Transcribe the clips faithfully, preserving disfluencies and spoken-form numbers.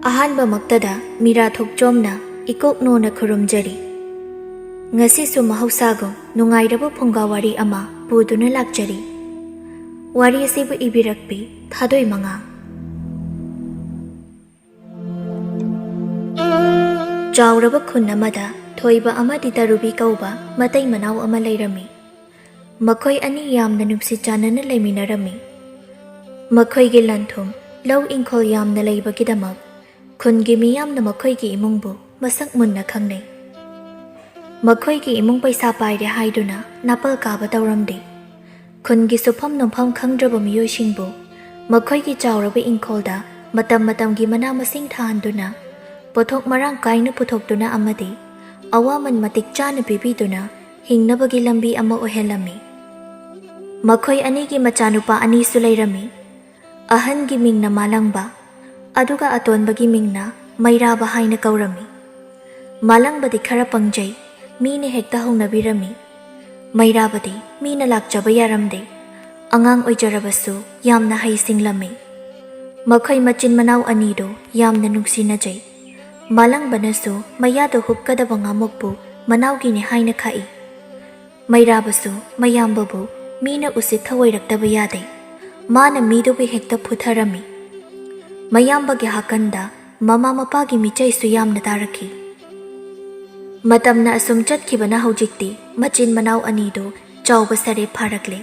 ꯑꯍꯥꯟꯕꯃꯛꯇꯗ ꯃꯤꯔꯥ ꯊꯣꯛꯆꯣꯝꯅ ꯏꯀꯣꯛ ꯅꯣꯅ ꯈꯨꯔꯨꯝꯖꯔꯤ꯫ ꯉꯁꯤꯁꯨ ꯃꯍꯧꯁꯥꯒꯨꯝ ꯅꯨꯡꯉꯥꯏꯔꯕ ꯐꯨꯡꯒꯥ ꯋꯥꯔꯤ ꯑꯃ ꯄꯨꯗꯨꯅ ꯂꯥꯛꯆꯔꯤ꯫ ꯋꯥꯔꯤ ꯑꯁꯤꯕꯨ ꯏꯕꯤꯔꯛꯄꯤ ꯊꯥꯗꯣꯏ ꯃꯉꯥ꯫ ꯆꯥꯎꯔꯕ ꯈꯨꯟ ꯑꯃꯗ ꯊꯣꯏꯕ ꯑꯃꯗꯤ ꯇꯔꯨꯕꯤ ꯀꯧꯕ ꯃꯇꯩ ꯃꯅꯥꯎ ꯑꯃ ꯂꯩꯔꯝꯃꯤ꯫ ꯃꯈꯣꯏ ꯑꯅꯤ ꯌꯥꯝꯅ ꯅꯨꯡꯁꯤ ꯆꯥꯟꯅꯅ ꯂꯩꯃꯤꯟꯅꯔꯝꯃꯤ꯫ ꯃꯈꯣꯏꯒꯤ ꯂꯟ ꯊꯨꯝ, ꯂꯧ ꯏꯪꯈꯣꯜ ꯌꯥꯝꯅ ꯂꯩꯕꯒꯤꯗꯃꯛ ꯈꯨꯟꯒꯤ ꯃꯤꯌꯥꯝꯅ ꯃꯈꯣꯏꯒꯤ ꯏꯃꯨꯡꯕꯨ ꯃꯁꯛ ꯃꯨꯟꯅ ꯈꯪꯅꯩ꯫ ꯃꯈꯣꯏꯒꯤ ꯏꯃꯨꯡ ꯄꯩꯁꯥ ꯄꯥꯏꯔꯦ ꯍꯥꯏꯗꯨꯅ ꯅꯥꯄꯜ ꯀꯥꯕ ꯇꯧꯔꯝꯗꯦ꯫ ꯈꯨꯟꯒꯤ ꯁꯨꯐꯝ ꯅꯣꯝꯐꯝ ꯈꯪꯗ꯭ꯔꯕ ꯃꯤꯑꯣꯏꯁꯤꯡꯕꯨ ꯃꯈꯣꯏꯒꯤ ꯆꯥꯎꯔꯕ ꯏꯪꯈꯣꯜꯗ ꯃꯇꯝ ꯃꯇꯝꯒꯤ ꯃꯅꯥ ꯃꯁꯤꯡ ꯊꯥꯍꯟꯗꯨꯅ, ꯄꯣꯠꯊꯣꯛ ꯃꯔꯥꯡ ꯀꯥꯏꯅ ꯄꯨꯊꯣꯛꯇꯨꯅ ꯑꯃꯗꯤ ꯑꯋꯥꯃꯟ ꯃꯇꯤꯛ ꯆꯥꯅ ꯄꯤꯕꯤꯗꯨꯅ ꯍꯤꯡꯅꯕꯒꯤ ꯂꯝꯕꯤ ꯑꯃ ꯑꯣꯏꯍꯜꯂꯝꯃꯤ꯫ ꯃꯈꯣꯏ ꯑꯅꯤꯒꯤ ꯃꯆꯥꯅꯨꯄꯥ ꯑꯅꯤꯁꯨ ꯂꯩꯔꯝꯃꯤ꯫ ꯑꯍꯟꯒꯤ ꯃꯤꯡꯅ ꯃꯥꯂꯪꯕ, ꯑꯗꯨꯒ ꯑꯇꯣꯟꯕꯒꯤ ꯃꯤꯡꯅ ꯃꯩꯔꯥꯕ ꯍꯥꯏꯅ ꯀꯧꯔꯝꯃꯤ꯫ ꯃꯥꯂꯪꯕꯗꯤ ꯈꯔ ꯄꯪꯖꯩ, ꯃꯤꯅ ꯍꯦꯛꯇ ꯍꯧꯅꯕꯤꯔꯝꯃꯤ꯫ ꯃꯩꯔꯥꯕꯗꯤ ꯃꯤꯅ ꯂꯥꯛꯆꯕ ꯌꯥꯔꯝꯗꯦ, ꯑꯉꯥꯡ ꯑꯣꯏꯖꯔꯕꯁꯨ ꯌꯥꯝꯅ ꯍꯩ ꯁꯤꯡꯂꯝꯃꯤ꯫ ꯃꯈꯣꯏ ꯃꯆꯤꯟ ꯃꯅꯥꯎ ꯑꯅꯤꯗꯨ ꯌꯥꯝꯅ ꯅꯨꯡꯁꯤꯅꯖꯩ꯫ ꯃꯥꯂꯪꯕꯅꯁꯨ ꯃꯌꯥꯗ ꯍꯨꯞꯀꯗꯕ ꯉꯥꯃꯨꯛꯄꯨ ꯃꯅꯥꯎꯒꯤꯅꯤ ꯍꯥꯏꯅ ꯈꯥꯛꯏ꯫ ꯃꯩꯔꯥꯕꯁꯨ ꯃꯌꯥꯝꯕꯕꯨ ꯃꯤꯅ ꯎꯁꯤꯠ ꯊꯑꯣꯏꯔꯛꯇꯕ ꯌꯥꯗꯦ꯫ ꯃꯥꯅ ꯃꯤꯗꯨꯕꯨ ꯍꯦꯛꯇ ꯐꯨꯊꯔꯝꯃꯤ꯫ ꯃꯌꯥꯝꯕꯒꯤ ꯍꯥꯀꯟꯗ ꯃꯃꯥ ꯃꯄꯥꯒꯤ ꯃꯤꯆꯩꯁꯨ ꯌꯥꯝꯅ ꯇꯥꯔꯛꯈꯤ꯫ ꯃꯇꯝꯅ ꯑꯁꯨꯝ ꯆꯠꯈꯤꯕꯅ ꯍꯧꯖꯤꯛꯇꯤ ꯃꯆꯤꯟ ꯃꯅꯥꯎ ꯑꯅꯤꯗꯨ ꯆꯥꯎꯕ ꯁꯔꯦꯞ ꯐꯥꯔꯛꯂꯦ꯫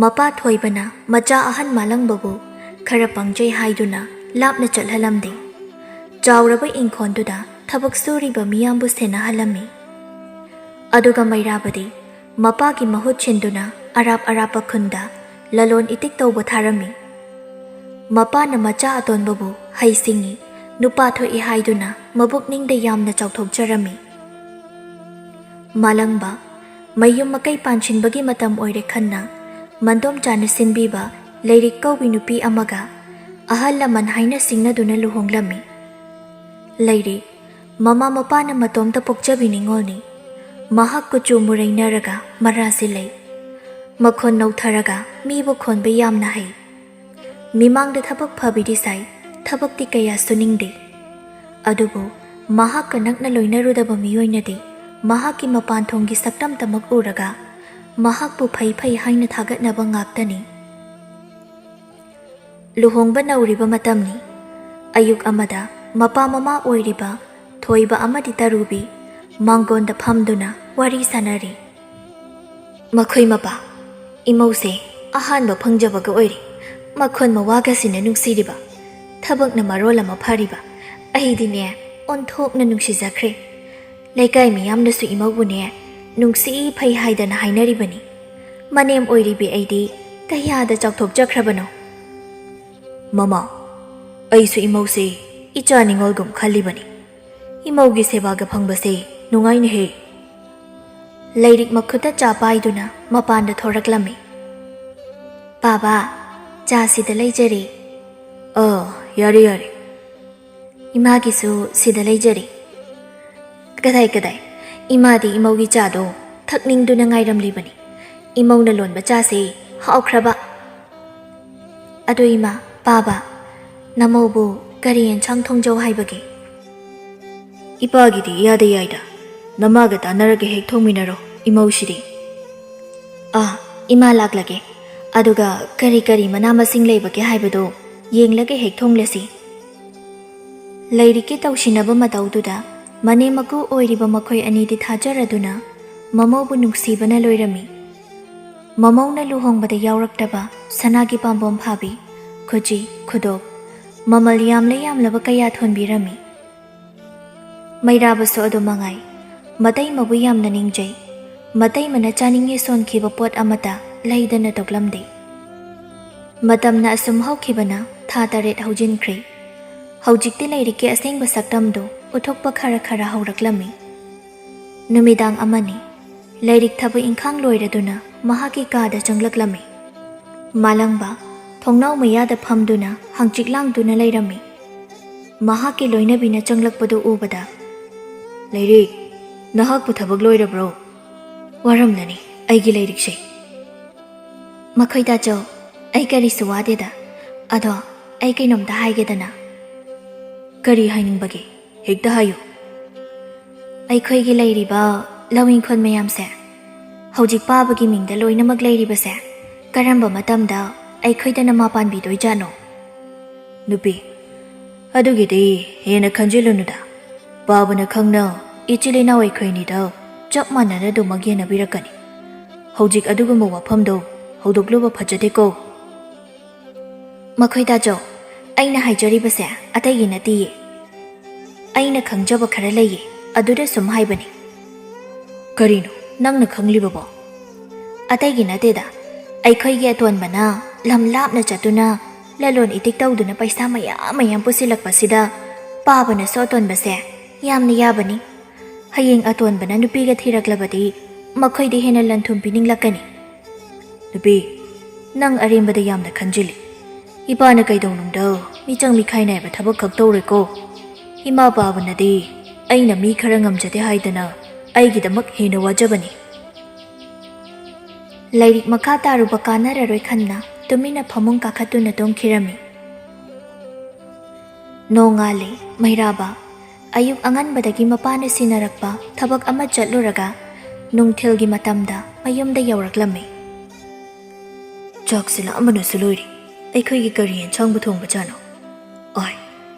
ꯃꯄꯥ ꯊꯣꯏꯕꯅ ꯃꯆꯥ ꯑꯍꯟ ꯃꯥꯂꯪꯕꯕꯨ ꯈꯔ ꯄꯪꯖꯩ ꯍꯥꯏꯗꯨꯅ ꯂꯥꯞꯅ ꯆꯠꯍꯜꯂꯝꯗꯦ꯫ ꯆꯥꯎꯔꯕ ꯏꯪꯈꯣꯜꯗꯨꯗ ꯊꯕꯛ ꯁꯨꯔꯤꯕ ꯃꯤꯌꯥꯝꯕꯨ ꯁꯦꯟꯅꯍꯜꯂꯝꯃꯤ꯫ ꯑꯗꯨꯒ ꯃꯩꯔꯥꯕꯗꯤ ꯃꯄꯥꯒꯤ ꯃꯍꯨꯠ ꯁꯤꯟꯗꯨꯅ ꯑꯔꯥꯞ ꯑꯔꯥꯞꯄ ꯈꯨꯟꯗ ꯂꯂꯣꯟ ꯏꯇꯤꯛ ꯇꯧꯕ ꯊꯥꯔꯝꯃꯤ꯫ ꯃꯄꯥꯅ ꯃꯆꯥ ꯑꯇꯣꯟꯕꯕꯨ ꯍꯩ ꯁꯤꯡꯉꯤ, ꯅꯨꯄꯥ ꯊꯣꯛꯏ ꯍꯥꯏꯗꯨꯅ ꯃꯕꯨꯛꯅꯤꯡꯗ ꯌꯥꯝꯅ ꯆꯥꯎꯊꯣꯛꯆꯔꯝꯃꯤ꯫ ꯃꯥꯂꯪꯕ, ꯃꯌꯨꯝ ꯃꯀꯩ ꯄꯥꯟꯁꯤꯟꯕꯒꯤ ꯃꯇꯝ ꯑꯣꯏꯔꯦ ꯈꯟꯅ ꯃꯟꯗꯣꯝꯆꯥꯅ ꯁꯤꯟꯕꯤꯕ ꯂꯩꯔꯤꯛ ꯀꯧꯕꯤ ꯅꯨꯄꯤ ꯑꯃꯒ ꯑꯍꯜ ꯂꯃꯟ ꯍꯥꯏꯅ ꯁꯤꯡꯅꯗꯨꯅ ꯂꯨꯍꯣꯡꯂꯝꯃꯤ꯫ ꯂꯩꯔꯤꯛ, ꯃꯃꯥ ꯃꯄꯥꯅ ꯃꯇꯣꯝꯇ ꯄꯣꯛꯆꯕꯤ ꯅꯤꯉꯣꯜꯅꯤ꯫ ꯃꯍꯥꯛ ꯀꯨꯆꯨ ꯃꯨꯔꯩꯅꯔꯒ ꯃꯔꯥꯁꯤ ꯂꯩ꯫ ꯃꯈꯣꯟ ꯅꯧꯊꯔꯒ ꯃꯤꯕꯨ ꯈꯣꯟꯕ ꯌꯥꯝꯅ ꯍꯩ꯫ ꯃꯤꯃꯥꯡꯗ ꯊꯕꯛ ꯐꯕꯤꯗꯤ ꯁꯥꯏ, ꯊꯕꯛꯇꯤ ꯀꯌꯥ ꯁꯨꯅꯤꯡꯗꯦ꯫ ꯑꯗꯨꯕꯨ ꯃꯍꯥꯛꯀ ꯅꯛꯅ ꯂꯣꯏꯅꯔꯨꯗꯕ ꯃꯤꯑꯣꯏꯅꯗꯤ ꯃꯍꯥꯛꯀꯤ ꯃꯄꯥꯟ ꯊꯣꯡꯒꯤ ꯁꯛꯇꯝꯇꯃꯛ ꯎꯔꯒ ꯃꯍꯥꯛꯄꯨ ꯐꯩ ꯐꯩ ꯍꯥꯏꯅ ꯊꯥꯒꯠꯅꯕ ꯉꯥꯛꯇꯅꯤ꯫ ꯂꯨꯍꯣꯡꯕ ꯅꯧꯔꯤꯕ ꯃꯇꯝꯅꯤ꯫ ꯑꯌꯨꯛ ꯑꯃꯗ ꯃꯄꯥ ꯃꯃꯥ ꯑꯣꯏꯔꯤꯕ ꯊꯣꯏꯕ ꯑꯃꯗꯤ ꯇꯔꯨꯕꯤ ꯃꯥꯡꯒꯣꯟꯗ ꯐꯝꯗꯨꯅ ꯋꯥꯔꯤ ꯁꯥꯅꯔꯤ꯫ ꯃꯈꯣꯏ ꯃꯄꯥ, ꯏꯃꯧꯁꯦ ꯑꯍꯥꯟꯕ ꯐꯪꯖꯕꯒ ꯑꯣꯏꯔꯦ꯫ ꯃꯈꯣꯟ ꯃꯋꯥꯒꯁꯤꯅ ꯅꯨꯡꯁꯤꯔꯤꯕ꯫ ꯊꯕꯛꯅ ꯃꯔꯣꯜ ꯑꯃ ꯐꯔꯤꯕ꯫ ꯑꯩꯗꯤꯅꯦ, ꯑꯣꯟꯊꯣꯛꯅ ꯅꯨꯡꯁꯤꯖꯈ꯭ꯔꯦ꯫ ꯂꯩꯀꯥꯏ ꯃꯤꯌꯥꯝꯅꯁꯨ ꯏꯃꯧꯕꯨꯅꯦ, ꯅꯨꯡꯁꯤ ꯐꯩ ꯍꯥꯏꯗꯅ ꯍꯥꯏꯅꯔꯤꯕꯅꯤ꯫ ꯃꯅꯦꯝ ꯑꯣꯏꯔꯤꯕꯤ ꯑꯩꯗꯤ ꯀꯌꯥꯗ ꯆꯥꯎꯊꯣꯛꯆꯈ꯭ꯔꯕꯅꯣ꯫ ꯃꯃꯥ, ꯑꯩꯁꯨ ꯏꯃꯧꯁꯦ ꯏꯆꯥ ꯅꯤꯉꯣꯜꯒꯨꯝ ꯈꯜꯂꯤꯕꯅꯤ꯫ ꯏꯃꯧꯒꯤ ꯁꯦꯕꯥꯒ ꯐꯪꯕꯁꯦ ꯅꯨꯡꯉꯥꯏꯅꯦꯍꯦ꯫ ꯂꯥꯏꯔꯤꯛ ꯃꯈꯨꯠꯇ ꯆꯥ ꯄꯥꯏꯗꯨꯅ ꯃꯄꯥꯟꯗ ꯊꯣꯔꯛꯂꯝꯃꯤ꯫ "ꯄꯥꯕ, ꯆꯥ ꯁꯤꯗ ꯂꯩꯖꯔꯦ꯫" "ꯑ, ꯌꯥꯔꯦ, ꯌꯥꯔꯦ꯫" "ꯏꯃꯥꯒꯤꯁꯨ ꯁꯤꯗ ꯂꯩꯖꯔꯦ꯫" "ꯀꯗꯥꯏ, ꯀꯗꯥꯏ? ꯏꯃꯥꯗꯤ ꯏꯃꯧꯒꯤ ꯆꯥꯗꯣ ꯊꯛꯅꯤꯡꯗꯨꯅ ꯉꯥꯏꯔꯝꯂꯤꯕꯅꯤ꯫ ꯏꯃꯧꯅ ꯂꯣꯟꯕ ꯆꯥꯁꯦ ꯍꯥꯎꯈ꯭ꯔꯕ꯫" "ꯑꯗꯣ ꯏꯃꯥ, ꯄꯥꯕ, ꯅꯃꯧꯕꯨ ꯀꯔꯤ ꯑꯦꯟꯁꯥꯡ ꯊꯣꯡꯖꯧ ꯍꯥꯏꯕꯒꯦ?" "ꯏꯄꯥꯒꯤꯗꯤ ꯏꯌꯥꯗ ꯌꯥꯏꯗ꯫ ꯅꯃꯥꯒ ꯇꯥꯟꯅꯔꯒ ꯍꯦꯛ ꯊꯣꯡꯃꯤꯟꯅꯔꯣ, ꯏꯃꯧꯁꯤꯗꯤ꯫" "ꯑꯥ, ꯏꯃꯥ ꯂꯥꯛꯂꯒꯦ꯫ ꯑꯗꯨꯒ ꯀꯔꯤ ꯀꯔꯤ ꯃꯅꯥ ꯃꯁꯤꯡ ꯂꯩꯕꯒꯦ ꯍꯥꯏꯕꯗꯣ ꯌꯦꯡꯂꯒ ꯍꯦꯛ ꯊꯣꯡꯂꯁꯤ꯫" ꯂꯥꯏꯔꯤꯛꯀꯤ ꯇꯧꯁꯤꯟꯅꯕ ꯃꯇꯧꯗꯨꯗ ꯃꯅꯦꯝ ꯃꯀꯨ ꯑꯣꯏꯔꯤꯕ ꯃꯈꯣꯏ ꯑꯅꯤꯗꯤ ꯊꯥꯖꯔꯗꯨꯅ ꯃꯃꯧꯕꯨ ꯅꯨꯡꯁꯤꯕꯅ ꯂꯣꯏꯔꯝꯃꯤ꯫ ꯃꯃꯧꯅ ꯂꯨꯍꯣꯡꯕꯗ ꯌꯥꯎꯔꯛꯇꯕ ꯁꯅꯥꯒꯤ ꯄꯥꯝꯕꯣꯝ ꯐꯥꯕꯤ, ꯈꯨꯖꯤ, ꯈꯨꯗꯣꯞ, ꯃꯃꯜ ꯌꯥꯝꯂ ꯌꯥꯝꯂꯕ ꯀꯌꯥ ꯊꯣꯟꯕꯤꯔꯝꯃꯤ꯫ ꯃꯩꯔꯥꯕꯁꯨ ꯑꯗꯨ ꯃꯉꯥꯏ꯫ ꯃꯇꯩꯃꯕꯨ ꯌꯥꯝꯅ ꯅꯤꯡꯖꯩ꯫ ꯃꯇꯩꯃꯅ ꯆꯥꯅꯤꯡꯉꯦ ꯁꯣꯟꯈꯤꯕ ꯄꯣꯠ ꯑꯃꯠꯇ ꯂꯩꯗꯅ ꯇꯣꯛꯂꯝꯗꯦ꯫ ꯃꯇꯝꯅ ꯑꯁꯨꯝ ꯍꯧꯈꯤꯕꯅ ꯊꯥ ꯇꯔꯦꯠ ꯍꯧꯖꯤꯟꯈ꯭ꯔꯦ꯫ ꯍꯧꯖꯤꯛꯇꯤ ꯂꯥꯏꯔꯤꯛꯀꯤ ꯑꯁꯦꯡꯕ ꯁꯛꯇꯝꯗꯨ ꯎꯊꯣꯛꯄ ꯈꯔ ꯈꯔ ꯍꯧꯔꯛꯂꯝꯃꯤ꯫ ꯅꯨꯃꯤꯗꯥꯡ ꯑꯃꯅꯤ꯫ ꯂꯥꯏꯔꯤꯛ ꯊꯕꯛ ꯏꯪꯈꯥꯡ ꯂꯣꯏꯔꯗꯨꯅ ꯃꯍꯥꯛꯀꯤ ꯀꯥꯗ ꯆꯪꯂꯛꯂꯝꯃꯤ꯫ ꯃꯥꯂꯪꯕ ꯊꯣꯡꯅꯥꯎ ꯃꯌꯥꯗ ꯐꯝꯗꯨꯅ ꯍꯪꯆꯤꯠ ꯂꯥꯡꯗꯨꯅ ꯂꯩꯔꯝꯃꯤ꯫ ꯃꯍꯥꯛꯀꯤ ꯂꯣꯏꯅꯕꯤꯅ ꯆꯪꯂꯛꯄꯗꯨ ꯎꯕꯗ, "ꯂꯥꯏꯔꯤꯛ, ꯅꯍꯥꯛꯄꯨ ꯊꯕꯛ ꯂꯣꯏꯔꯕ꯭ꯔꯣ? ꯋꯥꯔꯝꯂꯅꯤ ꯑꯩꯒꯤ ꯂꯥꯏꯔꯤꯛꯁꯦ꯫" "ꯃꯈꯣꯏ ꯇꯥꯆꯧ, ꯑꯩ ꯀꯔꯤꯁꯨ ꯋꯥꯗꯦꯗ꯫ ꯑꯗꯣ ꯑꯩ ꯀꯩꯅꯣꯝꯇ ꯍꯥꯏꯒꯦꯗꯅ꯫ ꯀꯔꯤ ꯍꯥꯏꯅꯤꯡꯕꯒꯦ? ꯍꯦꯛꯇ ꯍꯥꯏꯌꯨ꯫ ꯑꯩꯈꯣꯏꯒꯤ ꯂꯩꯔꯤꯕ ꯂꯧ ꯏꯪꯈꯣꯜ ꯃꯌꯥꯝꯁꯦ ꯍꯧꯖꯤꯛ ꯄꯥꯕꯒꯤ ꯃꯤꯡꯗ ꯂꯣꯏꯅꯃꯛ ꯂꯩꯔꯤꯕꯁꯦ ꯀꯔꯝꯕ ꯃꯇꯝꯗ ꯑꯩꯈꯣꯏꯗꯅ ꯃꯥ ꯄꯥꯟꯕꯤꯗꯣꯏꯖꯥꯠꯅꯣ? ꯅꯨꯄꯤ, ꯑꯗꯨꯒꯤꯗꯤ ꯍꯦꯟꯅ ꯈꯟꯖꯤꯜꯂꯨꯅꯨꯗ꯫ ꯄꯥꯕꯅ ꯈꯪꯅ ꯏꯆꯤꯜ ꯏꯅꯥꯎ ꯑꯩꯈꯣꯏꯅꯤꯗ ꯆꯞ ꯃꯥꯟꯅꯅ ꯑꯗꯨꯃꯛ ꯌꯦꯟꯅꯕꯤꯔꯛꯀꯅꯤ꯫ ꯍꯧꯖꯤꯛ ꯑꯗꯨꯒꯨꯝꯕ ꯋꯥꯐꯝꯗꯣ ꯍꯧꯗꯣꯛꯂꯨꯕ ꯐꯖꯗꯦꯀꯣ꯫ ꯃꯈꯣꯏꯗꯥꯖꯧ, ꯑꯩꯅ ꯍꯥꯏꯖꯔꯤꯕꯁꯦ ꯑꯇꯩꯒꯤ ꯅꯠꯇꯤꯌꯦ꯫ ꯑꯩꯅ ꯈꯪꯖꯕ ꯈꯔ ꯂꯩꯌꯦ, ꯑꯗꯨꯗ ꯁꯨꯝ ꯍꯥꯏꯕꯅꯤ꯫ ꯀꯔꯤꯅꯣ ꯅꯪꯅ ꯈꯪꯂꯤꯕꯕꯣ? ꯑꯇꯩꯒꯤ ꯅꯠꯇꯦꯗ, ꯑꯩꯈꯣꯏꯒꯤ ꯑꯇꯣꯟꯕꯅ ꯂꯝ ꯂꯥꯞꯅ ꯆꯠꯇꯨꯅ ꯂꯂꯣꯟ ꯏꯇꯤꯛ ꯇꯧꯗꯨꯅ ꯄꯩꯁꯥ ꯃꯌꯥꯝ ꯃꯌꯥꯝ ꯄꯨꯁꯤꯜꯂꯛꯄꯁꯤꯗ ꯄꯥꯕꯅꯁꯨ ꯑꯇꯣꯟꯕꯁꯦ ꯌꯥꯝꯅ ꯌꯥꯕꯅꯤ꯫ ꯍꯌꯦꯡ ꯑꯇꯣꯟꯕꯅ ꯅꯨꯄꯤꯒ ꯊꯤꯔꯛꯂꯕꯗꯤ ꯃꯈꯣꯏꯗ ꯍꯦꯟꯅ ꯂꯟ ꯊꯨꯝ ꯄꯤꯅꯤꯡꯂꯛꯀꯅꯤ꯫ ꯅꯨꯄꯤ, ꯅꯪ ꯑꯔꯦꯝꯕꯗ ꯌꯥꯝꯅ ꯈꯟꯖꯤꯜꯂꯤ꯫ ꯏꯄꯥꯅ ꯀꯩꯗꯧꯅꯨꯡꯗ ꯃꯤꯆꯪ ꯃꯤꯈꯥꯏ ꯅꯥꯏꯕ ꯊꯕꯛ ꯈꯛ ꯇꯧꯔꯣꯏꯀꯣ꯫ ꯏꯃꯥ ꯄꯥꯕꯅꯗꯤ ꯑꯩꯅ ꯃꯤ ꯈꯔ ꯉꯝꯖꯗꯦ ꯍꯥꯏꯗꯅ ꯑꯩꯒꯤꯗꯃꯛ ꯍꯦꯟꯅ ꯋꯥꯖꯕꯅꯤ꯫ ꯂꯥꯏꯔꯤꯛ ꯃꯈꯥ ꯇꯥꯔꯨꯕ ꯀꯥꯟꯅꯔꯔꯣꯏ ꯈꯟꯅ ꯇꯨꯃꯤꯟꯅ ꯐꯃꯨꯡ ꯀꯥꯈꯠꯇꯨꯅ ꯇꯨꯝꯈꯤꯔꯝꯃꯤ꯫ ꯅꯣꯡꯉꯥꯜꯂꯦ꯫ ꯃꯩꯔꯥꯕ ꯑꯌꯨꯛ ꯑꯉꯟꯕꯗꯒꯤ ꯃꯄꯥꯅ ꯁꯤꯟꯅꯔꯛꯄ ꯊꯕꯛ ꯑꯃ ꯆꯠꯂꯨꯔꯒ ꯅꯨꯡꯊꯤꯜꯒꯤ ꯃꯇꯝꯗ ꯃꯌꯨꯝꯗ ꯌꯧꯔꯛꯂꯝꯃꯤ꯫ ꯆꯥꯛꯁꯤ ꯂꯥꯝꯕꯅꯁꯨ ꯂꯣꯏꯔꯦ꯫ ꯑꯩꯈꯣꯏꯒꯤ ꯀꯔꯤ ꯌꯦꯟꯁꯥꯡꯕꯨ ꯊꯣꯡꯕꯖꯥꯠꯅꯣ? ꯑꯥꯏ,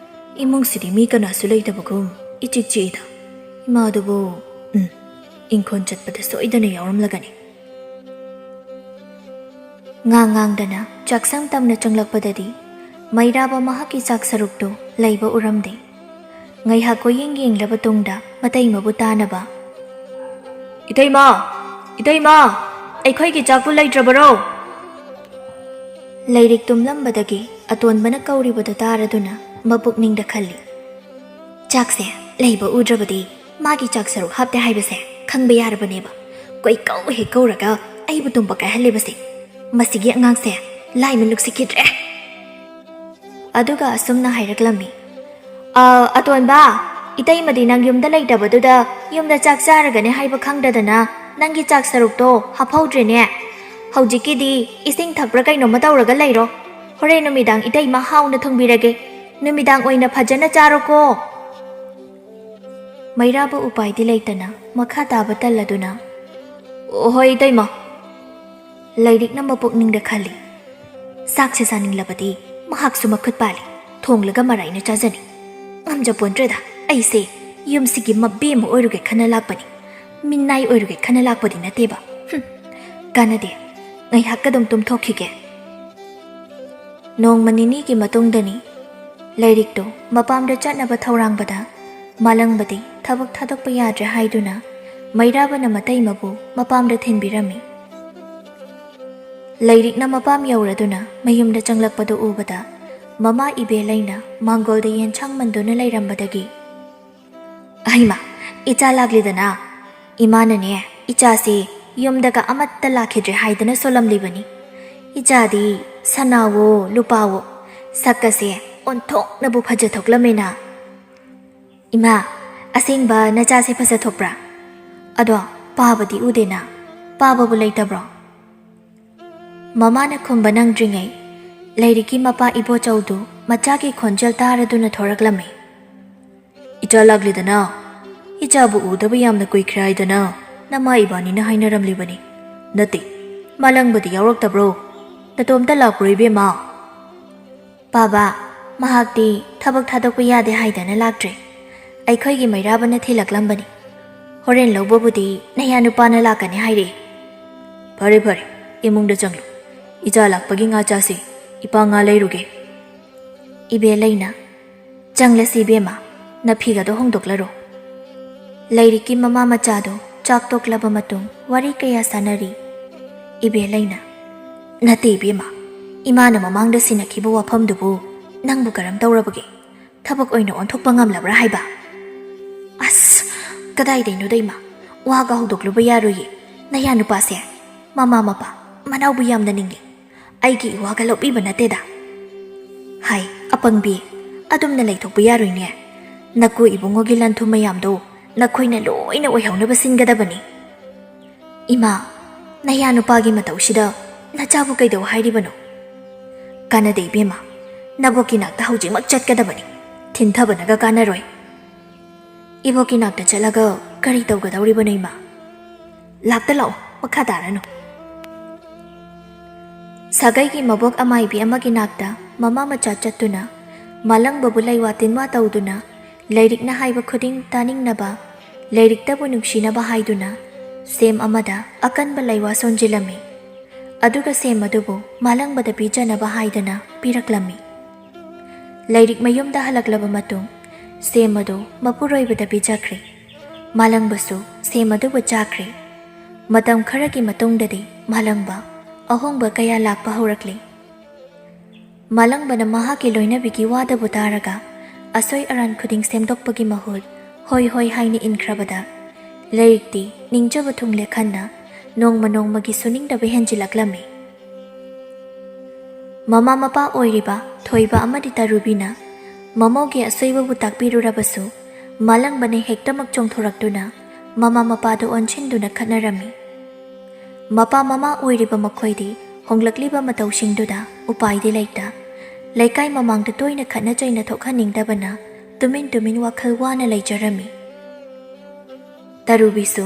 ꯏꯃꯨꯡꯁꯤꯗꯤ ꯃꯤ ꯀꯅꯥꯁꯨ ꯂꯩꯇꯕꯒꯨꯝ ꯏꯆꯤꯛ ꯆꯤꯛꯏꯗ꯫ ꯏꯃꯥꯗꯨꯕꯨ, ꯎꯝ, ꯏꯪꯈꯣꯜ ꯆꯠꯄꯗ ꯁꯣꯏꯗꯅ ꯌꯥꯎꯔꯝꯂꯒꯅꯤ꯫ ꯉꯥꯡ ꯉꯥꯡꯗꯅ ꯆꯥꯛꯁꯪ ꯇꯝꯅ ꯆꯪꯂꯛꯄꯗꯗꯤ ꯃꯩꯔꯥꯕ ꯃꯍꯥꯛꯀꯤ ꯆꯥꯛ ꯁꯔꯨꯛꯇꯨ ꯂꯩꯕ ꯎꯔꯝꯗꯦ꯫ ꯉꯥꯏꯍꯥꯛ ꯀꯣꯏꯌꯦꯡ ꯌꯦꯡꯂꯕ ꯇꯨꯡꯗ ꯃꯇꯩꯃꯕꯨ ꯇꯥꯅꯕ, "ꯏꯇꯩꯃ! ꯏꯇꯩꯃ! ꯑꯩꯈꯣꯏꯒꯤ ꯆꯥꯛꯄꯨ ꯂꯩꯇ꯭ꯔꯕꯔꯣ?" ꯂꯥꯏꯔꯤꯛ ꯇꯨꯝꯂꯝꯕꯗꯒꯤ ꯑꯇꯣꯟꯕꯅ ꯀꯧꯔꯤꯕꯗꯨ ꯇꯥꯔꯗꯨꯅ ꯃꯄꯨꯛꯅꯤꯡꯗ ꯈꯜꯂꯤ, "ꯆꯥꯛꯁꯦ ꯂꯩꯕ ꯎꯗ꯭ꯔꯕꯗꯤ ꯃꯥꯒꯤ ꯆꯥꯛ ꯁꯔꯨꯛ ꯍꯥꯞꯇꯦ ꯍꯥꯏꯕꯁꯦ ꯈꯪꯕ ꯌꯥꯔꯕꯅꯦꯕ꯫ ꯀꯣꯏ ꯀꯧ ꯍꯦꯛ ꯀꯧꯔꯒ ꯑꯩꯕꯨ ꯇꯨꯝꯕ ꯀꯥꯏꯍꯜꯂꯤꯕꯁꯦ꯫ ꯃꯁꯤꯒꯤ ꯑꯉꯥꯡꯁꯦ ꯂꯥꯏ ꯃꯤꯠ ꯅꯨꯡꯁꯤꯈꯤꯗ꯭ꯔꯦ"꯫ ꯑꯗꯨꯒ ꯑꯁꯨꯝꯅ ꯍꯥꯏꯔꯛꯂꯝꯃꯤ, "ꯑ, ꯑꯇꯣꯟꯕ, ꯏꯇꯩꯃꯗꯤ ꯅꯪ ꯌꯨꯝꯗ ꯂꯩꯇꯕꯗꯨꯗ ꯌꯨꯝꯗ ꯆꯥꯛ ꯆꯥꯔꯒꯅꯦ ꯍꯥꯏꯕ ꯈꯪꯗꯗꯅ ꯅꯪꯒꯤ ꯆꯥꯛ ꯁꯔꯨꯛꯇꯣ ꯍꯥꯞꯍꯧꯗ꯭ꯔꯦꯅꯦ꯫ ꯍꯧꯖꯤꯛꯀꯤꯗꯤ ꯏꯁꯤꯡ ꯊꯛꯄ꯭ꯔꯥ ꯀꯩꯅꯣꯝꯃ ꯇꯧꯔꯒ ꯂꯩꯔꯣ"꯫ ꯍꯣꯔꯦꯟ ꯅꯨꯃꯤꯗꯥꯡ ꯏꯇꯩꯃ ꯍꯥꯎꯅ ꯊꯣꯡꯕꯤꯔꯒꯦ꯫ ꯅꯨꯃꯤꯗꯥꯡ ꯑꯣꯏꯅ ꯐꯖꯅ ꯆꯥꯔꯣꯀꯣ꯫ ꯃꯩꯔꯥꯕ ꯎꯄꯥꯏꯗꯤ ꯂꯩꯇꯅ ꯃꯈꯥ ꯇꯥꯕ ꯇꯜꯂꯗꯨꯅ, "ꯑꯣ, ꯍꯣꯏ ꯏꯇꯩꯃ꯫" ꯂꯩꯔꯤꯛꯅ ꯃꯄꯨꯛꯅꯤꯡꯗ ꯈꯜꯂꯤ, "ꯆꯥꯛꯁꯦ ꯆꯥꯅꯤꯡꯂꯕꯗꯤ ꯃꯍꯥꯛꯁꯨ ꯃꯈꯨꯠ ꯄꯥꯜꯂꯤ, ꯊꯣꯡꯂꯒ ꯃꯔꯥꯏꯅ ꯆꯥꯖꯅꯤ꯫ ꯉꯝꯖꯄꯣꯟꯇ꯭ꯔꯦꯗ, ꯑꯩꯁꯦ ꯌꯨꯝꯁꯤꯒꯤ ꯃꯕꯦꯝꯃ ꯑꯣꯏꯔꯨꯒꯦ ꯈꯟꯅ ꯂꯥꯛꯄꯅꯤ, ꯃꯤꯅꯥꯏ ꯑꯣꯏꯔꯨꯒꯦ ꯈꯟꯅ ꯂꯥꯛꯄꯗꯤ ꯅꯠꯇꯦꯕ꯫ ꯍꯨꯝ, ꯀꯥꯟꯅꯗꯦ, ꯉꯥꯏꯍꯥꯛ ꯑꯗꯨꯝ ꯇꯨꯝꯊꯣꯛꯈꯤꯒꯦ꯫" ꯅꯣꯡꯃ ꯅꯤꯅꯤꯒꯤ ꯃꯇꯨꯡꯗꯅꯤ꯫ ꯂꯩꯔꯤꯛꯇꯨ ꯃꯄꯥꯝꯗ ꯆꯠꯅꯕ ꯊꯧꯔꯥꯡꯕꯗ ꯃꯥꯂꯪꯕꯗꯤ ꯊꯕꯛ ꯊꯥꯗꯣꯛꯄ ꯌꯥꯗ꯭ꯔꯦ ꯍꯥꯏꯗꯨꯅ ꯃꯩꯔꯥꯕꯅ ꯃꯇꯩꯃꯕꯨ ꯃꯄꯥꯝꯗ ꯊꯤꯟꯕꯤꯔꯝꯃꯤ꯫ ꯂꯩꯔꯤꯛꯅ ꯃꯄꯥꯝ ꯌꯧꯔꯗꯨꯅ ꯃꯌꯨꯝꯗ ꯆꯪꯂꯛꯄꯗꯨ ꯎꯕꯗ ꯃꯃꯥ ꯏꯕꯦꯂꯩꯅ ꯃꯥꯡꯒꯣꯜꯗ ꯌꯦꯟꯁꯥꯡ ꯃꯟꯗꯨꯅ ꯂꯩꯔꯝꯕꯗꯒꯤ, "ꯑꯍꯩꯃ, ꯏꯆꯥ ꯂꯥꯛꯂꯤꯗꯅ꯫ ꯏꯃꯥꯅꯅꯦ, ꯏꯆꯥꯁꯤ ꯌꯨꯝꯗꯒ ꯑꯃꯠꯇ ꯂꯥꯛꯈꯤꯗ꯭ꯔꯦ ꯍꯥꯏꯗꯅ ꯁꯣꯜꯂꯝꯂꯤꯕꯅꯤ꯫ ꯏꯆꯥꯗꯤ ꯁꯅꯥꯋꯣ ꯂꯨꯄꯥꯋꯣ, ꯁꯛꯀꯁꯦ ꯑꯣꯟꯊꯣꯛꯅꯕꯨ ꯐꯖꯊꯣꯛꯂꯝꯃꯦꯅ꯫" "ꯏꯃꯥ, ꯑꯁꯦꯡꯕ ꯅꯆꯥꯁꯦ ꯐꯖꯊꯣꯛꯄ꯭ꯔꯥ? ꯑꯗꯣ ꯄꯥꯕꯗꯤ ꯎꯗꯦꯅ, ꯄꯥꯕꯕꯨ ꯂꯩꯇꯕ꯭ꯔꯣ?" ꯃꯃꯥꯅ ꯈꯨꯝꯕ ꯅꯪꯗ꯭ꯔꯤꯉꯩ, ꯂꯩꯔꯤꯛꯀꯤ ꯃꯄꯥ ꯏꯕꯣꯆꯧꯗꯨ ꯃꯆꯥꯒꯤ ꯈꯣꯟꯖꯦꯜ ꯇꯥꯔꯗꯨꯅ ꯊꯣꯔꯛꯂꯝꯃꯤ꯫ "ꯏꯆꯥ ꯂꯥꯛꯂꯤꯗꯅ? ꯏꯆꯥꯕꯨ ꯎꯗꯕ ꯌꯥꯝꯅ ꯀꯨꯏꯈ꯭ꯔꯦ ꯍꯥꯏꯗꯅ ꯅꯃꯥ ꯏꯕꯥꯅꯤꯅ ꯍꯥꯏꯅꯔꯝꯂꯤꯕꯅꯤ꯫ ꯅꯠꯇꯦ, ꯃꯥꯂꯪꯕꯗꯤ ꯌꯥꯎꯔꯛꯇꯕ꯭ꯔꯣ? ꯅꯇꯣꯝꯇ ꯂꯥꯛꯄ꯭ꯔꯣ ꯏꯕꯦꯝꯃ?" "ꯄꯥꯕ, ꯃꯍꯥꯛꯇꯤ ꯊꯕꯛ ꯊꯥꯗꯣꯛꯄ ꯌꯥꯗꯦ ꯍꯥꯏꯗꯅ ꯂꯥꯛꯇ꯭ꯔꯦ꯫ ꯑꯩꯈꯣꯏꯒꯤ ꯃꯩꯔꯥꯕꯅ ꯊꯤꯜꯂꯛꯂꯝꯕꯅꯤ꯫ ꯍꯣꯔꯦꯟ ꯂꯧꯕꯕꯨꯗꯤ ꯅꯌꯥ ꯅꯨꯄꯥꯅ ꯂꯥꯛꯀꯅꯤ ꯍꯥꯏꯔꯛꯏ꯫" "ꯐꯔꯦ ꯐꯔꯦ, ꯏꯃꯨꯡꯗ ꯆꯪꯂꯨ꯫ ꯏꯆꯥ ꯂꯥꯛꯄꯒꯤ ꯉꯥ ꯆꯥꯁꯤ꯫ ꯏꯄꯥ ꯉꯥ ꯂꯩꯔꯨꯒꯦ꯫" ꯏꯕꯦꯂꯩꯅ, "ꯆꯪꯂꯁꯤ ꯏꯕꯦꯝꯃ, ꯅꯐꯤꯒꯗꯣ ꯍꯣꯡꯗꯣꯛꯂꯔꯣ꯫" ꯂꯩꯔꯤꯛꯀꯤ ꯃꯃꯥ ꯃꯆꯥꯗꯣ ꯆꯥꯛ ꯇꯣꯛꯂꯕ ꯃꯇꯨꯡ ꯋꯥꯔꯤ ꯀꯌꯥ ꯁꯥꯟꯅꯔꯤ꯫ ꯏꯕꯦꯂꯩꯅ, "ꯅꯠꯇꯦ ꯏꯕꯦꯝꯃ, ꯏꯃꯥꯅ ꯃꯃꯥꯡꯗ ꯁꯤꯟꯅꯈꯤꯕ ꯋꯥꯐꯝꯗꯨꯕꯨ ꯅꯪꯕꯨ ꯀꯔꯝ ꯇꯧꯔꯕꯒꯦ? ꯊꯕꯛ ꯑꯣꯏꯅ ꯑꯣꯟꯊꯣꯛꯄ ꯉꯝꯂꯕ꯭ꯔꯥ ꯍꯥꯏꯕ?" "ꯑꯁ, ꯀꯗꯥꯏꯗꯩꯅꯣꯗ ꯏꯃꯥ, ꯋꯥꯒ ꯍꯧꯗꯣꯛꯂꯨꯕ ꯌꯥꯔꯣꯏꯌꯦ꯫ ꯅꯌꯥ ꯅꯨꯄꯥꯁꯦ ꯃꯃꯥ ꯃꯄꯥ ꯃꯅꯥꯎꯕꯨ ꯌꯥꯝꯅ ꯅꯤꯡꯉꯤ꯫ ꯑꯩꯒꯤ ꯏꯋꯥꯒ ꯂꯧꯕꯤꯕ ꯅꯠꯇꯦꯗ꯫" "ꯍꯥꯏ, ꯑꯄꯪꯕꯤ, ꯑꯗꯨꯝꯅ ꯂꯩꯊꯣꯛꯄ ꯌꯥꯔꯣꯏꯅꯦ꯫ ꯅꯀꯨ ꯏꯕꯨꯡꯉꯣꯒꯤ ꯂꯟ ꯊꯨꯝ ꯃꯌꯥꯝꯗꯣ ꯅꯈꯣꯏꯅ ꯂꯣꯏꯅ ꯑꯣꯏꯍꯧꯅꯕ ꯁꯤꯟꯒꯗꯕꯅꯤ꯫" "ꯏꯃꯥ, ꯅꯌꯥ ꯅꯨꯄꯥꯒꯤ ꯃꯇꯧꯁꯤꯗ ꯅꯆꯥꯕꯨ ꯀꯩꯗꯧ ꯍꯥꯏꯔꯤꯕꯅꯣ?" "ꯀꯥꯟꯅꯗꯦ ꯏꯕꯦꯝꯃ, ꯅꯕꯣꯛꯀꯤ ꯅꯥꯛꯇ ꯍꯧꯖꯤꯛꯃꯛ ꯆꯠꯀꯗꯕꯅꯤ꯫ ꯊꯤꯟꯊꯕꯅꯒ ꯀꯥꯟꯅꯔꯣꯏ꯫ ꯏꯕꯣꯛꯀꯤ ꯅꯥꯛꯇ ꯆꯠꯂꯒ ꯀꯔꯤ ꯇꯧꯒꯗꯧꯔꯤꯕꯅꯣ ꯏꯃꯥ? ꯂꯥꯛꯇ ꯂꯥꯛꯑꯣ, ꯃꯈꯥ ꯇꯥꯔꯅꯨ"꯫ ꯁꯥꯒꯩꯒꯤ ꯃꯕꯣꯛ ꯑꯃꯥꯏꯕꯤ ꯑꯃꯒꯤ ꯅꯥꯛꯇ ꯃꯃꯥ ꯃꯆꯥ ꯆꯠꯇꯨꯅ ꯃꯥꯂꯪꯕꯕꯨ ꯂꯩꯋꯥ ꯇꯤꯟꯋꯥ ꯇꯧꯗꯨꯅ, ꯂꯥꯏꯔꯤꯛꯅ ꯍꯥꯏꯕ ꯈꯨꯗꯤꯡ ꯇꯥꯅꯤꯡꯅꯕ, ꯂꯥꯏꯔꯤꯛꯇꯕꯨ ꯅꯨꯡꯁꯤꯅꯕ ꯍꯥꯏꯗꯨꯅ ꯁꯦꯝ ꯑꯃꯗ ꯑꯀꯟꯕ ꯂꯩꯋꯥ ꯁꯣꯟꯖꯤꯜꯂꯝꯃꯤ꯫ ꯑꯗꯨꯒ ꯁꯦꯝ ꯑꯗꯨꯕꯨ ꯃꯥꯂꯪꯕꯗ ꯄꯤꯖꯅꯕ ꯍꯥꯏꯗꯨꯅ ꯄꯤꯔꯛꯂꯝꯃꯤ꯫ ꯂꯥꯏꯔꯤꯛ ꯃꯌꯨꯝꯗ ꯍꯜꯂꯛꯂꯕ ꯃꯇꯨꯡ ꯁꯦꯝ ꯑꯗꯨ ꯃꯄꯨꯔꯣꯏꯕꯗ ꯄꯤꯖꯈ꯭ꯔꯦ꯫ ꯃꯥꯂꯪꯕꯁꯨ ꯁꯦꯝ ꯑꯗꯨꯕꯨ ꯆꯥꯈ꯭ꯔꯦ꯫ ꯃꯇꯝ ꯈꯔꯒꯤ ꯃꯇꯨꯡꯗꯗꯤ ꯃꯥꯂꯪꯕ ꯑꯍꯣꯡꯕ ꯀꯌꯥ ꯂꯥꯛꯄ ꯍꯧꯔꯛꯂꯤ꯫ ꯃꯥꯂꯪꯕꯅ ꯃꯍꯥꯛꯀꯤ ꯂꯣꯏꯅꯕꯤꯒꯤ ꯋꯥꯗꯕꯨ ꯇꯥꯔꯒ ꯑꯁꯣꯏ ꯑꯔꯥꯟ ꯈꯨꯗꯤꯡ ꯁꯦꯝꯗꯣꯛꯄꯒꯤ ꯃꯍꯨꯠ ꯍꯣꯏ ꯍꯣꯏ ꯍꯥꯏꯅ ꯏꯟꯈ꯭ꯔꯕꯗ ꯂꯥꯏꯔꯤꯛꯇꯤ ꯅꯤꯡꯖꯕ ꯊꯨꯡꯂꯦ ꯈꯟꯅ ꯅꯣꯡꯃ ꯅꯣꯡꯃꯒꯤ ꯁꯨꯅꯤꯡꯗꯕ ꯍꯦꯟꯖꯤꯜꯂꯛꯂꯝꯃꯤ꯫ ꯃꯃꯥ ꯃꯄꯥ ꯑꯣꯏꯔꯤꯕ ꯊꯣꯏꯕ ꯑꯃꯗꯤ ꯇꯔꯨꯕꯤꯅ ꯃꯃꯧꯒꯤ ꯑꯁꯣꯏꯕꯕꯨ ꯇꯥꯛꯄꯤꯔꯨꯔꯕꯁꯨ ꯃꯥꯂꯪꯕꯅ ꯍꯦꯛꯇꯃꯛ ꯆꯣꯡꯊꯣꯔꯛꯇꯨꯅ ꯃꯃꯥ ꯃꯄꯥꯗꯨ ꯑꯣꯟꯁꯤꯟꯗꯨꯅ ꯈꯠꯅꯔꯝꯃꯤ꯫ ꯃꯄꯥ ꯃꯃꯥ ꯑꯣꯏꯔꯤꯕ ꯃꯈꯣꯏꯗꯤ ꯍꯣꯡꯂꯛꯂꯤꯕ ꯃꯇꯧꯁꯤꯡꯗꯨꯗ ꯎꯄꯥꯏꯗꯤ ꯂꯩꯇ, ꯂꯩꯀꯥꯏ ꯃꯃꯥꯡꯗ ꯇꯣꯏꯅ ꯈꯠꯅ ꯆꯩꯅ ꯊꯣꯛꯍꯟꯅꯤꯡꯗꯕꯅ ꯇꯨꯃꯤꯟ ꯇꯨꯃꯤꯟ ꯋꯥꯈꯜ ꯋꯥꯅ ꯂꯩꯖꯔꯝꯃꯤ꯫ ꯇꯔꯨꯕꯤꯁꯨ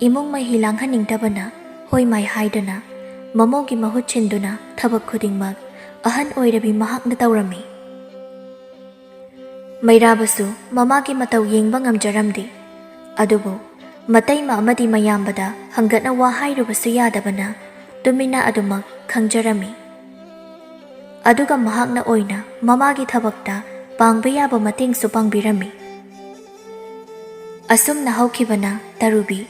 ꯏꯃꯨꯡ ꯃꯍꯤ ꯂꯥꯡꯍꯟꯅꯤꯡꯗꯕꯅ ꯍꯣꯏ ꯃꯥꯏ ꯍꯥꯏꯗꯨꯅ ꯃꯃꯧꯒꯤ ꯃꯍꯨꯠ ꯁꯤꯟꯗꯨꯅ ꯊꯕꯛ ꯈꯨꯗꯤꯡꯃꯛ ꯑꯍꯟ ꯑꯣꯏꯔꯕꯤ ꯃꯍꯥꯛꯅ ꯇꯧꯔꯝꯃꯤ꯫ ꯃꯩꯔꯥꯕꯁꯨ ꯃꯃꯥꯒꯤ ꯃꯇꯧ ꯌꯦꯡꯕ ꯉꯝꯖꯔꯝꯗꯦ꯫ ꯑꯗꯨꯕꯨ ꯃꯇꯩꯃ ꯑꯃꯗꯤ ꯃꯌꯥꯝꯕꯗ ꯍꯪꯒꯠꯅ ꯋꯥ ꯍꯥꯏꯔꯨꯕꯁꯨ ꯌꯥꯗꯕꯅ ꯇꯨꯃꯤꯟꯅ ꯑꯗꯨꯃꯛ ꯈꯪꯖꯔꯝꯃꯤ꯫ ꯑꯗꯨꯒ ꯃꯍꯥꯛꯅ ꯑꯣꯏꯅ ꯃꯃꯥꯒꯤ ꯊꯕꯛꯇ ꯄꯥꯡꯕ ꯌꯥꯕ ꯃꯇꯦꯡꯁꯨ ꯄꯥꯡꯕꯤꯔꯝꯃꯤ꯫ ꯑꯁꯨꯝꯅ ꯍꯧꯈꯤꯕꯅ ꯇꯔꯨꯕꯤ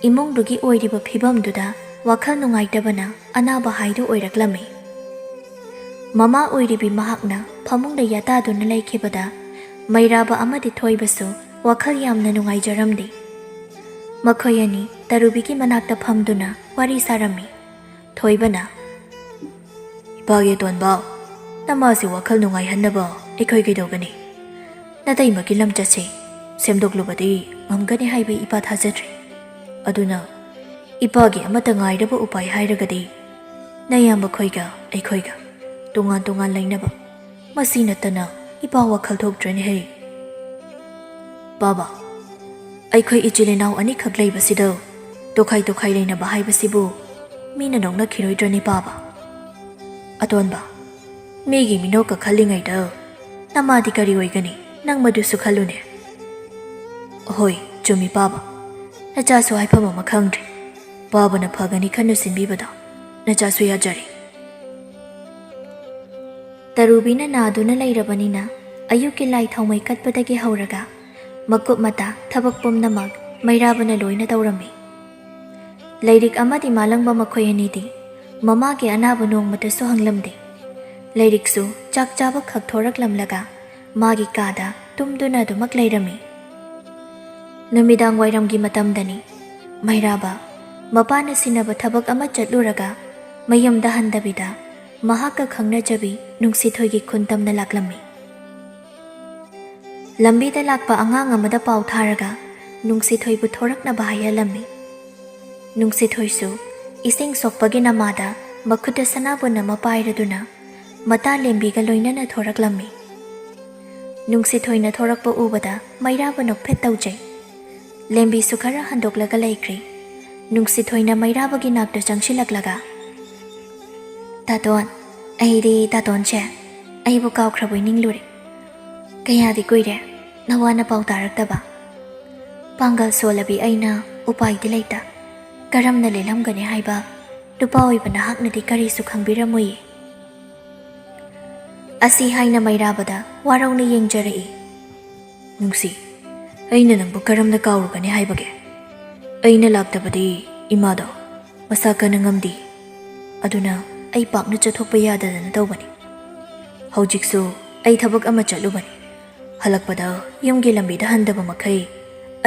ꯏꯃꯨꯡꯗꯨꯒꯤ ꯑꯣꯏꯔꯤꯕ ꯐꯤꯕꯝꯗꯨꯗ ꯋꯥꯈꯜ ꯅꯨꯡꯉꯥꯏꯇꯕꯅ ꯑꯅꯥꯕ ꯍꯥꯏꯗꯨ ꯑꯣꯏꯔꯛꯂꯝꯃꯤ꯫ ꯃꯃꯥ ꯑꯣꯏꯔꯤꯕꯤ ꯃꯍꯥꯛꯅ ꯐꯃꯨꯡꯗ ꯌꯥꯇꯥꯗꯨꯅ ꯂꯩꯈꯤꯕꯗ ꯃꯩꯔꯥꯕ ꯑꯃꯗꯤ ꯊꯣꯏꯕꯁꯨ ꯋꯥꯈꯜ ꯌꯥꯝꯅ ꯅꯨꯡꯉꯥꯏꯖꯔꯝꯗꯦ꯫ ꯃꯈꯣꯏ ꯑꯅꯤ ꯇꯔꯨꯕꯤꯒꯤ ꯃꯅꯥꯛꯇ ꯐꯝꯗꯨꯅ ꯋꯥꯔꯤ ꯁꯥꯔꯝꯃꯤ꯫ ꯊꯣꯏꯕꯅ, "ꯏꯄꯥꯒꯤ ꯑꯇꯣꯟꯕ, ꯅꯃꯥꯁꯤ ꯋꯥꯈꯜ ꯅꯨꯡꯉꯥꯏꯍꯟꯅꯕ ꯑꯩꯈꯣꯏ ꯀꯩꯗꯧꯒꯅꯤ? ꯅꯇꯩꯃꯒꯤ ꯂꯝꯆꯠꯁꯦ ꯁꯦꯝꯗꯣꯛꯂꯨꯕꯗꯤ ꯉꯝꯒꯅꯤ ꯍꯥꯏꯕ ꯏꯄꯥ ꯊꯥꯖꯗ꯭ꯔꯦ꯫ ꯑꯗꯨꯅ ꯏꯄꯥꯒꯤ ꯑꯃꯠꯇ ꯉꯥꯏꯔꯕ ꯎꯄꯥꯏ ꯍꯥꯏꯔꯒꯗꯤ ꯅꯌꯥꯝꯕ ꯈꯣꯏꯒ ꯑꯩꯈꯣꯏꯒ ꯇꯣꯉꯥꯟ ꯇꯣꯉꯥꯟ ꯂꯩꯅꯕ꯫ ꯃꯁꯤ ꯅꯠꯇꯅ ꯏꯄꯥ ꯋꯥꯈꯜ ꯊꯣꯛꯇ꯭ꯔꯦꯅꯦꯍꯦ꯫ ꯄꯥꯕ, ꯑꯩꯈꯣꯏ ꯏꯆꯤꯜ ꯏꯅꯥꯎ ꯑꯅꯤꯈꯛ ꯂꯩꯕꯁꯤꯗ ꯇꯣꯈꯥꯏ ꯇꯣꯈꯥꯏ ꯂꯩꯅꯕ ꯍꯥꯏꯕꯁꯤꯕꯨ ꯃꯤꯅ ꯅꯣꯛꯅꯈꯤꯔꯣꯏꯗ꯭ꯔꯅꯦ ꯄꯥꯕ? ꯑꯇꯣꯟꯕ, ꯃꯤꯒꯤ ꯃꯤꯅꯣꯛꯀ ꯈꯜꯂꯤꯉꯩꯗ ꯅꯃꯥꯗꯤ ꯀꯔꯤ ꯑꯣꯏꯒꯅꯤ? ꯅꯪ ꯃꯗꯨꯁꯨ ꯈꯜꯂꯨꯅꯦ꯫ ꯍꯣꯏ, ꯆꯨꯝꯃꯤ ꯄꯥꯕ꯫ ꯅꯆꯥꯁꯨ ꯍꯥꯏꯐꯝ ꯑꯃ ꯈꯪꯗ꯭ꯔꯦ꯫ ꯄꯥꯕꯅ ꯐꯒꯅꯤ ꯈꯟꯅ ꯁꯤꯟꯕꯤꯕꯗꯣ ꯅꯆꯥꯁꯨ ꯌꯥꯖꯔꯦ꯫ ꯇꯔꯨꯕꯤꯅ ꯅꯥꯗꯨꯅ ꯂꯩꯔꯕꯅꯤꯅ ꯑꯌꯨꯛꯀꯤ ꯂꯥꯏ ꯊꯥꯎꯃꯩ ꯀꯠꯄꯗꯒꯤ ꯍꯧꯔꯒ ꯃꯀꯨꯞ ꯃꯇꯥ ꯊꯕꯛ ꯄꯨꯝꯅꯃꯛ ꯃꯩꯔꯥꯕꯅ ꯂꯣꯏꯅ ꯇꯧꯔꯝꯃꯤ꯫ ꯂꯥꯏꯔꯤꯛ ꯑꯃꯗꯤ ꯃꯥꯂꯪꯕ ꯃꯈꯣꯏ ꯑꯅꯤꯗꯤ ꯃꯃꯥꯒꯤ ꯑꯅꯥꯕ ꯅꯣꯡꯃꯇꯁꯨ ꯍꯪꯂꯝꯗꯦ꯫ ꯂꯥꯏꯔꯤꯛꯁꯨ ꯆꯥꯛ ꯆꯥꯕ ꯈꯛ ꯊꯣꯔꯛꯂꯝꯂꯒ ꯃꯥꯒꯤ ꯀꯥꯗ ꯇꯨꯝꯗꯨꯅ ꯑꯗꯨꯃꯛ ꯂꯩꯔꯝꯃꯤ꯫ ꯅꯨꯃꯤꯗꯥꯡ ꯋꯥꯏꯔꯝꯒꯤ ꯃꯇꯝꯗꯅꯤ ꯃꯩꯔꯥꯕ ꯃꯄꯥꯅ ꯁꯤꯟꯅꯕ ꯊꯕꯛ ꯑꯃ ꯆꯠꯂꯨꯔꯒ ꯃꯌꯨꯝꯗ ꯍꯟꯗꯕꯤꯗ ꯃꯍꯥꯛꯀ ꯈꯪꯅꯖꯕꯤ ꯅꯨꯡꯁꯤꯊꯣꯏꯒꯤ ꯈꯨꯟ ꯇꯝꯅ ꯂꯥꯛꯂꯝꯃꯤ꯫ ꯂꯝꯕꯤꯗ ꯂꯥꯛꯄ ꯑꯉꯥꯡ ꯑꯃꯗ ꯄꯥꯎ ꯊꯥꯔꯒ ꯅꯨꯡꯁꯤꯊꯣꯏꯕꯨ ꯊꯣꯔꯛꯅꯕ ꯍꯥꯏꯍꯜꯂꯝꯃꯤ꯫ ꯅꯨꯡꯁꯤꯊꯣꯏꯁꯨ ꯏꯁꯤꯡ ꯁꯣꯛꯄꯒꯤ ꯅꯃꯥꯗ ꯃꯈꯨꯠꯇ ꯁꯅꯥꯕꯨꯟ ꯑꯃ ꯄꯥꯏꯔꯗꯨꯅ ꯃꯇꯥ ꯂꯦꯝꯕꯤꯒ ꯂꯣꯏꯅꯅ ꯊꯣꯔꯛꯂꯝꯃꯤ꯫ ꯅꯨꯡꯁꯤꯊꯣꯏꯅ ꯊꯣꯔꯛꯄ ꯎꯕꯗ ꯃꯩꯔꯥꯕ ꯅꯣꯛꯐꯦꯠ ꯇꯧꯖꯩ꯫ ꯂꯦꯝꯕꯤꯁꯨ ꯈꯔ ꯍꯟꯗꯣꯛꯂꯒ ꯂꯩꯈ꯭ꯔꯦ꯫ ꯅꯨꯡꯁꯤꯊꯣꯏꯅ ꯃꯩꯔꯥꯕꯒꯤ ꯅꯥꯛꯇ ꯆꯪꯁꯤꯜꯂꯛꯂꯒ, "ꯇꯥꯇꯣꯟ, ꯑꯩꯗꯤ ꯇꯥꯇꯣꯟꯁꯦ ꯑꯩꯕꯨ ꯀꯥꯎꯈ꯭ꯔꯕꯣꯏ ꯅꯤꯡꯂꯨꯔꯦ꯫ ꯀꯌꯥꯗꯤ ꯀꯨꯏꯔꯦ ꯅꯋꯥ ꯅꯄꯥꯎ ꯇꯥꯔꯛꯇꯕ꯫ ꯄꯥꯡꯒꯜ ꯁꯣꯜꯂꯕꯤ ꯑꯩꯅ ꯎꯄꯥꯏꯗꯤ ꯂꯩꯇ꯫ ꯀꯔꯝꯅ ꯂꯦꯜꯂꯝꯒꯅꯤ ꯍꯥꯏꯕ ꯅꯨꯄꯥ ꯑꯣꯏꯕ ꯅꯍꯥꯛꯅꯗꯤ ꯀꯔꯤꯁꯨ ꯈꯪꯕꯤꯔꯝꯃꯣꯏꯌꯦ꯫" ꯑꯁꯤ ꯍꯥꯏꯅ ꯃꯩꯔꯥꯕꯗ ꯋꯥꯔꯧꯅ ꯌꯦꯡꯖꯔꯛꯏ꯫ "ꯅꯨꯡꯁꯤ, ꯑꯩꯅ ꯅꯪꯕꯨ ꯀꯔꯝꯅ ꯀꯥꯎꯔꯨꯒꯅꯤ ꯍꯥꯏꯕꯒꯦ? ꯑꯩꯅ ꯂꯥꯛꯇꯕꯗꯤ ꯏꯃꯥꯗꯣ ꯃꯁꯥ ꯀꯟꯅ ꯉꯝꯗꯦ꯫ ꯑꯗꯨꯅ ꯑꯩ ꯄꯥꯛꯅ ꯆꯠꯊꯣꯛꯄ ꯌꯥꯗꯗꯅ ꯇꯧꯕꯅꯤ꯫ ꯍꯧꯖꯤꯛꯁꯨ ꯑꯩ ꯊꯕꯛ ꯑꯃ ꯆꯠꯂꯨꯕꯅꯤ꯫ ꯍꯜꯂꯛꯄꯗ ꯌꯨꯝꯒꯤ ꯂꯝꯕꯤꯗ ꯍꯟꯗꯕ ꯃꯈꯩ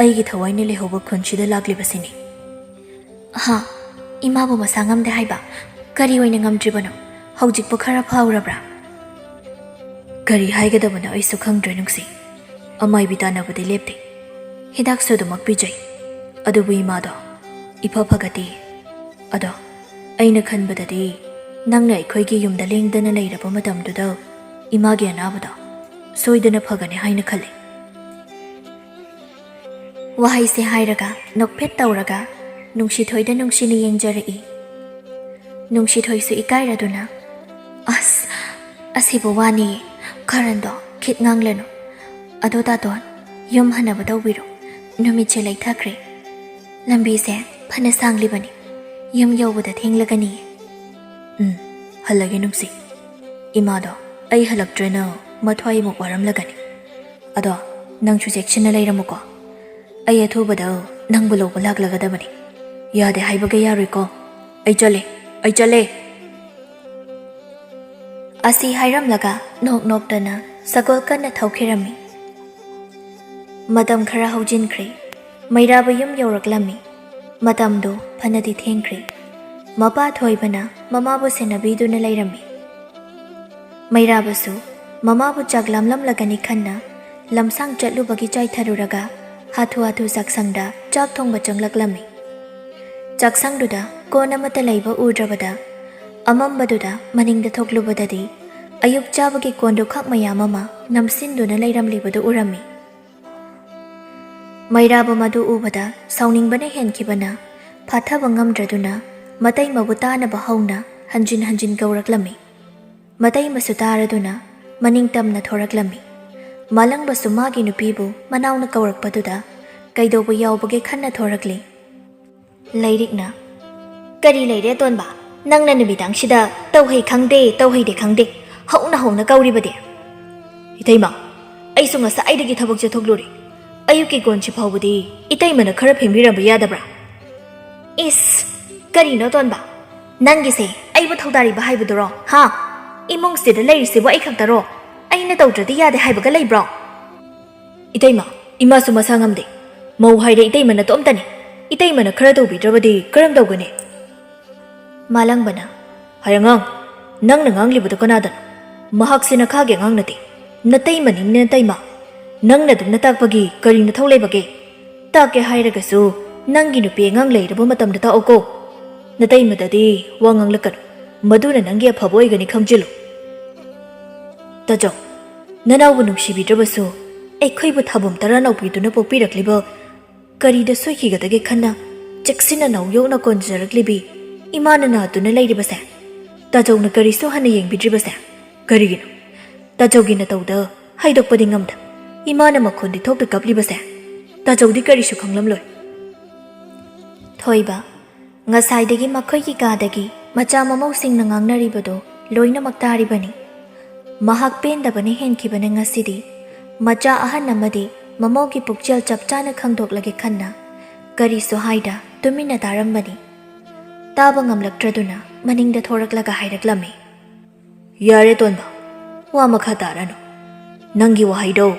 ꯑꯩꯒꯤ ꯊꯋꯥꯏꯅ ꯂꯩꯍꯧꯕ ꯈꯨꯟꯁꯤꯗ ꯂꯥꯛꯂꯤꯕꯁꯤꯅꯤ꯫" "ꯍꯥ? ꯏꯃꯥꯕꯨ ꯃꯁꯥ ꯉꯝꯗꯦ ꯍꯥꯏꯕ? ꯀꯔꯤ ꯑꯣꯏꯅ ꯉꯝꯗ꯭ꯔꯤꯕꯅꯣ? ꯍꯧꯖꯤꯛꯄꯨ ꯈꯔ ꯐꯥꯎꯔꯕ꯭ꯔꯥ?" "ꯀꯔꯤ ꯍꯥꯏꯒꯗꯕꯅꯣ ꯑꯩꯁꯨ ꯈꯪꯗ꯭ꯔꯦ ꯅꯨꯡꯁꯤ꯫ ꯑꯃꯥꯏꯕꯤ ꯇꯥꯟꯅꯕꯗꯤ ꯂꯦꯞꯇꯦ꯫ ꯍꯤꯗꯥꯛꯁꯨ ꯑꯗꯨꯃꯛ ꯄꯤꯖꯩ꯫ ꯑꯗꯨꯕꯨ ꯏꯃꯥꯗꯣ ꯏꯐ ꯐꯒꯠꯇꯦ꯫ ꯑꯗꯣ ꯑꯩꯅ ꯈꯟꯕꯗꯗꯤ ꯅꯪꯅ ꯑꯩꯈꯣꯏꯒꯤ ꯌꯨꯝꯗ ꯂꯦꯡꯗꯅ ꯂꯩꯔꯕ ꯃꯇꯝꯗꯨꯗ ꯏꯃꯥꯒꯤ ꯑꯅꯥꯕꯗꯣ ꯁꯣꯏꯗꯅ ꯐꯒꯅꯤ ꯍꯥꯏꯅ ꯈꯜꯂꯤ꯫ ꯋꯥꯍꯩꯁꯦ ꯍꯥꯏꯔꯒ ꯅꯣꯛꯐꯦꯠ ꯇꯧꯔꯒ ꯅꯨꯡꯁꯤꯊꯣꯏꯗ ꯅꯨꯡꯁꯤꯅ ꯌꯦꯡꯖꯔꯛꯏ꯫ ꯅꯨꯡꯁꯤꯊꯣꯏꯁꯨ ꯏꯀꯥꯏꯔꯗꯨꯅ, "ꯑꯁ, ꯑꯁꯤꯕꯨ ꯋꯥꯅꯤꯌꯦ, ꯀꯔꯟꯗꯣ ꯈꯤꯠ ꯉꯥꯡꯂꯅꯨ꯫ ꯑꯗꯣ ꯇꯥꯇꯣꯟ, ꯌꯨꯝ ꯍꯟꯅꯕ ꯇꯧꯕꯤꯔꯣ, ꯅꯨꯃꯤꯠꯁꯦ ꯂꯩꯊꯈ꯭ꯔꯦ꯫ ꯂꯝꯕꯤꯁꯦ ꯐꯅ ꯁꯥꯡꯂꯤꯕꯅꯤ, ꯌꯨꯝ ꯌꯧꯕꯗ ꯊꯦꯡꯂꯒꯅꯤꯌꯦ꯫" "ꯎꯝ, ꯍꯜꯂꯒꯦ ꯅꯨꯡꯁꯤ꯫ ꯏꯃꯥꯗꯣ ꯑꯩ ꯍꯜꯂꯛꯇ꯭ꯔꯦꯅ ꯃꯊ꯭ꯋꯥꯏꯃꯨꯛ ꯋꯥꯔꯝꯂꯒꯅꯤ꯫ ꯑꯗꯣ ꯅꯪꯁꯨ ꯆꯦꯛꯁꯤꯟꯅ ꯂꯩꯔꯝꯃꯨꯀꯣ꯫ ꯑꯩ ꯑꯊꯨꯕꯗ ꯅꯪꯕꯨ ꯂꯧꯕ ꯂꯥꯛꯂꯒꯗꯕꯅꯤ꯫ ꯌꯥꯗꯦ ꯍꯥꯏꯕꯒ ꯌꯥꯔꯣꯏꯀꯣ꯫ ꯑꯩ ꯆꯠꯂꯦ, ꯑꯩ ꯆꯠꯂꯦ꯫" ꯑꯁꯤ ꯍꯥꯏꯔꯝꯂꯒ ꯅꯣꯛ ꯅꯣꯛꯇꯅ ꯁꯒꯣꯜ ꯀꯟꯅ ꯊꯧꯈꯤꯔꯝꯃꯤ꯫ ꯃꯇꯝ ꯈꯔ ꯍꯧꯖꯤꯟꯈ꯭ꯔꯦ꯫ ꯃꯩꯔꯥꯕ ꯌꯨꯝ ꯌꯧꯔꯛꯂꯝꯃꯤ꯫ ꯃꯇꯝꯗꯣ ꯐꯅꯗꯤ ꯊꯦꯡꯈ꯭ꯔꯦ꯫ ꯃꯄꯥ ꯊꯣꯏꯕꯅ ꯃꯃꯥꯕꯨ ꯁꯦꯟꯅꯕꯤꯗꯨꯅ ꯂꯩꯔꯝꯃꯤ꯫ ꯃꯩꯔꯥꯕꯁꯨ ꯃꯃꯥꯕꯨ ꯆꯥꯛ ꯂꯥꯝꯂꯝꯂꯒꯅꯤ ꯈꯟꯅ ꯂꯝꯁꯥꯡ ꯆꯠꯂꯨꯕꯒꯤ ꯆꯥꯏꯊꯔꯨꯔꯒ ꯍꯥꯊꯨ ꯍꯥꯊꯨ ꯆꯥꯛꯁꯪꯗ ꯆꯥꯛ ꯊꯣꯡꯕ ꯆꯪꯂꯛꯂꯝꯃꯤ꯫ ꯆꯥꯛꯁꯪꯗꯨꯗ ꯀꯣꯟ ꯑꯃꯠꯇ ꯂꯩꯕ ꯎꯗ꯭ꯔꯕꯗ ꯑꯃꯝꯕꯗꯨꯗ ꯃꯅꯤꯡꯗ ꯊꯣꯛꯂꯨꯕꯗꯗꯤ ꯑꯌꯨꯛ ꯆꯥꯕꯒꯤ ꯀꯣꯟꯗꯨ ꯈꯛ ꯃꯌꯥꯝ ꯑꯃ ꯅꯝꯁꯤꯟꯗꯨꯅ ꯂꯩꯔꯝꯂꯤꯕꯗꯨ ꯎꯔꯝꯃꯤ꯫ ꯃꯩꯔꯥꯕ ꯃꯗꯨ ꯎꯕꯗ ꯁꯥꯎꯅꯤꯡꯕꯅ ꯍꯦꯟꯈꯤꯕꯅ ꯐꯥꯊꯕ ꯉꯝꯗ꯭ꯔꯗꯨꯅ ꯃꯇꯩꯃꯕꯨ ꯇꯥꯅꯕ ꯍꯧꯅ ꯍꯟꯖꯤꯟ ꯍꯟꯖꯤꯟ ꯀꯧꯔꯛꯂꯝꯃꯤ꯫ ꯃꯇꯩꯃꯁꯨ ꯇꯥꯔꯗꯨꯅ ꯃꯅꯤꯡ ꯇꯝꯅ ꯊꯣꯔꯛꯂꯝꯃꯤ꯫ ꯃꯥꯂꯪꯕꯁꯨ ꯃꯥꯒꯤ ꯅꯨꯄꯤꯕꯨ ꯃꯅꯥꯎꯅ ꯀꯧꯔꯛꯄꯗꯨꯗ ꯀꯩꯗꯧꯕ ꯌꯥꯎꯕꯒꯦ ꯈꯟꯅ ꯊꯣꯔꯛꯂꯤ꯫ ꯂꯩꯔꯤꯛꯅ, "ꯀꯔꯤ ꯂꯩꯔꯦ ꯑꯇꯣꯟꯕ? ꯅꯪꯅ ꯅꯨꯃꯤꯗꯥꯡꯁꯤꯗ ꯇꯧꯍꯩ ꯈꯪꯗꯦ, ꯇꯧꯍꯩꯗꯦ ꯈꯪꯗꯦ, ꯍꯧꯅ ꯍꯧꯅ ꯀꯧꯔꯤꯕꯗꯤ?" "ꯏꯇꯩꯃ, ꯑꯩꯁꯨ ꯉꯁꯥꯏꯗꯒꯤ ꯊꯕꯛ ꯆꯠꯊꯣꯛꯂꯨꯔꯦ꯫ ꯑꯌꯨꯛꯀꯤ ꯀꯣꯟꯁꯤ ꯐꯥꯎꯕꯗꯤ ꯏꯇꯩꯃꯅ ꯈꯔ ꯐꯦꯡꯕꯤꯔꯝꯕ ꯌꯥꯗꯕ꯭ꯔꯥ?" "ꯏꯁ, ꯀꯔꯤꯅꯣ ꯑꯇꯣꯟꯕ? ꯅꯪꯒꯤꯁꯦ ꯑꯩꯕꯨ ꯊꯧꯗꯥꯔꯤꯕ ꯍꯥꯏꯕꯗꯨꯔꯣ? ꯍꯥ? ꯏꯃꯨꯡꯁꯤꯗ ꯂꯩꯔꯤꯁꯤꯕꯨ ꯑꯩ ꯈꯛꯇꯔꯣ? ꯑꯩꯅ ꯇꯧꯗ꯭ꯔꯗꯤ ꯌꯥꯗꯦ ꯍꯥꯏꯕꯒ ꯂꯩꯕ꯭ꯔꯣ?" "ꯏꯇꯩꯃ, ꯏꯃꯥꯁꯨ ꯃꯁꯥ ꯉꯝꯗꯦ꯫ ꯃꯧ ꯍꯥꯏꯔꯦ ꯏꯇꯩꯃ ꯅꯇꯣꯝꯇꯅꯤ꯫ ꯏꯇꯩꯃꯅ ꯈꯔ ꯇꯧꯕꯤꯗ꯭ꯔꯕꯗꯤ ꯀꯔꯝ ꯇꯧꯒꯅꯤ?" ꯃꯥꯂꯪꯕꯅ, "ꯍꯩ ꯑꯉꯥꯡ, ꯅꯪꯅ ꯉꯥꯡꯂꯤꯕꯗꯨ ꯀꯅꯥꯗꯅꯣ? ꯃꯍꯥꯛꯁꯤ ꯅꯈꯥꯒꯤ ꯑꯉꯥꯡ ꯅꯠꯇꯦ꯫ ꯅꯇꯩꯃꯅꯤ ꯅꯇꯩꯃ꯫ ꯅꯪꯅ ꯑꯗꯨꯝꯅ ꯇꯥꯛꯄꯒꯤ ꯀꯔꯤ ꯅꯊꯧ ꯂꯩꯕꯒꯦ? ꯇꯥꯛꯀꯦ ꯍꯥꯏꯔꯒꯁꯨ ꯅꯪꯒꯤ ꯅꯨꯄꯤ ꯑꯉꯥꯡ ꯂꯩꯔꯕ ꯃꯇꯝꯗ ꯇꯥꯛꯎꯀꯣ꯫ ꯅꯇꯩꯃꯗꯗꯤ ꯋꯥ ꯉꯥꯡꯂꯛꯀꯅꯨ꯫ ꯃꯗꯨꯅ ꯅꯪꯒꯤ ꯑꯐꯕ ꯑꯣꯏꯒꯅꯤ, ꯈꯪꯖꯤꯜꯂꯨ꯫ ꯇꯥꯖꯧ, ꯅꯅꯥꯎꯕꯨ ꯅꯨꯡꯁꯤꯕꯤꯗ꯭ꯔꯕꯁꯨ ꯑꯩꯈꯣꯏꯕꯨ ꯊꯥꯕꯨꯝ ꯇꯔꯥ ꯅꯥꯎꯄꯤꯗꯨꯅ ꯄꯣꯛꯄꯤꯔꯛꯂꯤꯕ, ꯀꯔꯤꯗ ꯁꯣꯏꯈꯤꯒꯗꯒꯦ ꯈꯟꯅ ꯆꯦꯛꯁꯤꯟꯅ ꯅꯥꯎ ꯌꯣꯛꯅ ꯀꯣꯟꯖꯔꯛꯂꯤꯕꯤ ꯏꯃꯥꯅ ꯅꯥꯗꯨꯅ ꯂꯩꯔꯤꯕꯁꯦ ꯇꯥꯖꯧꯅ ꯀꯔꯤꯁꯨ ꯍꯟꯅ ꯌꯦꯡꯕꯤꯗ꯭ꯔꯤꯕꯁꯦ ꯀꯔꯤꯒꯤꯅꯣ? ꯇꯥꯖꯧꯒꯤ ꯅꯇꯧꯗ ꯍꯥꯏꯗꯣꯛꯄꯗꯤ ꯉꯝꯗ ꯏꯃꯥꯅ ꯃꯈꯣꯟꯗꯤ ꯊꯣꯛꯇ ꯀꯞꯂꯤꯕꯁꯦ ꯇꯥꯖꯧꯗꯤ ꯀꯔꯤꯁꯨ ꯈꯪꯂꯝꯂꯣꯏ꯫ ꯊꯣꯏꯕ, ꯉꯁꯥꯏꯗꯒꯤ ꯃꯈꯣꯏꯒꯤ ꯀꯥꯗꯒꯤ ꯃꯆꯥ ꯃꯃꯧꯁꯤꯡꯅ ꯉꯥꯡꯅꯔꯤꯕꯗꯨ ꯂꯣꯏꯅꯃꯛ ꯇꯥꯔꯤꯕꯅꯤ꯫ ꯃꯍꯥꯛ ꯄꯦꯟꯗꯕꯅ ꯍꯦꯟꯈꯤꯕꯅ ꯉꯁꯤꯗꯤ꯫ ꯃꯆꯥ ꯑꯍꯟ ꯑꯃꯗꯤ ꯃꯃꯧꯒꯤ ꯄꯨꯛꯆꯦꯜ ꯆꯞ ꯆꯥꯅ ꯈꯪꯗꯣꯛꯂꯒꯦ ꯈꯟꯅ ꯀꯔꯤꯁꯨ ꯍꯥꯏꯗ ꯇꯨꯃꯤꯟꯅ ꯇꯥꯔꯝꯕꯅꯤ꯫ ꯇꯥꯕ ꯉꯝꯂꯛꯇ꯭ꯔꯗꯨꯅ ꯃꯅꯤꯡꯗ ꯊꯣꯔꯛꯂꯒ ꯍꯥꯏꯔꯛꯂꯝꯃꯤ꯫ "ꯌꯥꯔꯦ ꯇꯣꯟꯕ, ꯋꯥ ꯃꯈꯥ ꯇꯥꯔꯅꯨ꯫ ꯅꯪꯒꯤ ꯋꯥꯍꯩꯗꯣ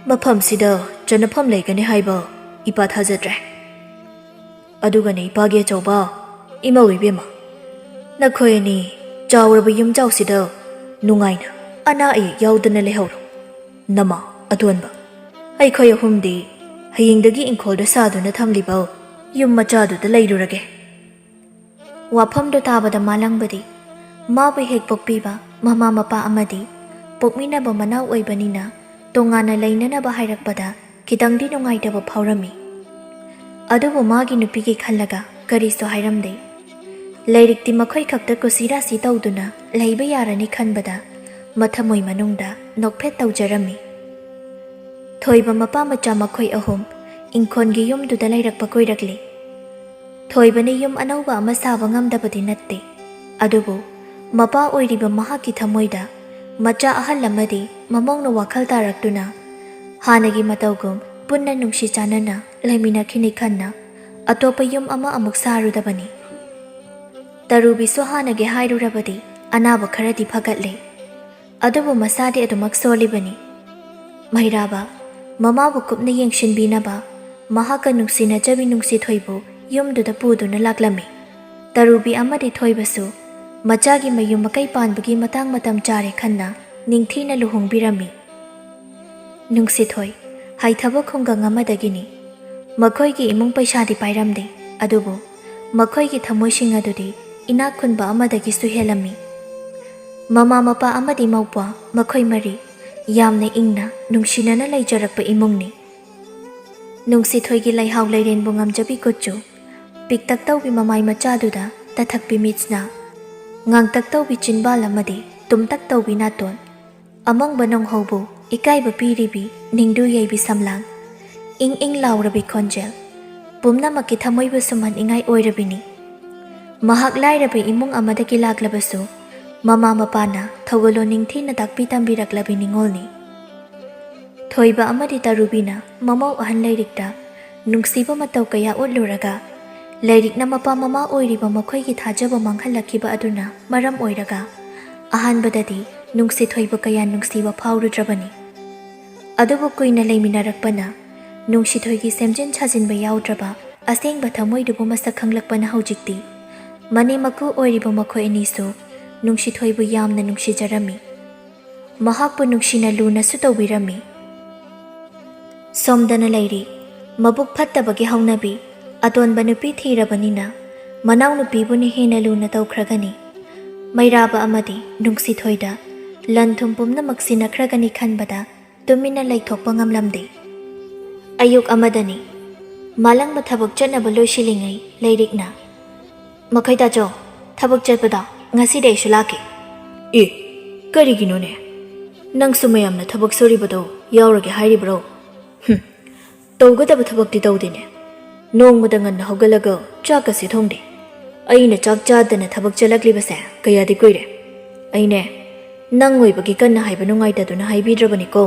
ꯃꯐꯝꯁꯤꯗ ꯆꯟꯅꯐꯝ ꯂꯩꯒꯅꯤ ꯍꯥꯏꯕ ꯏꯄꯥ ꯊꯥꯖꯗ꯭ꯔꯦ꯫ ꯑꯗꯨꯒꯅꯦ ꯏꯄꯥꯒꯤ ꯑꯆꯧꯕ, ꯏꯃꯧ ꯏꯕꯦꯝꯃ, ꯅꯈꯣꯏ ꯑꯅꯤ ꯆꯥꯎꯔꯕ ꯌꯨꯝꯖꯥꯎꯁꯤꯗ ꯅꯨꯡꯉꯥꯏꯅ ꯑꯅꯥ ꯑꯌꯦꯛ ꯌꯥꯎꯗꯅ ꯂꯩꯍꯧꯔꯣ꯫ ꯅꯃꯥ ꯑꯇꯣꯟꯕ, ꯑꯩꯈꯣꯏ ꯑꯍꯨꯝꯗꯤ ꯍꯌꯦꯡꯗꯒꯤ ꯏꯪꯈꯣꯜꯗ ꯁꯥꯗꯨꯅ ꯊꯝꯂꯤꯕ ꯌꯨꯝ ꯃꯆꯥꯗꯨꯗ ꯂꯩꯔꯨꯔꯒꯦ꯫" ꯋꯥꯐꯝꯗꯨ ꯇꯥꯕꯗ ꯃꯥꯂꯪꯕꯗꯤ ꯃꯥꯕꯨ ꯍꯦꯛ ꯄꯣꯛꯄꯤꯕ ꯃꯃꯥ ꯃꯄꯥ ꯑꯃꯗꯤ ꯄꯣꯛꯃꯤꯟꯅꯕ ꯃꯅꯥꯎ ꯑꯣꯏꯕꯅꯤꯅ ꯇꯣꯉꯥꯟꯅ ꯂꯩꯅꯅꯕ ꯍꯥꯏꯔꯛꯄꯗ ꯈꯤꯇꯪꯗꯤ ꯅꯨꯡꯉꯥꯏꯇꯕ ꯐꯥꯎꯔꯝꯃꯤ꯫ ꯑꯗꯨꯕꯨ ꯃꯥꯒꯤ ꯅꯨꯄꯤꯒꯤ ꯈꯜꯂꯒ ꯀꯔꯤꯁꯨ ꯍꯥꯏꯔꯝꯗꯦ꯫ ꯂꯥꯏꯔꯤꯛꯇꯤ ꯃꯈꯣꯏ ꯈꯛꯇ ꯀꯨꯁꯤꯔꯥꯁꯤ ꯇꯧꯗꯨꯅ ꯂꯩꯕ ꯌꯥꯔꯅꯤ ꯈꯟꯕꯗ ꯃꯊꯃꯣꯏ ꯃꯅꯨꯡꯗ ꯅꯣꯛꯐꯦꯠ ꯇꯧꯖꯔꯝꯃꯤ꯫ ꯊꯣꯏꯕ ꯃꯄꯥ ꯃꯆꯥ ꯃꯈꯣꯏ ꯑꯍꯨꯝ ꯏꯪꯈꯣꯜꯒꯤ ꯌꯨꯝꯗꯨꯗ ꯂꯩꯔꯛꯄ ꯀꯨꯏꯔꯛꯂꯤ꯫ ꯊꯣꯏꯕꯅ ꯌꯨꯝ ꯑꯅꯧꯕ ꯑꯃ ꯁꯥꯕ ꯉꯝꯗꯕꯗꯤ ꯅꯠꯇꯦ, ꯑꯗꯨꯕꯨ ꯃꯄꯥ ꯑꯣꯏꯔꯤꯕ ꯃꯍꯥꯛꯀꯤ ꯊꯃꯣꯏꯗ ꯃꯆꯥ ꯑꯍꯜ ꯑꯃꯗꯤ ꯃꯃꯧꯅ ꯋꯥꯈꯜ ꯇꯥꯔꯛꯇꯨꯅ ꯍꯥꯟꯅꯒꯤ ꯃꯇꯧꯒꯨꯝ ꯄꯨꯟꯅ ꯅꯨꯡꯁꯤ ꯆꯥꯟꯅꯅ ꯂꯩꯃꯤꯟꯅꯈꯤꯅꯤ ꯈꯟꯅ ꯑꯇꯣꯞꯄ ꯌꯨꯝ ꯑꯃ ꯑꯃꯨꯛ ꯁꯥꯔꯨꯗꯕꯅꯤ꯫ ꯇꯔꯨꯕꯤꯁꯨ ꯍꯥꯟꯅꯒꯤ ꯍꯥꯏꯔꯨꯔꯕꯗꯤ ꯑꯅꯥꯕ ꯈꯔꯗꯤ ꯐꯒꯠꯂꯦ꯫ ꯑꯗꯨꯕꯨ ꯃꯁꯥꯗꯤ ꯑꯗꯨꯃꯛ ꯁꯣꯜꯂꯤꯕꯅꯤ꯫ ꯃꯩꯔꯥꯕ, ꯃꯃꯥꯕꯨ ꯀꯨꯞꯅ ꯌꯦꯡꯁꯤꯟꯕꯤꯅꯕ ꯃꯍꯥꯛꯀ ꯅꯨꯡꯁꯤꯅꯖꯕꯤ ꯅꯨꯡꯁꯤꯊꯣꯏꯕꯨ ꯌꯨꯝꯗꯨꯗ ꯄꯨꯗꯨꯅ ꯂꯥꯛꯂꯝꯃꯤ꯫ ꯇꯔꯨꯕꯤ ꯑꯃꯗꯤ ꯊꯣꯏꯕꯁꯨ ꯃꯆꯥꯒꯤ ꯃꯌꯨꯝ ꯃꯀꯩ ꯄꯥꯟꯕꯒꯤ ꯃꯇꯥꯡ ꯃꯇꯝ ꯆꯥꯔꯦ ꯈꯟꯅ ꯅꯤꯡꯊꯤꯅ ꯂꯨꯍꯣꯡꯕꯤꯔꯝꯃꯤ꯫ ꯅꯨꯡꯁꯤꯊꯣꯏ ꯍꯥꯏꯊꯕ ꯈꯨꯡꯒꯪ ꯑꯃꯗꯒꯤꯅꯤ꯫ ꯃꯈꯣꯏꯒꯤ ꯏꯃꯨꯡ ꯄꯩꯁꯥꯗꯤ ꯄꯥꯏꯔꯝꯗꯦ, ꯑꯗꯨꯕꯨ ꯃꯈꯣꯏꯒꯤ ꯊꯃꯣꯏꯁꯤꯡ ꯑꯗꯨꯗꯤ ꯏꯅꯥꯛ ꯈꯨꯟꯕ ꯑꯃꯗꯒꯤꯁꯨ ꯍꯦꯜꯂꯝꯃꯤ꯫ ꯃꯃꯥ ꯃꯄꯥ ꯑꯃꯗꯤ ꯃꯧꯄ꯭ꯋꯥ ꯃꯈꯣꯏ ꯃꯔꯤ ꯌꯥꯝꯅ ꯏꯪꯅ ꯅꯨꯡꯁꯤꯅꯅ ꯂꯩꯖꯔꯛꯄ ꯏꯃꯨꯡꯅꯤ꯫ ꯅꯨꯡꯁꯤꯊꯣꯏꯒꯤ ꯂꯩꯍꯥꯎ ꯂꯩꯔꯦꯟꯕꯨ ꯉꯝꯖꯕꯤ ꯀꯨꯆꯨ, ꯄꯤꯛꯇꯛ ꯇꯧꯕꯤ ꯃꯃꯥꯏ ꯃꯆꯥꯗꯨꯗ ꯇꯊꯛꯄꯤ ꯃꯤꯠꯁꯅꯥ, ꯉꯥꯡꯇꯛ ꯇꯧꯕꯤ ꯆꯤꯟꯕꯥꯜ ꯑꯃꯗꯤ ꯇꯨꯝꯇꯛ ꯇꯧꯕꯤ ꯅꯥꯇꯣꯟ, ꯑꯃꯪꯕ ꯅꯣꯡꯍꯧꯕꯨ ꯏꯀꯥꯏꯕ ꯄꯤꯔꯤꯕꯤ ꯅꯤꯡꯗꯨ ꯌꯩꯕꯤ ꯁꯝꯂꯥꯡ, ꯏꯪ ꯏꯪ ꯂꯥꯎꯔꯕꯤ ꯈꯣꯟꯖꯦꯜ, ꯄꯨꯝꯅꯃꯛꯀꯤ ꯊꯃꯣꯏꯕꯨ ꯁꯨꯝꯍꯠꯅꯤꯡꯉꯥꯏ ꯑꯣꯏꯔꯕꯤꯅꯤ꯫ ꯃꯍꯥꯛ ꯂꯥꯏꯔꯕ ꯏꯃꯨꯡ ꯑꯃꯗꯒꯤ ꯂꯥꯛꯂꯕꯁꯨ, ꯃꯃꯥ ꯃꯄꯥꯅ ꯊꯧꯒꯜꯂꯣꯟ ꯅꯤꯡꯊꯤꯅ ꯇꯥꯛꯄꯤ ꯇꯝꯕꯤꯔꯛꯂꯕꯤ ꯅꯤꯉꯣꯜꯅꯤ꯫ ꯊꯣꯏꯕ ꯑꯃꯗꯤ ꯇꯔꯨꯕꯤꯅ ꯃꯃꯧ ꯑꯍꯟ ꯂꯥꯏꯔꯤꯛꯇ ꯅꯨꯡꯁꯤꯕ ꯃꯇꯧ ꯀꯌꯥ ꯎꯠꯂꯨꯔꯒ, ꯂꯥꯏꯔꯤꯛꯅ ꯃꯄꯥ ꯃꯃꯥ ꯑꯣꯏꯔꯤꯕ ꯃꯈꯣꯏꯒꯤ ꯊꯥꯖꯕ ꯃꯥꯡꯍꯜꯂꯛꯈꯤꯕ ꯑꯗꯨꯅ ꯃꯔꯝ ꯑꯣꯏꯔꯒ, ꯑꯍꯥꯟꯕꯗꯗꯤ ꯅꯨꯡꯁꯤꯊꯣꯏꯕ ꯀꯌꯥ ꯅꯨꯡꯁꯤꯕ ꯐꯥꯎꯔꯨꯗ꯭ꯔꯕꯅꯤ꯫ ꯑꯗꯨꯕꯨ ꯀꯨꯏꯅ ꯂꯩꯃꯤꯟꯅꯔꯛꯄꯅ ꯅꯨꯡꯁꯤꯊꯣꯏꯒꯤ ꯁꯦꯝꯖꯤꯟ ꯁꯥꯖꯤꯟꯕ ꯌꯥꯎꯗ꯭ꯔꯕ ꯑꯁꯦꯡꯕ ꯊꯃꯣꯏꯗꯨꯕꯨ ꯃꯁꯛ ꯈꯪꯂꯛꯄꯅ ꯍꯧꯖꯤꯛꯇꯤ ꯃꯅꯦꯝ ꯃꯀꯨ ꯑꯣꯏꯔꯤꯕ ꯃꯈꯣꯏ ꯑꯅꯤꯁꯨ ꯅꯨꯡꯁꯤꯊꯣꯏꯕꯨ ꯌꯥꯝꯅ ꯅꯨꯡꯁꯤꯖꯔꯝꯃꯤ꯫ ꯃꯍꯥꯛꯄꯨ ꯅꯨꯡꯁꯤꯅ ꯂꯨꯅꯁꯨ ꯇꯧꯕꯤꯔꯝꯃꯤ꯫ ꯁꯣꯝꯗꯅ ꯂꯩꯔꯤ, ꯃꯕꯨꯛ ꯐꯠꯇꯕꯒꯤ ꯍꯧꯅꯕꯤ, ꯑꯇꯣꯟꯕ ꯅꯨꯄꯤ ꯊꯤꯔꯕꯅꯤꯅ ꯃꯅꯥꯎꯅꯨꯄꯤꯕꯨꯅ ꯍꯦꯟꯅ ꯂꯨꯅ ꯇꯧꯈ꯭ꯔꯒꯅꯤ꯫ ꯃꯩꯔꯥꯕ ꯑꯃꯗꯤ ꯅꯨꯡꯁꯤꯊꯣꯏꯗ ꯂꯟ ꯊꯨꯝ ꯄꯨꯝꯅꯃꯛ ꯁꯤꯟꯅꯈ꯭ꯔꯒꯅꯤ ꯈꯟꯕꯗ ꯇꯨꯃꯤꯟꯅ ꯂꯩꯊꯣꯛꯄ ꯉꯝꯂꯝꯗꯦ꯫ ꯑꯌꯨꯛ ꯑꯃꯗꯅꯤ꯫ ꯃꯥꯂꯪꯕ ꯊꯕꯛ ꯆꯠꯅꯕ ꯂꯣꯏꯁꯤꯜꯂꯤꯉꯩ ꯂꯩꯔꯤꯛꯅ, "ꯃꯈꯣꯏ ꯇꯥꯆꯧ, ꯊꯕꯛ ꯆꯠꯄꯗ ꯉꯁꯤꯗꯤ ꯑꯩꯁꯨ ꯂꯥꯛꯀꯦ꯫" "ꯑꯦ, ꯀꯔꯤꯒꯤꯅꯣꯅꯦ? ꯅꯪꯁꯨ ꯃꯌꯥꯝꯅ ꯊꯕꯛ ꯁꯨꯔꯤꯕꯗꯣ ꯌꯥꯎꯔꯒꯦ ꯍꯥꯏꯔꯤꯕ꯭ꯔꯣ?" "ꯍꯨꯝ, ꯇꯧꯒꯗꯕ ꯊꯕꯛꯇꯤ ꯇꯧꯗꯦꯅꯦ꯫ ꯅꯣꯡꯃꯗ ꯉꯟꯅ ꯍꯧꯒꯠꯂꯒ ꯆꯥꯛꯀꯁꯦ ꯊꯣꯡꯗꯦ꯫ ꯑꯩꯅ ꯆꯥꯛ ꯆꯥꯗꯅ ꯊꯕꯛ ꯆꯠꯂꯛꯂꯤꯕꯁꯦ ꯀꯌꯥꯗꯤ ꯀꯨꯏꯔꯦ꯫ ꯑꯩꯅꯦ, ꯅꯪ ꯑꯣꯏꯕꯒꯤ ꯀꯟꯅ ꯍꯥꯏꯕ ꯅꯨꯡꯉꯥꯏꯇꯗꯨꯅ ꯍꯥꯏꯕꯤꯗ꯭ꯔꯕꯅꯤꯀꯣ꯫"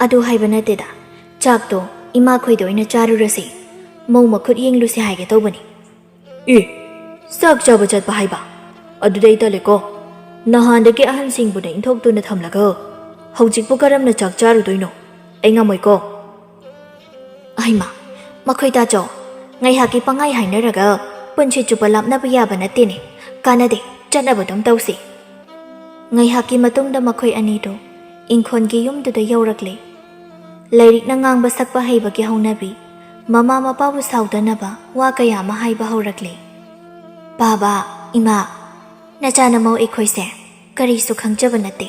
"ꯑꯗꯨ ꯍꯥꯏꯕ ꯅꯠꯇꯦꯗ, ꯆꯥꯛꯇꯣ ꯏꯃꯥꯈꯣꯏꯗ ꯑꯣꯏꯅ ꯆꯥꯔꯨꯔꯁꯤ, ꯃꯧ ꯃꯈꯨꯠ ꯌꯦꯡꯂꯨꯁꯤ ꯍꯥꯏꯒꯦ ꯇꯧꯕꯅꯤ꯫" "ꯑꯦ, ꯆꯥꯛ ꯆꯥꯕ ꯆꯠꯄ ꯍꯥꯏꯕ? ꯑꯗꯨꯗꯤ ꯑꯩ ꯇꯜꯂꯦꯀꯣ꯫ ꯅꯍꯥꯟꯗꯒꯤ ꯑꯍꯟꯁꯤꯡꯕꯨꯅ ꯏꯟꯊꯣꯛꯇꯨꯅ ꯊꯝꯂꯒ ꯍꯧꯖꯤꯛꯄꯨ ꯀꯔꯝꯅ ꯆꯥꯛ ꯆꯥꯔꯨꯗꯣꯏꯅꯣ? ꯑꯩ ꯉꯝꯃꯣꯏꯀꯣ꯫" "ꯑꯍꯩꯃꯥ, ꯃꯈꯣꯏ ꯇꯥꯆꯧ, ꯉꯥꯏꯍꯥꯛꯀꯤ ꯄꯪꯍꯥꯏ ꯍꯥꯏꯅꯔꯒ ꯄꯨꯟꯁꯤ ꯆꯨꯞꯄ ꯂꯥꯞꯅꯕ ꯌꯥꯕ ꯅꯠꯇꯦꯅꯦ꯫ ꯀꯥꯟꯅꯗꯦ, ꯆꯠꯅꯕ ꯑꯗꯨꯝ ꯇꯧꯁꯤ꯫" ꯉꯥꯏꯍꯥꯛꯀꯤ ꯃꯇꯨꯡꯗ ꯃꯈꯣꯏ ꯑꯅꯤꯗꯨ ꯏꯪꯈꯣꯜꯒꯤ ꯌꯨꯝꯗꯨꯗ ꯌꯧꯔꯛꯂꯦ꯫ ꯂꯥꯏꯔꯤꯛꯅ ꯉꯥꯡꯕ ꯁꯛꯄ ꯍꯩꯕꯒꯤ ꯍꯧꯅꯕꯤ, ꯃꯃꯥ ꯃꯄꯥꯕꯨ ꯁꯥꯎꯗꯅꯕ ꯋꯥ ꯀꯌꯥ ꯑꯃ ꯍꯥꯏꯕ ꯍꯧꯔꯛꯂꯦ꯫ ꯄꯥꯕ, ꯏꯃꯥ, ꯅꯆꯥ ꯅꯃꯧ ꯑꯩꯈꯣꯏꯁꯦ ꯀꯔꯤꯁꯨ ꯈꯪꯖꯕ ꯅꯠꯇꯦ꯫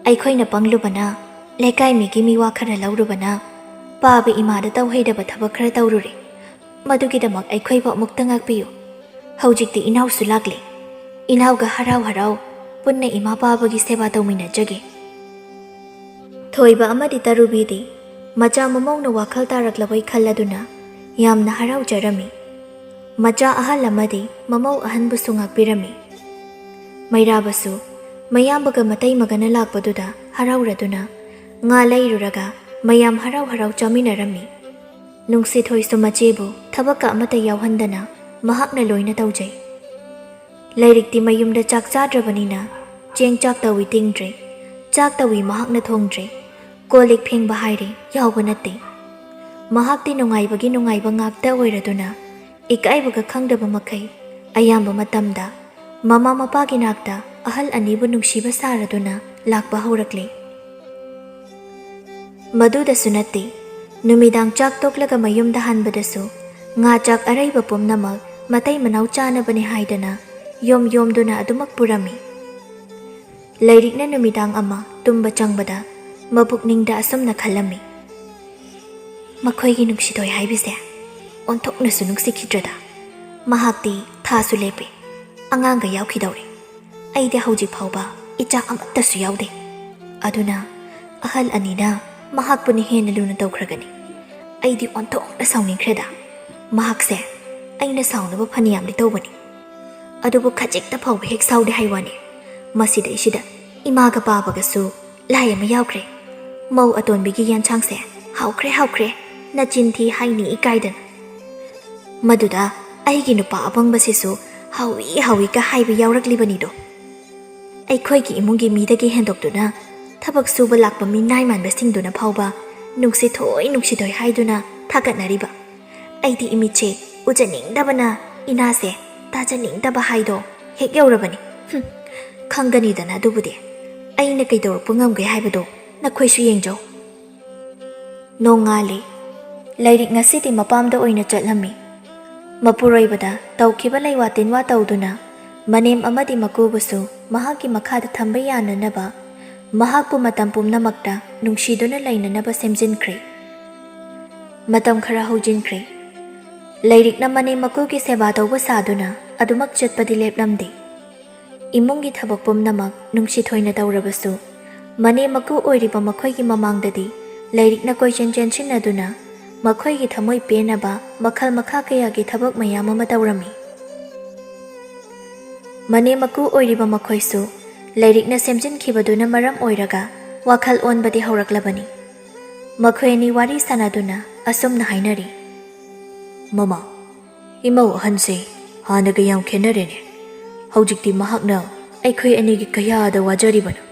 ꯑꯩꯈꯣꯏꯅ ꯄꯪꯂꯨꯕꯅ, ꯂꯩꯀꯥꯏ ꯃꯤꯒꯤ ꯃꯤꯋꯥ ꯈꯔ ꯂꯧꯔꯨꯕꯅ, ꯄꯥꯕ ꯏꯃꯥꯗ ꯇꯧꯍꯩꯗꯕ ꯊꯕꯛ ꯈꯔ ꯇꯧꯔꯨꯔꯦ꯫ ꯃꯗꯨꯒꯤꯗꯃꯛ ꯑꯩꯈꯣꯏꯕꯨ ꯑꯃꯨꯛꯇ ꯉꯥꯛꯄꯤꯌꯨ꯫ ꯍꯧꯖꯤꯛꯇꯤ ꯏꯅꯥꯎꯁꯨ ꯂꯥꯛꯂꯦ꯫ ꯏꯅꯥꯎꯒ ꯍꯔꯥꯎ ꯍꯔꯥꯎ ꯄꯨꯟꯅ ꯏꯃꯥ ꯄꯥꯕꯒꯤ ꯁꯦꯕꯥ ꯇꯧꯃꯤꯟꯅꯖꯒꯦ꯫ ꯊꯣꯏꯕ ꯑꯃꯗꯤ ꯇꯔꯨꯕꯤꯗꯤ ꯃꯆꯥ ꯃꯃꯧꯅ ꯋꯥꯈꯜ ꯇꯥꯔꯛꯂꯕꯩ ꯈꯜꯂꯗꯨꯅ ꯌꯥꯝꯅ ꯍꯔꯥꯎꯖꯔꯝꯃꯤ꯫ ꯃꯆꯥ ꯑꯍꯜ ꯑꯃꯗꯤ ꯃꯃꯧ ꯑꯍꯟꯕꯨꯁꯨ ꯉꯥꯛꯄꯤꯔꯝꯃꯤ꯫ ꯃꯩꯔꯥꯕꯁꯨ ꯃꯌꯥꯝꯕꯒ ꯃꯇꯩꯃꯒꯅ ꯂꯥꯛꯄꯗꯨꯗ ꯍꯔꯥꯎꯔꯗꯨꯅ ꯉꯥ ꯂꯩꯔꯨꯔꯒ ꯃꯌꯥꯝ ꯍꯔꯥꯎ ꯍꯔꯥꯎ ꯆꯥꯃꯤꯟꯅꯔꯝꯃꯤ꯫ ꯅꯨꯡꯁꯤꯊꯣꯏꯁꯨ ꯃꯆꯦꯕꯨ ꯊꯕꯛꯀ ꯑꯃꯠꯇ ꯌꯥꯎꯍꯟꯗꯅ ꯃꯍꯥꯛꯅ ꯂꯣꯏꯅ ꯇꯧꯖꯩ꯫ ꯂꯥꯏꯔꯤꯛꯇꯤ ꯃꯌꯨꯝꯗ ꯆꯥꯛ ꯆꯥꯗ꯭ꯔꯕꯅꯤꯅ ꯆꯦꯡ ꯆꯥꯛ ꯇꯧꯏ ꯇꯤꯡꯗ꯭ꯔꯦ, ꯆꯥꯛ ꯇꯧꯏ ꯃꯍꯥꯛꯅ ꯊꯣꯡꯗ꯭ꯔꯦ, ꯀꯣꯜ ꯂꯤꯛ ꯐꯦꯡꯕ ꯍꯥꯏꯔꯦ ꯌꯥꯎꯕ ꯅꯠꯇꯦ꯫ ꯃꯍꯥꯛꯇꯤ ꯅꯨꯡꯉꯥꯏꯕꯒꯤ ꯅꯨꯡꯉꯥꯏꯕ ꯉꯥꯛꯇ ꯑꯣꯏꯔꯗꯨꯅ ꯏꯀꯥꯏꯕꯒ ꯈꯪꯗꯕ ꯃꯈꯩ ꯑꯌꯥꯝꯕ ꯃꯇꯝꯗ ꯃꯃꯥ ꯃꯄꯥꯒꯤ ꯅꯥꯛꯇ ꯑꯍꯜ ꯑꯅꯤꯕꯨ ꯅꯨꯡꯁꯤꯕ ꯁꯥꯔꯗꯨꯅ ꯂꯥꯛꯄ ꯍꯧꯔꯛꯂꯦ꯫ ꯃꯗꯨꯗꯁꯨ ꯅꯠꯇꯦ, ꯅꯨꯃꯤꯗꯥꯡ ꯆꯥꯛ ꯇꯣꯛꯂꯒ ꯃꯌꯨꯝꯗ ꯍꯟꯕꯗꯁꯨ ꯉꯥ ꯆꯥꯛ ꯑꯔꯩꯕ ꯄꯨꯝꯅꯃꯛ ꯃꯇꯩ ꯃꯅꯥꯎ ꯆꯥꯅꯕꯅꯤ ꯍꯥꯏꯗꯅ ꯌꯣꯝ ꯌꯣꯝꯗꯨꯅ ꯑꯗꯨꯃꯛ ꯄꯨꯔꯝꯃꯤ꯫ ꯂꯥꯏꯔꯤꯛꯅ ꯅꯨꯃꯤꯗꯥꯡ ꯑꯃ ꯇꯨꯝꯕ ꯆꯪꯕꯗ ꯃꯄꯨꯛꯅꯤꯡꯗ ꯑꯁꯨꯝꯅ ꯈꯜꯂꯝꯃꯤ, "ꯃꯈꯣꯏꯒꯤ ꯅꯨꯡꯁꯤꯊꯣꯏ ꯍꯥꯏꯕꯤꯁꯦ ꯑꯣꯟꯊꯣꯛꯅꯁꯨ ꯅꯨꯡꯁꯤꯈꯤꯗ꯭ꯔꯗ꯫ ꯃꯍꯥꯛꯇꯤ ꯊꯥꯁꯨ ꯂꯦꯞꯄꯦ, ꯑꯉꯥꯡꯒ ꯌꯥꯎꯈꯤꯗꯧꯔꯦ꯫ ꯑꯩꯗꯤ ꯍꯧꯖꯤꯛ ꯐꯥꯎꯕ ꯏꯆꯥ ꯑꯃꯠꯇꯁꯨ ꯌꯥꯎꯗꯦ꯫ ꯑꯗꯨꯅ ꯑꯍꯜ ꯑꯅꯤꯅ ꯃꯍꯥꯛꯄꯨꯅ ꯍꯦꯟꯅ ꯂꯨꯅ ꯇꯧꯈ꯭ꯔꯒꯅꯤ꯫ ꯑꯩꯗꯤ ꯑꯣꯟꯊꯣꯛꯅ ꯁꯥꯎꯅꯤꯡꯈ꯭ꯔꯦꯗ꯫ ꯃꯍꯥꯛꯁꯦ ꯑꯩꯅ ꯁꯥꯎꯅꯕ ꯐꯅꯌꯥꯝꯗꯤ ꯇꯧꯕꯅꯤ, ꯑꯗꯨꯕꯨ ꯈꯖꯤꯛꯇ ꯐꯥꯎꯕ ꯍꯦꯛ ꯁꯥꯎꯗꯦ ꯍꯥꯏ ꯋꯥꯅꯤ꯫ ꯃꯁꯤꯗꯩꯁꯤꯗ ꯏꯃꯥꯒ ꯄꯥꯕꯒꯁꯨ ꯂꯥꯏ ꯑꯃ ꯌꯥꯎꯈ꯭ꯔꯦ꯫ ꯃꯧ ꯑꯇꯣꯟꯕꯤꯒꯤ ꯌꯦꯟꯁꯥꯡꯁꯦ ꯍꯥꯎꯈ꯭ꯔꯦ, ꯍꯥꯎꯈ꯭ꯔꯦ, ꯅꯆꯤꯟ ꯊꯤ ꯍꯥꯏꯅꯤ ꯏꯀꯥꯏꯗꯅ꯫ ꯃꯗꯨꯗ ꯑꯩꯒꯤ ꯅꯨꯄꯥ ꯑꯄꯪꯕꯁꯤꯁꯨ ꯍꯥꯎꯏ ꯍꯥꯎꯏꯒ ꯍꯥꯏꯕ ꯌꯥꯎꯔꯛꯂꯤꯕꯅꯤꯗꯣ꯫ ꯑꯩꯈꯣꯏꯒꯤ ꯏꯃꯨꯡꯒꯤ ꯃꯤꯗꯒꯤ ꯍꯦꯟꯗꯣꯛꯇꯨꯅ ꯊꯕꯛ ꯁꯨꯕ ꯂꯥꯛꯄ ꯃꯤꯅꯥꯏ ꯃꯥꯟꯕꯁꯤꯡꯗꯨꯅ ꯐꯥꯎꯕ ꯅꯨꯡꯁꯤꯊꯣꯏ ꯅꯨꯡꯁꯤꯊꯣꯏ ꯍꯥꯏꯗꯨꯅ ꯊꯥꯒꯠꯅꯔꯤꯕ꯫ ꯑꯩꯗꯤ ꯏꯃꯤꯠꯁꯦ ꯎꯖꯅꯤꯡꯗꯕꯅ ꯏꯅꯥꯁꯦ ꯇꯥꯖꯅꯤꯡꯗꯕ ꯍꯥꯏꯗꯣ ꯍꯦꯛ ꯌꯧꯔꯕꯅꯤ꯫ ꯍꯨꯝ, ꯈꯪꯒꯅꯤꯗꯅ ꯑꯗꯨꯕꯨꯗꯤ꯫ ꯑꯩꯅ ꯀꯩꯗꯧꯔꯛꯄ ꯉꯝꯒꯦ ꯍꯥꯏꯕꯗꯣ ꯅꯈꯣꯏꯁꯨ ꯌꯦꯡꯖꯧ꯫ ꯅꯣꯡꯉꯥꯜꯂꯦ꯫ ꯂꯥꯏꯔꯤꯛ ꯉꯁꯤꯗꯤ ꯃꯄꯥꯝꯗ ꯑꯣꯏꯅ ꯆꯠꯂꯝꯃꯤ꯫ ꯃꯄꯨꯔꯣꯏꯕꯗ ꯇꯧꯈꯤꯕ ꯂꯩꯋꯥ ꯇꯤꯟꯋꯥ ꯇꯧꯗꯨꯅ ꯃꯅꯦꯝ ꯑꯃꯗꯤ ꯃꯀꯨꯕꯨꯁꯨ ꯃꯍꯥꯛꯀꯤ ꯃꯈꯥꯗ ꯊꯝꯕ ꯌꯥꯅꯅꯕ, ꯃꯍꯥꯛꯄꯨ ꯃꯇꯝ ꯄꯨꯝꯅꯃꯛꯇ ꯅꯨꯡꯁꯤꯗꯨꯅ ꯂꯩꯅꯅꯕ ꯁꯦꯝꯖꯤꯟꯈ꯭ꯔꯦ꯫ ꯃꯇꯝ ꯈꯔ ꯍꯧꯖꯤꯟꯈ꯭ꯔꯦ꯫ ꯂꯥꯏꯔꯤꯛꯅ ꯃꯅꯦꯝ ꯃꯀꯨꯒꯤ ꯁꯦꯕꯥ ꯇꯧꯕ ꯁꯥꯗꯨꯅ ꯑꯗꯨꯃꯛ ꯆꯠꯄꯗꯤ ꯂꯦꯞꯂꯝꯗꯦ꯫ ꯏꯃꯨꯡꯒꯤ ꯊꯕꯛ ꯄꯨꯝꯅꯃꯛ ꯅꯨꯡꯁꯤꯊꯣꯏꯅ ꯇꯧꯔꯕꯁꯨ, ꯃꯅꯦꯝ ꯃꯀꯨ ꯑꯣꯏꯔꯤꯕ ꯃꯈꯣꯏꯒꯤ ꯃꯃꯥꯡꯗꯗꯤ ꯂꯥꯏꯔꯤꯛꯅ ꯀꯣꯏꯆꯦꯟ ꯆꯦꯟꯁꯤꯟꯅꯗꯨꯅ ꯃꯈꯣꯏꯒꯤ ꯊꯃꯣꯏ ꯄꯦꯟꯅꯕ ꯃꯈꯜ ꯃꯈꯥ ꯀꯌꯥꯒꯤ ꯊꯕꯛ ꯃꯌꯥꯝ ꯑꯃ ꯇꯧꯔꯝꯃꯤ꯫ ꯃꯅꯦꯝ ꯃꯀꯨ ꯑꯣꯏꯔꯤꯕ ꯃꯈꯣꯏꯁꯨ ꯂꯥꯏꯔꯤꯛꯅ ꯁꯦꯝꯖꯤꯟꯈꯤꯕꯗꯨꯅ ꯃꯔꯝ ꯑꯣꯏꯔꯒ ꯋꯥꯈꯜ ꯑꯣꯟꯕꯗꯤ ꯍꯧꯔꯛꯂꯕꯅꯤ꯫ ꯃꯈꯣꯏ ꯑꯅꯤ ꯋꯥꯔꯤ ꯁꯥꯟꯅꯗꯨꯅ ꯑꯁꯨꯝꯅ ꯍꯥꯏꯅꯔꯤ꯫ ꯃꯃꯥ, ꯏꯃꯧ ꯑꯍꯟꯁꯦ ꯍꯥꯟꯅꯒ ꯌꯥꯝ ꯈꯦꯠꯅꯔꯦꯅꯦ꯫ ꯍꯧꯖꯤꯛꯇꯤ ꯃꯍꯥꯛꯅ ꯑꯩꯈꯣꯏ ꯑꯅꯤꯒꯤ ꯀꯌꯥꯗ ꯋꯥꯖꯔꯤꯕꯅꯣ꯫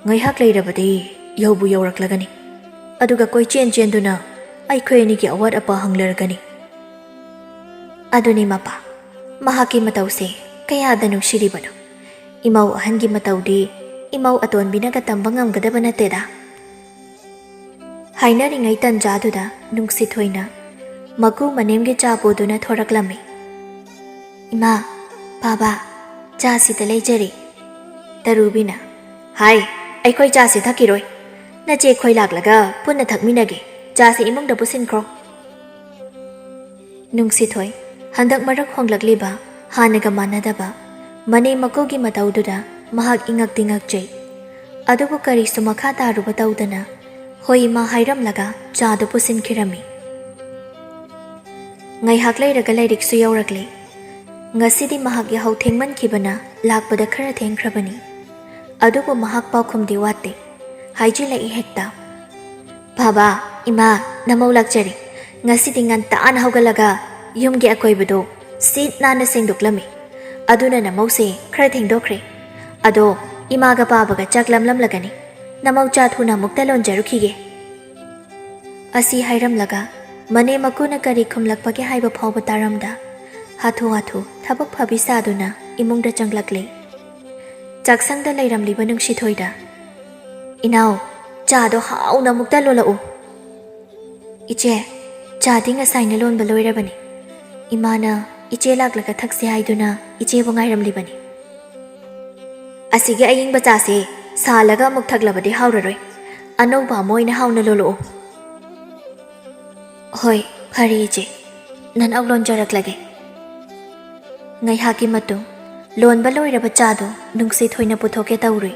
ꯉꯥꯏꯍꯥꯛ ꯂꯩꯔꯕꯗꯤ ꯌꯧꯕꯨ ꯌꯧꯔꯛꯂꯒꯅꯤ꯫ ꯑꯗꯨꯒ ꯀꯣꯏꯆꯦꯟ ꯆꯦꯟꯗꯨꯅ ꯑꯩꯈꯣꯏ ꯑꯅꯤꯒꯤ ꯑꯋꯥꯠ ꯑꯄꯥ ꯍꯪꯂꯔꯒꯅꯤ꯫ ꯑꯗꯨꯅꯤ ꯃꯄꯥ, ꯃꯍꯥꯛꯀꯤ ꯃꯇꯧꯁꯦ ꯀꯌꯥꯗ ꯅꯨꯡꯁꯤꯔꯤꯕꯅꯣ꯫ ꯏꯃꯧ ꯑꯍꯟꯒꯤ ꯃꯇꯧꯗꯤ ꯏꯃꯧ ꯑꯇꯣꯟꯕꯤꯅꯒ ꯇꯝꯕ ꯉꯝꯒꯗꯕ ꯅꯠꯇꯦꯗ꯫ ꯍꯥꯏꯅꯔꯤꯉꯩ ꯇꯟꯖꯥꯗꯨꯗ ꯅꯨꯡꯁꯤꯊꯣꯏꯅ ꯃꯀꯨ ꯃꯅꯦꯝꯒꯤ ꯆꯥ ꯄꯨꯗꯨꯅ ꯊꯣꯔꯛꯂꯝꯃꯤ꯫ ꯏꯃꯥ, ꯕꯥꯕꯥ, ꯆꯥ ꯁꯤꯗ ꯂꯩꯖꯔꯤ꯫ ꯇꯔꯨꯕꯤꯅ, ꯍꯥꯏ, ꯑꯩꯈꯣꯏ ꯆꯥꯁꯤ ꯊꯛꯈꯤꯔꯣꯏ꯫ ꯅꯆꯦ ꯈꯣꯏ ꯂꯥꯛꯂꯒ ꯄꯨꯟꯅ ꯊꯛꯃꯤꯟꯅꯒꯦ꯫ ꯆꯥꯁꯤ ꯏꯃꯨꯡꯗ ꯄꯨꯁꯤꯟꯈ꯭ꯔꯣ꯫ ꯅꯨꯡꯁꯤꯊꯣꯏ, ꯍꯟꯗꯛ ꯃꯔꯛ ꯍꯣꯡꯂꯛꯂꯤꯕ ꯍꯥꯟꯅꯒ ꯃꯥꯟꯅꯗꯕ ꯃꯅꯦꯝ ꯃꯀꯨꯒꯤ ꯃꯇꯧꯗꯨꯗ ꯃꯍꯥꯛ ꯏꯉꯛꯇꯤ ꯉꯛꯆꯩ꯫ ꯑꯗꯨꯕꯨ ꯀꯔꯤꯁꯨ ꯃꯈꯥ ꯇꯥꯔꯨꯕ ꯇꯧꯗꯅ ꯍꯣꯏ ꯏꯃꯥ ꯍꯥꯏꯔꯝꯂꯒ ꯆꯥꯗꯨ ꯄꯨꯁꯤꯟꯈꯤꯔꯝꯃꯤ꯫ ꯉꯥꯏꯍꯥꯛ ꯂꯩꯔꯒ ꯂꯥꯏꯔꯤꯛꯁꯨ ꯌꯧꯔꯛꯂꯦ꯫ ꯉꯁꯤꯗꯤ ꯃꯍꯥꯛ ꯌꯥꯍꯧ ꯊꯦꯡꯃꯟꯈꯤꯕꯅ ꯂꯥꯛꯄꯗ ꯈꯔ ꯊꯦꯡꯈ꯭ꯔꯕꯅꯤ꯫ ꯑꯗꯨꯕꯨ ꯃꯍꯥꯛ ꯄꯥꯎꯈꯨꯝꯗꯤ ꯋꯥꯠꯇꯦ꯫ ꯍꯥꯏꯖꯤꯜꯂꯛꯏ ꯍꯦꯛꯇ꯫ ꯕꯥꯕꯥ, ꯏꯃꯥ, ꯅꯃꯧ ꯂꯥꯛꯆꯔꯦ꯫ ꯉꯁꯤꯗꯤ ꯉꯟꯇꯥꯅ ꯍꯧꯒꯠꯂꯒ ꯌꯨꯝꯒꯤ ꯑꯀꯣꯏꯕꯗꯣ ꯁꯤꯠ ꯅꯥꯟꯅ ꯁꯦꯡꯗꯣꯛꯂꯝꯃꯤ꯫ ꯑꯗꯨꯅ ꯅꯃꯧꯁꯦ ꯈꯔ ꯊꯦꯡꯗꯣꯛꯈ꯭ꯔꯦ꯫ ꯑꯗꯣ ꯏꯃꯥꯒ ꯕꯥꯕꯥꯒ ꯆꯥꯛ ꯂꯥꯝꯂꯝꯂꯒꯅꯤ꯫ ꯅꯃꯧ ꯆꯥ ꯊꯨꯅ ꯑꯃꯨꯛꯇ ꯂꯣꯟꯖꯔꯨꯈꯤꯒꯦ꯫ ꯑꯁꯤ ꯍꯥꯏꯔꯝꯂꯒ ꯃꯅꯦꯝ ꯃꯀꯨꯅ ꯀꯔꯤ ꯈꯨꯝꯂꯛꯄꯒꯦ ꯍꯥꯏꯕ ꯐꯥꯎꯕ ꯇꯥꯔꯝꯗ, ꯍꯥꯊꯨ ꯍꯥꯊꯨ ꯊꯕꯛ ꯐꯕꯤ ꯁꯥꯗꯨꯅ ꯏꯃꯨꯡꯗ ꯆꯪꯂꯛꯂꯦ꯫ ꯆꯥꯛꯁꯪꯗ ꯂꯩꯔꯝꯂꯤꯕ ꯅꯨꯡꯁꯤꯊꯣꯏꯗ, "ꯏꯅꯥꯎ, ꯆꯥꯗꯣ ꯍꯥꯎꯅ ꯑꯃꯨꯛꯇ ꯂꯣꯜꯂꯛꯎ꯫" "ꯏꯆꯦ, ꯆꯥꯗꯤ ꯉꯁꯥꯏꯅ ꯂꯣꯟꯕ ꯂꯣꯏꯔꯕꯅꯤ꯫ ꯏꯃꯥꯅ ꯏꯆꯦ ꯂꯥꯛꯂꯒ ꯊꯛꯁꯦ ꯍꯥꯏꯗꯨꯅ ꯏꯆꯦꯕꯨ ꯉꯥꯏꯔꯝꯂꯤꯕꯅꯤ꯫ ꯑꯁꯤꯒꯤ ꯑꯏꯪꯕ ꯆꯥꯁꯦ ꯁꯥꯍꯜꯂꯒ ꯑꯃꯨꯛ ꯊꯛꯂꯕꯗꯤ ꯍꯥꯎꯔꯔꯣꯏ꯫ ꯑꯅꯧꯕ ꯑꯃ ꯑꯣꯏꯅ ꯍꯥꯎꯅ ꯂꯣꯜꯂꯛꯑꯣ꯫ ꯍꯣꯏ, ꯐꯔꯦ ꯏꯆꯦ, ꯅꯅꯥꯎ ꯂꯣꯟꯖꯔꯛꯂꯒꯦ꯫ ꯉꯥꯏꯍꯥꯛꯀꯤ ꯃꯇꯨꯡ ꯂꯣꯟꯕ ꯂꯣꯏꯔꯕ ꯆꯥꯗꯨ ꯅꯨꯡꯁꯤꯊꯣꯏꯅ ꯄꯨꯊꯣꯛꯀꯦ ꯇꯧꯔꯨꯏ꯫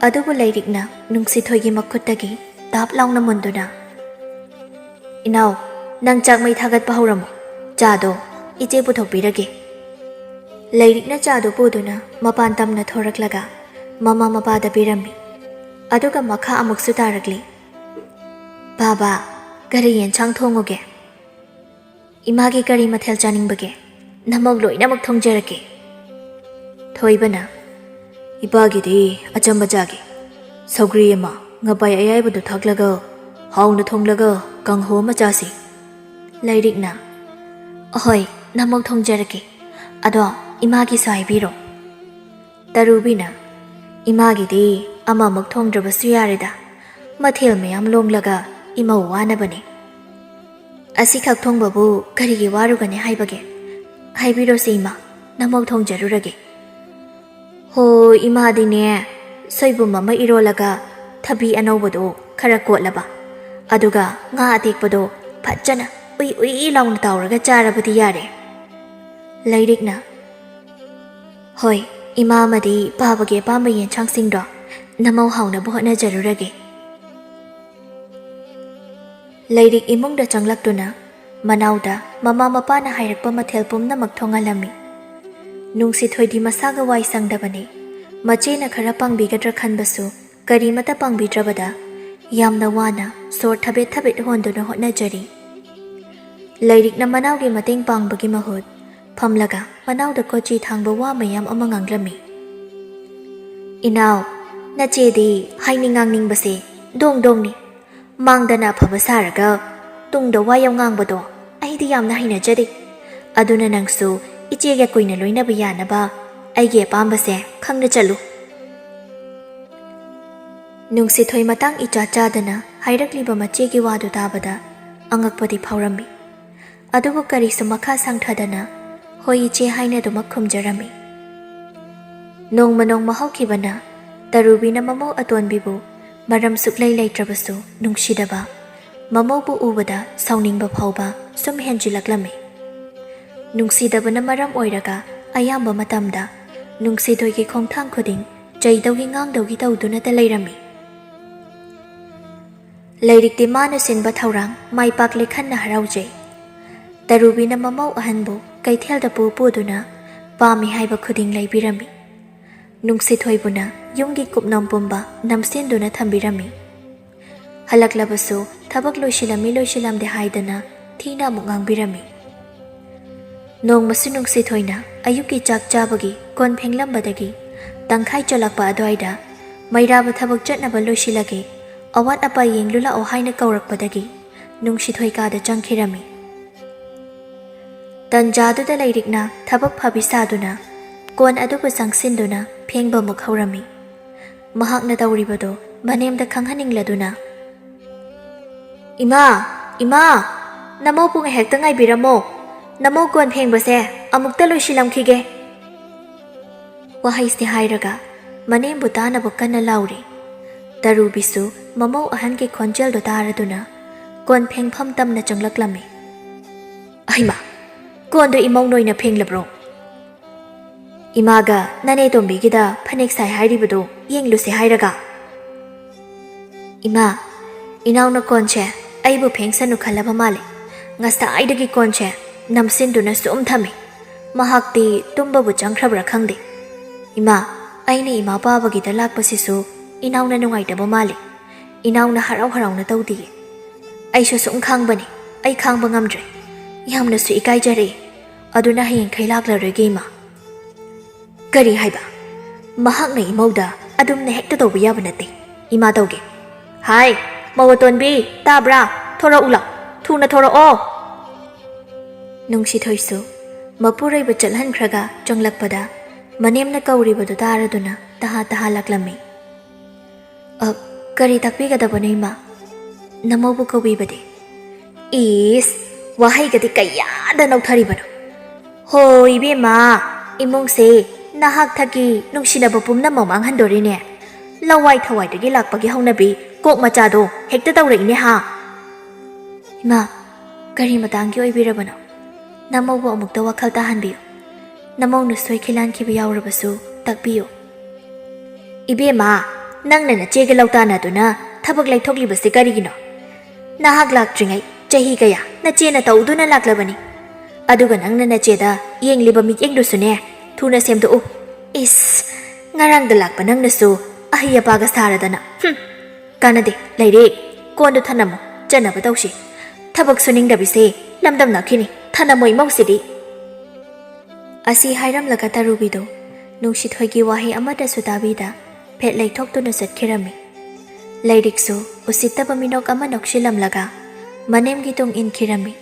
ꯑꯗꯨꯕꯨ ꯂꯩꯔꯤꯛꯅ ꯅꯨꯡꯁꯤꯊꯣꯏꯒꯤ ꯃꯈꯨꯠꯇꯒꯤ ꯇꯥꯞ ꯂꯥꯎꯅ ꯃꯨꯟꯗꯨꯅ, "ꯏꯅꯥꯎ, ꯅꯪ ꯆꯥꯛ ꯃꯩ ꯊꯥꯒꯠꯄ ꯍꯧꯔꯝꯃꯨ꯫ ꯆꯥꯗꯣ ꯏꯆꯦ ꯄꯨꯊꯣꯛꯄꯤꯔꯒꯦ꯫" ꯂꯩꯔꯤꯛꯅ ꯆꯥꯗꯨ ꯄꯨꯗꯨꯅ ꯃꯄꯥꯟ ꯇꯝꯅ ꯊꯣꯔꯛꯂꯒ ꯃꯃꯥ ꯃꯄꯥꯗ ꯄꯤꯔꯝꯃꯤ꯫ ꯑꯗꯨꯒ ꯃꯈꯥ ꯑꯃꯨꯛꯁꯨ ꯇꯥꯔꯛꯂꯤ꯫ "ꯕꯥꯕꯥ, ꯀꯔꯤ ꯌꯦꯟꯁꯥꯡ ꯊꯣꯡꯉꯨꯒꯦ?" "ꯏꯃꯥꯒꯤ ꯀꯔꯤ ꯃꯊꯦꯜ ꯆꯥꯅꯤꯡꯕꯒꯦ? ꯅꯃꯧ ꯂꯣꯏꯅꯃꯛ ꯊꯣꯡꯖꯔꯛꯀꯦ꯫" ꯊꯣꯏꯕꯅ, "ꯏꯄꯥꯒꯤꯗꯤ ꯑꯆꯝꯕ ꯆꯥꯒꯦ꯫ ꯁꯧꯒ꯭ꯔꯤ ꯑꯃ, ꯉꯄꯥꯏ ꯑꯌꯥꯏꯕꯗꯨ ꯊꯥꯛꯂꯒ, ꯍꯥꯎꯅ ꯊꯣꯡꯂꯒ ꯀꯥꯡꯍꯧ ꯑꯃ ꯆꯥꯁꯤ꯫" ꯂꯩꯔꯤꯛꯅ, "ꯑꯍꯣꯏ, ꯅꯃꯧ ꯊꯣꯡꯖꯔꯛꯀꯦ꯫ ꯑꯗꯣ ꯏꯃꯥꯒꯤꯁꯨ ꯍꯥꯏꯕꯤꯔꯣ꯫" ꯇꯔꯨꯕꯤꯅ, "ꯏꯃꯥꯒꯤꯗꯤ ꯑꯃꯃꯛ ꯊꯣꯡꯗ꯭ꯔꯕꯁꯨ ꯌꯥꯔꯦꯗ, ꯃꯊꯦꯜ ꯃꯌꯥꯝ ꯂꯣꯡꯂꯒ ꯏꯃꯧ ꯋꯥꯅꯕꯅꯦ꯫" "ꯑꯁꯤꯈꯛ ꯊꯣꯡꯕꯕꯨ ꯀꯔꯤꯒꯤ ꯋꯥꯔꯨꯒꯅꯤ ꯍꯥꯏꯕꯒꯦ? ꯍꯥꯏꯕꯤꯔꯣꯁꯦ ꯏꯃꯥ, ꯅꯃꯧ ꯊꯣꯡꯖꯔꯨꯔꯒꯦ꯫" "ꯍꯣ, ꯏꯃꯥꯗꯤꯅꯦ, ꯁꯣꯏꯕꯨꯝ ꯑꯃ ꯏꯔꯣꯜꯂꯒ ꯊꯕꯤ ꯑꯅꯧꯕꯗꯣ ꯈꯔ ꯀꯣꯠꯂꯕ, ꯑꯗꯨꯒ ꯉꯥ ꯑꯇꯦꯛꯄꯗꯣ ꯐꯖꯅ ꯎꯏ ꯎꯏ ꯂꯥꯎꯅ ꯇꯥꯎꯔꯒ ꯆꯥꯔꯕꯗꯤ ꯌꯥꯔꯦ꯫" ꯂꯩꯔꯤꯛꯅ, "ꯍꯣꯏ, ꯏꯃꯥ ꯑꯃꯗꯤ ꯄꯥꯕꯒꯤ ꯑꯄꯥꯝꯕ ꯌꯦꯟꯁꯥꯡꯁꯤꯡꯗꯣ ꯅꯃꯧ ꯍꯥꯎꯅꯕ ꯍꯣꯠꯅꯖꯔꯨꯔꯒꯦ꯫" ꯂꯩꯔꯤꯛ ꯏꯃꯨꯡꯗ ꯆꯪꯂꯛꯇꯨꯅ ꯃꯅꯥꯎꯗ ꯃꯃꯥ ꯃꯄꯥꯅ ꯍꯥꯏꯔꯛꯄ ꯃꯊꯦꯜ ꯄꯨꯝꯅꯃꯛ ꯊꯣꯡꯍꯜꯂꯝꯃꯤ꯫ ꯅꯨꯡꯁꯤꯊꯣꯏꯗꯤ ꯃꯁꯥꯒ ꯋꯥꯏ ꯁꯪꯗꯕꯅꯤ꯫ ꯃꯆꯦꯅ ꯈꯔ ꯄꯥꯡꯕꯤꯒꯗ꯭ꯔꯥ ꯈꯟꯕꯁꯨ ꯀꯔꯤꯃꯇ ꯄꯥꯡꯕꯤꯗ꯭ꯔꯕꯗ ꯌꯥꯝꯅ ꯋꯥꯅ ꯁꯣꯔ ꯊꯕꯦꯠ ꯊꯕꯦꯠ ꯍꯣꯟꯗꯨꯅ ꯍꯣꯠꯅꯖꯔꯤ꯫ ꯂꯩꯔꯤꯛꯅ ꯃꯅꯥꯎꯒꯤ ꯃꯇꯦꯡ ꯄꯥꯡꯕꯒꯤ ꯃꯍꯨꯠ ꯐꯝꯂꯒ ꯃꯅꯥꯎꯗ ꯀꯣꯆꯤ ꯊꯥꯡꯕ ꯋꯥ ꯃꯌꯥꯝ ꯑꯃ ꯉꯥꯡꯂꯝꯃꯤ꯫ "ꯏꯅꯥꯎ, ꯅꯆꯦꯗꯤ ꯍꯥꯏꯅꯤꯡ ꯉꯥꯡꯅꯤꯡꯕꯁꯦ ꯗꯣꯡ ꯗꯣꯡꯅꯤ꯫ ꯃꯥꯡꯗꯅ ꯑꯐꯕ ꯁꯥꯔꯒ ꯇꯨꯡꯗ ꯋꯥ ꯌꯥꯝ ꯉꯥꯡꯕꯗꯣ ꯑꯩꯗꯤ ꯌꯥꯝꯅ ꯍꯩꯅꯖꯗꯦ꯫ ꯑꯗꯨꯅ ꯅꯪꯁꯨ ꯏꯆꯦꯒ ꯀꯨꯏꯅ ꯂꯣꯏꯅꯕ ꯌꯥꯅꯕ ꯑꯩꯒꯤ ꯑꯄꯥꯝꯕꯁꯦ ꯈꯪꯅ ꯆꯠꯂꯨ꯫" ꯅꯨꯡꯁꯤꯊꯣꯏ ꯃꯇꯥꯡ ꯏꯆꯥ ꯆꯥꯗꯅ ꯍꯥꯏꯔꯛꯂꯤꯕ ꯃꯆꯦꯒꯤ ꯋꯥꯗꯨ ꯇꯥꯕꯗ ꯑꯉꯛꯄꯗꯤ ꯐꯥꯎꯔꯝꯃꯤ꯫ ꯑꯗꯨꯕꯨ ꯀꯔꯤꯁꯨ ꯃꯈꯥ ꯁꯥꯡꯊꯗꯅ "ꯍꯣꯏ ꯏꯆꯦ" ꯍꯥꯏꯅ ꯑꯗꯨꯃꯛ ꯈꯨꯝꯖꯔꯝꯃꯤ꯫ ꯅꯣꯡꯃ ꯅꯣꯡꯃ ꯍꯧꯈꯤꯕꯅ ꯇꯔꯨꯕꯤꯅ ꯃꯃꯧ ꯑꯇꯣꯟꯕꯤꯕꯨ ꯃꯔꯝ ꯁꯨꯛꯂꯩ ꯂꯩꯇ꯭ꯔꯕꯁꯨ ꯅꯨꯡꯁꯤꯗꯕ, ꯃꯃꯧꯕꯨ ꯎꯕꯗ ꯁꯥꯎꯅꯤꯡꯕ ꯐꯥꯎꯕ ꯁꯨꯝ ꯍꯦꯟꯖꯤꯜꯂꯛꯂꯝꯃꯤ꯫ ꯅꯨꯡꯁꯤꯗꯕꯅ ꯃꯔꯝ ꯑꯣꯏꯔꯒ ꯑꯌꯥꯝꯕ ꯃꯇꯝꯗ ꯅꯨꯡꯁꯤꯊꯣꯏꯒꯤ ꯈꯣꯡꯊꯥꯡ ꯈꯨꯗꯤꯡ ꯆꯩꯗꯧꯒꯤ ꯉꯥꯡꯗꯧꯒꯤ ꯇꯧꯗꯨꯅꯇ ꯂꯩꯔꯝꯃꯤ꯫ ꯂꯥꯏꯔꯤꯛꯇꯤ ꯃꯥꯅ ꯁꯤꯟꯕ ꯊꯧꯔꯥꯡ ꯃꯥꯏ ꯄꯥꯛꯂꯦ ꯈꯟꯅ ꯍꯔꯥꯎꯖꯩ꯫ ꯇꯔꯨꯕꯤꯅ ꯃꯃꯧ ꯑꯍꯟꯕꯨ ꯀꯩꯊꯦꯜꯗ ꯄꯨ ꯄꯨꯗꯨꯅ ꯄꯥꯝꯃꯤ ꯍꯥꯏꯕ ꯈꯨꯗꯤꯡ ꯂꯩꯕꯤꯔꯝꯃꯤ꯫ ꯅꯨꯡꯁꯤꯊꯣꯏꯕꯨꯅ ꯌꯨꯝꯒꯤ ꯀꯨꯞꯅꯣꯝ ꯄꯨꯝꯕ ꯅꯝꯁꯤꯟꯗꯨꯅ ꯊꯝꯕꯤꯔꯝꯃꯤ꯫ ꯍꯜꯂꯛꯂꯕꯁꯨ ꯊꯕꯛ ꯂꯣꯏꯁꯤꯜꯂꯝꯃꯤ ꯂꯣꯏꯁꯤꯜꯂꯝꯗꯦ ꯍꯥꯏꯗꯅ ꯊꯤꯅ ꯑꯃꯨꯛ ꯉꯥꯡꯕꯤꯔꯝꯃꯤ꯫ ꯅꯣꯡꯃꯁꯨ ꯅꯨꯡꯁꯤꯊꯣꯏꯅ ꯑꯌꯨꯛꯀꯤ ꯆꯥꯛ ꯆꯥꯕꯒꯤ ꯀꯣꯟ ꯐꯦꯡꯂꯝꯕꯗꯒꯤ ꯇꯪꯈꯥꯏ ꯆꯜꯂꯛꯄ ꯑꯗꯨꯋꯥꯏꯗ "ꯃꯩꯔꯥꯕ ꯊꯕꯛ ꯆꯠꯅꯕ ꯂꯣꯏꯁꯤꯜꯂꯒꯦ, ꯑꯋꯥꯠ ꯑꯄꯥ ꯌꯦꯡꯂꯨ ꯂꯥꯛꯑꯣ" ꯍꯥꯏꯅ ꯀꯧꯔꯛꯄꯗꯒꯤ ꯅꯨꯡꯁꯤꯊꯣꯏ ꯀꯥꯗ ꯆꯪꯈꯤꯔꯝꯃꯤ꯫ ꯇꯟꯖꯥꯗꯨꯗ ꯂꯩꯔꯤꯛꯅ ꯊꯕꯛ ꯐꯕꯤ ꯁꯥꯗꯨꯅ ꯀꯣꯟ ꯑꯗꯨꯕꯨ ꯆꯪꯁꯤꯟꯗꯨꯅ ꯐꯦꯡꯕꯃꯨꯛ ꯍꯧꯔꯝꯃꯤ꯫ ꯃꯍꯥꯛꯅ ꯇꯧꯔꯤꯕꯗꯨ ꯃꯅꯦꯝꯗ ꯈꯪꯍꯟꯅꯤꯡꯂꯗꯨꯅ, "ꯏꯃꯥ, ꯏꯃꯥ, ꯅꯃꯧꯕꯨ ꯉꯥꯏꯍꯥꯛꯇ ꯉꯥꯏꯕꯤꯔꯝꯃꯣ꯫ ꯅꯃꯧ ꯀꯣꯟ ꯐꯦꯡꯕꯁꯦ ꯑꯃꯨꯛꯇ ꯂꯣꯏꯁꯤꯜꯂꯝꯈꯤꯒꯦ꯫" ꯋꯥꯍꯩꯁꯦ ꯍꯥꯏꯔꯒ ꯃꯅꯦꯝꯕꯨ ꯇꯥꯅꯕ ꯀꯟꯅ ꯂꯥꯎꯔꯤ꯫ ꯇꯔꯨꯕꯤꯁꯨ ꯃꯃꯧ ꯑꯍꯟꯒꯤ ꯈꯣꯟꯖꯦꯜꯗꯨ ꯇꯥꯔꯗꯨꯅ ꯀꯣꯟ ꯐꯦꯡꯐꯝ ꯇꯝꯅ ꯆꯪꯂꯛꯂꯝꯃꯤ꯫ "ꯑꯩꯃꯥ, ꯀꯣꯟꯗꯣ ꯏꯃꯧ ꯅꯣꯏꯅ ꯐꯦꯡꯂꯕ꯭ꯔꯣ? ꯏꯃꯥꯒ ꯅꯅꯦ ꯇꯣꯝꯕꯤꯒꯤꯗ ꯐꯅꯦꯛ ꯁꯥꯏ ꯍꯥꯏꯔꯤꯕꯗꯨ ꯌꯦꯡꯂꯨꯁꯦ ꯍꯥꯏꯔꯒ꯫" "ꯏꯃꯥ, ꯏꯅꯥꯎꯅ ꯀꯣꯟꯁꯦ ꯑꯩꯕꯨ ꯐꯦꯡꯁꯅꯨ ꯈꯜꯂꯕ ꯃꯥꯜꯂꯦ꯫ ꯉꯁꯥꯏꯗꯒꯤ ꯀꯣꯟꯁꯦ ꯅꯝꯁꯤꯟꯗꯨꯅ ꯁꯨꯝ ꯊꯝꯃꯤ꯫ ꯃꯍꯥꯛꯇꯤ ꯇꯨꯝꯕꯕꯨ ꯆꯪꯈ꯭ꯔꯕ꯭ꯔꯥ ꯈꯪꯗꯦ꯫ ꯏꯃꯥ, ꯑꯩꯅ ꯏꯃꯥ ꯄꯥꯕꯒꯤꯗ ꯂꯥꯛꯄꯁꯤꯁꯨ ꯏꯅꯥꯎꯅ ꯅꯨꯡꯉꯥꯏꯇꯕ ꯃꯥꯜꯂꯤ꯫ ꯏꯅꯥꯎꯅ ꯍꯔꯥꯎ ꯍꯔꯥꯎꯅ ꯇꯧꯗꯤꯌꯦ꯫ ꯑꯩꯁꯨ ꯁꯨꯝ ꯈꯥꯡꯕꯅꯤ꯫ ꯑꯩ ꯈꯥꯡꯕ ꯉꯝꯗ꯭ꯔꯦ꯫ ꯌꯥꯝꯅꯁꯨ ꯏꯀꯥꯏꯖꯔꯦ꯫ ꯑꯗꯨꯅ ꯍꯌꯦꯡꯈꯩ ꯂꯥꯛꯂꯔꯣꯏꯒꯦ, ꯏꯃꯥ꯫" "ꯀꯔꯤ ꯍꯥꯏꯕ? ꯃꯍꯥꯛꯅ ꯏꯃꯧꯗ ꯑꯗꯨꯝꯅ ꯍꯦꯛꯇ ꯇꯧꯕ ꯌꯥꯕ ꯅꯠꯇꯦ꯫ ꯏꯃꯥ ꯇꯧꯒꯦ꯫ ꯍꯥꯏ, ꯃꯧ ꯑꯇꯣꯟꯕꯤ, ꯇꯥꯕ꯭ꯔꯥ? ꯊꯣꯔꯛꯎ ꯂꯥꯎ꯫ ꯊꯨꯅ ꯊꯣꯔꯛꯑꯣ꯫" ꯅꯨꯡꯁꯤꯊꯣꯏꯁꯨ ꯃꯄꯨꯔꯣꯏꯕ ꯆꯠꯍꯟꯈ꯭ꯔꯒ ꯆꯪꯂꯛꯄꯗ ꯃꯅꯦꯝꯅ ꯀꯧꯔꯤꯕꯗꯨ ꯇꯥꯔꯗꯨꯅ ꯇꯍꯥ ꯇꯍꯥ ꯂꯥꯛꯂꯝꯃꯤ꯫ "ꯑ, ꯀꯔꯤ ꯇꯥꯛꯄꯤꯒꯗꯕꯅꯣ, ꯏꯃꯥ? ꯅꯃꯧꯕꯨ ꯀꯧꯕꯤꯕꯗꯤ?" "ꯏꯁ, ꯋꯥꯍꯩꯒꯗꯤ ꯀꯌꯥꯗ ꯅꯧꯊꯔꯤꯕꯅꯣ? ꯍꯣ ꯏꯕꯦꯝꯃ, ꯏꯃꯨꯡꯁꯦ ꯅꯍꯥꯛ ꯊꯛꯀꯤ ꯅꯨꯡꯁꯤꯅꯕ ꯄꯨꯝꯅꯃꯛ ꯃꯥꯡꯍꯟꯗꯣꯔꯤꯅꯦ꯫ ꯂꯋꯥꯏ ꯊꯋꯥꯏꯗꯒꯤ ꯂꯥꯛꯄꯒꯤ ꯍꯧꯅꯕꯤ ꯀꯣꯛ ꯃꯆꯥꯗꯣ ꯍꯦꯛꯇ ꯇꯧꯔꯛꯏꯅꯦ ꯍꯥ꯫ ꯏꯃꯥ, ꯀꯔꯤ ꯃꯇꯥꯡꯒꯤ ꯑꯣꯏꯕꯤꯔꯕꯅꯣ? ꯅꯃꯧꯕꯨ ꯑꯃꯨꯛꯇ ꯋꯥꯈꯜ ꯇꯥꯍꯟꯕꯤꯌꯨ꯫ ꯅꯃꯧꯅ ꯁꯣꯏꯈꯤ ꯂꯥꯟꯈꯤꯕ ꯌꯥꯎꯔꯕꯁꯨ ꯇꯥꯛꯄꯤꯌꯨ꯫ ꯏꯕꯦꯝꯃ, ꯅꯪꯅ ꯅꯆꯦꯒ ꯂꯧꯇꯥꯟꯅꯗꯨꯅ ꯊꯕꯛ ꯂꯩꯊꯣꯛꯂꯤꯕꯁꯤ ꯀꯔꯤꯒꯤꯅꯣ? ꯅꯍꯥꯛ ꯂꯥꯛꯇ꯭ꯔꯤꯉꯩ ꯆꯍꯤ ꯀꯌꯥ ꯅꯆꯦꯅ ꯇꯧꯗꯨꯅ ꯂꯥꯛꯂꯕꯅꯤ꯫ ꯑꯗꯨꯒ ꯅꯪꯅ ꯅꯆꯦꯗ ꯌꯦꯡꯂꯤꯕ ꯃꯤꯠꯌꯦꯡꯗꯨꯁꯨꯅꯦ, ꯊꯨꯅ ꯁꯦꯝꯗꯣꯛꯎ꯫ ꯏꯁ, ꯉꯔꯥꯡꯗ ꯂꯥꯛꯄ ꯅꯪꯅꯁꯨ ꯑꯍꯩ ꯑꯄꯥꯒ ꯁꯥꯔꯗꯅ꯫ ꯍꯨꯝ, ꯀꯥꯟꯅꯗꯦ, ꯂꯩꯔꯦ꯫ ꯀꯣꯟꯗꯨ ꯊꯅꯝꯃꯨ, ꯆꯠꯅꯕ ꯇꯧꯁꯤ꯫ ꯊꯕꯛ ꯁꯨꯅꯤꯡꯗꯕꯤꯁꯦ ꯂꯝꯗꯝꯅꯈꯤꯅꯤ, ꯊꯅꯝꯃꯣ ꯏꯃꯧꯁꯤꯗꯤ꯫ ꯑꯁꯤ ꯍꯥꯏꯔꯝꯂꯒ ꯇꯔꯨꯕꯤꯗꯨ ꯅꯨꯡꯁꯤꯊꯣꯏꯒꯤ ꯋꯥꯍꯩ ꯑꯃꯠꯇꯁꯨ ꯇꯥꯕꯤꯗ ꯐꯦꯠ ꯂꯩꯊꯣꯛꯇꯨꯅ ꯆꯠꯈꯤꯔꯝꯃꯤ꯫ ꯂꯥꯏꯔꯤꯛꯁꯨ ꯎꯁꯤꯠꯇꯕ ꯃꯤꯅꯣꯛ ꯑꯃ ꯅꯣꯛꯁꯤꯜꯂꯝꯂꯒ ꯃꯅꯦꯝꯒꯤ ꯇꯨꯡ ꯏꯟꯈꯤꯔꯝꯃꯤ꯫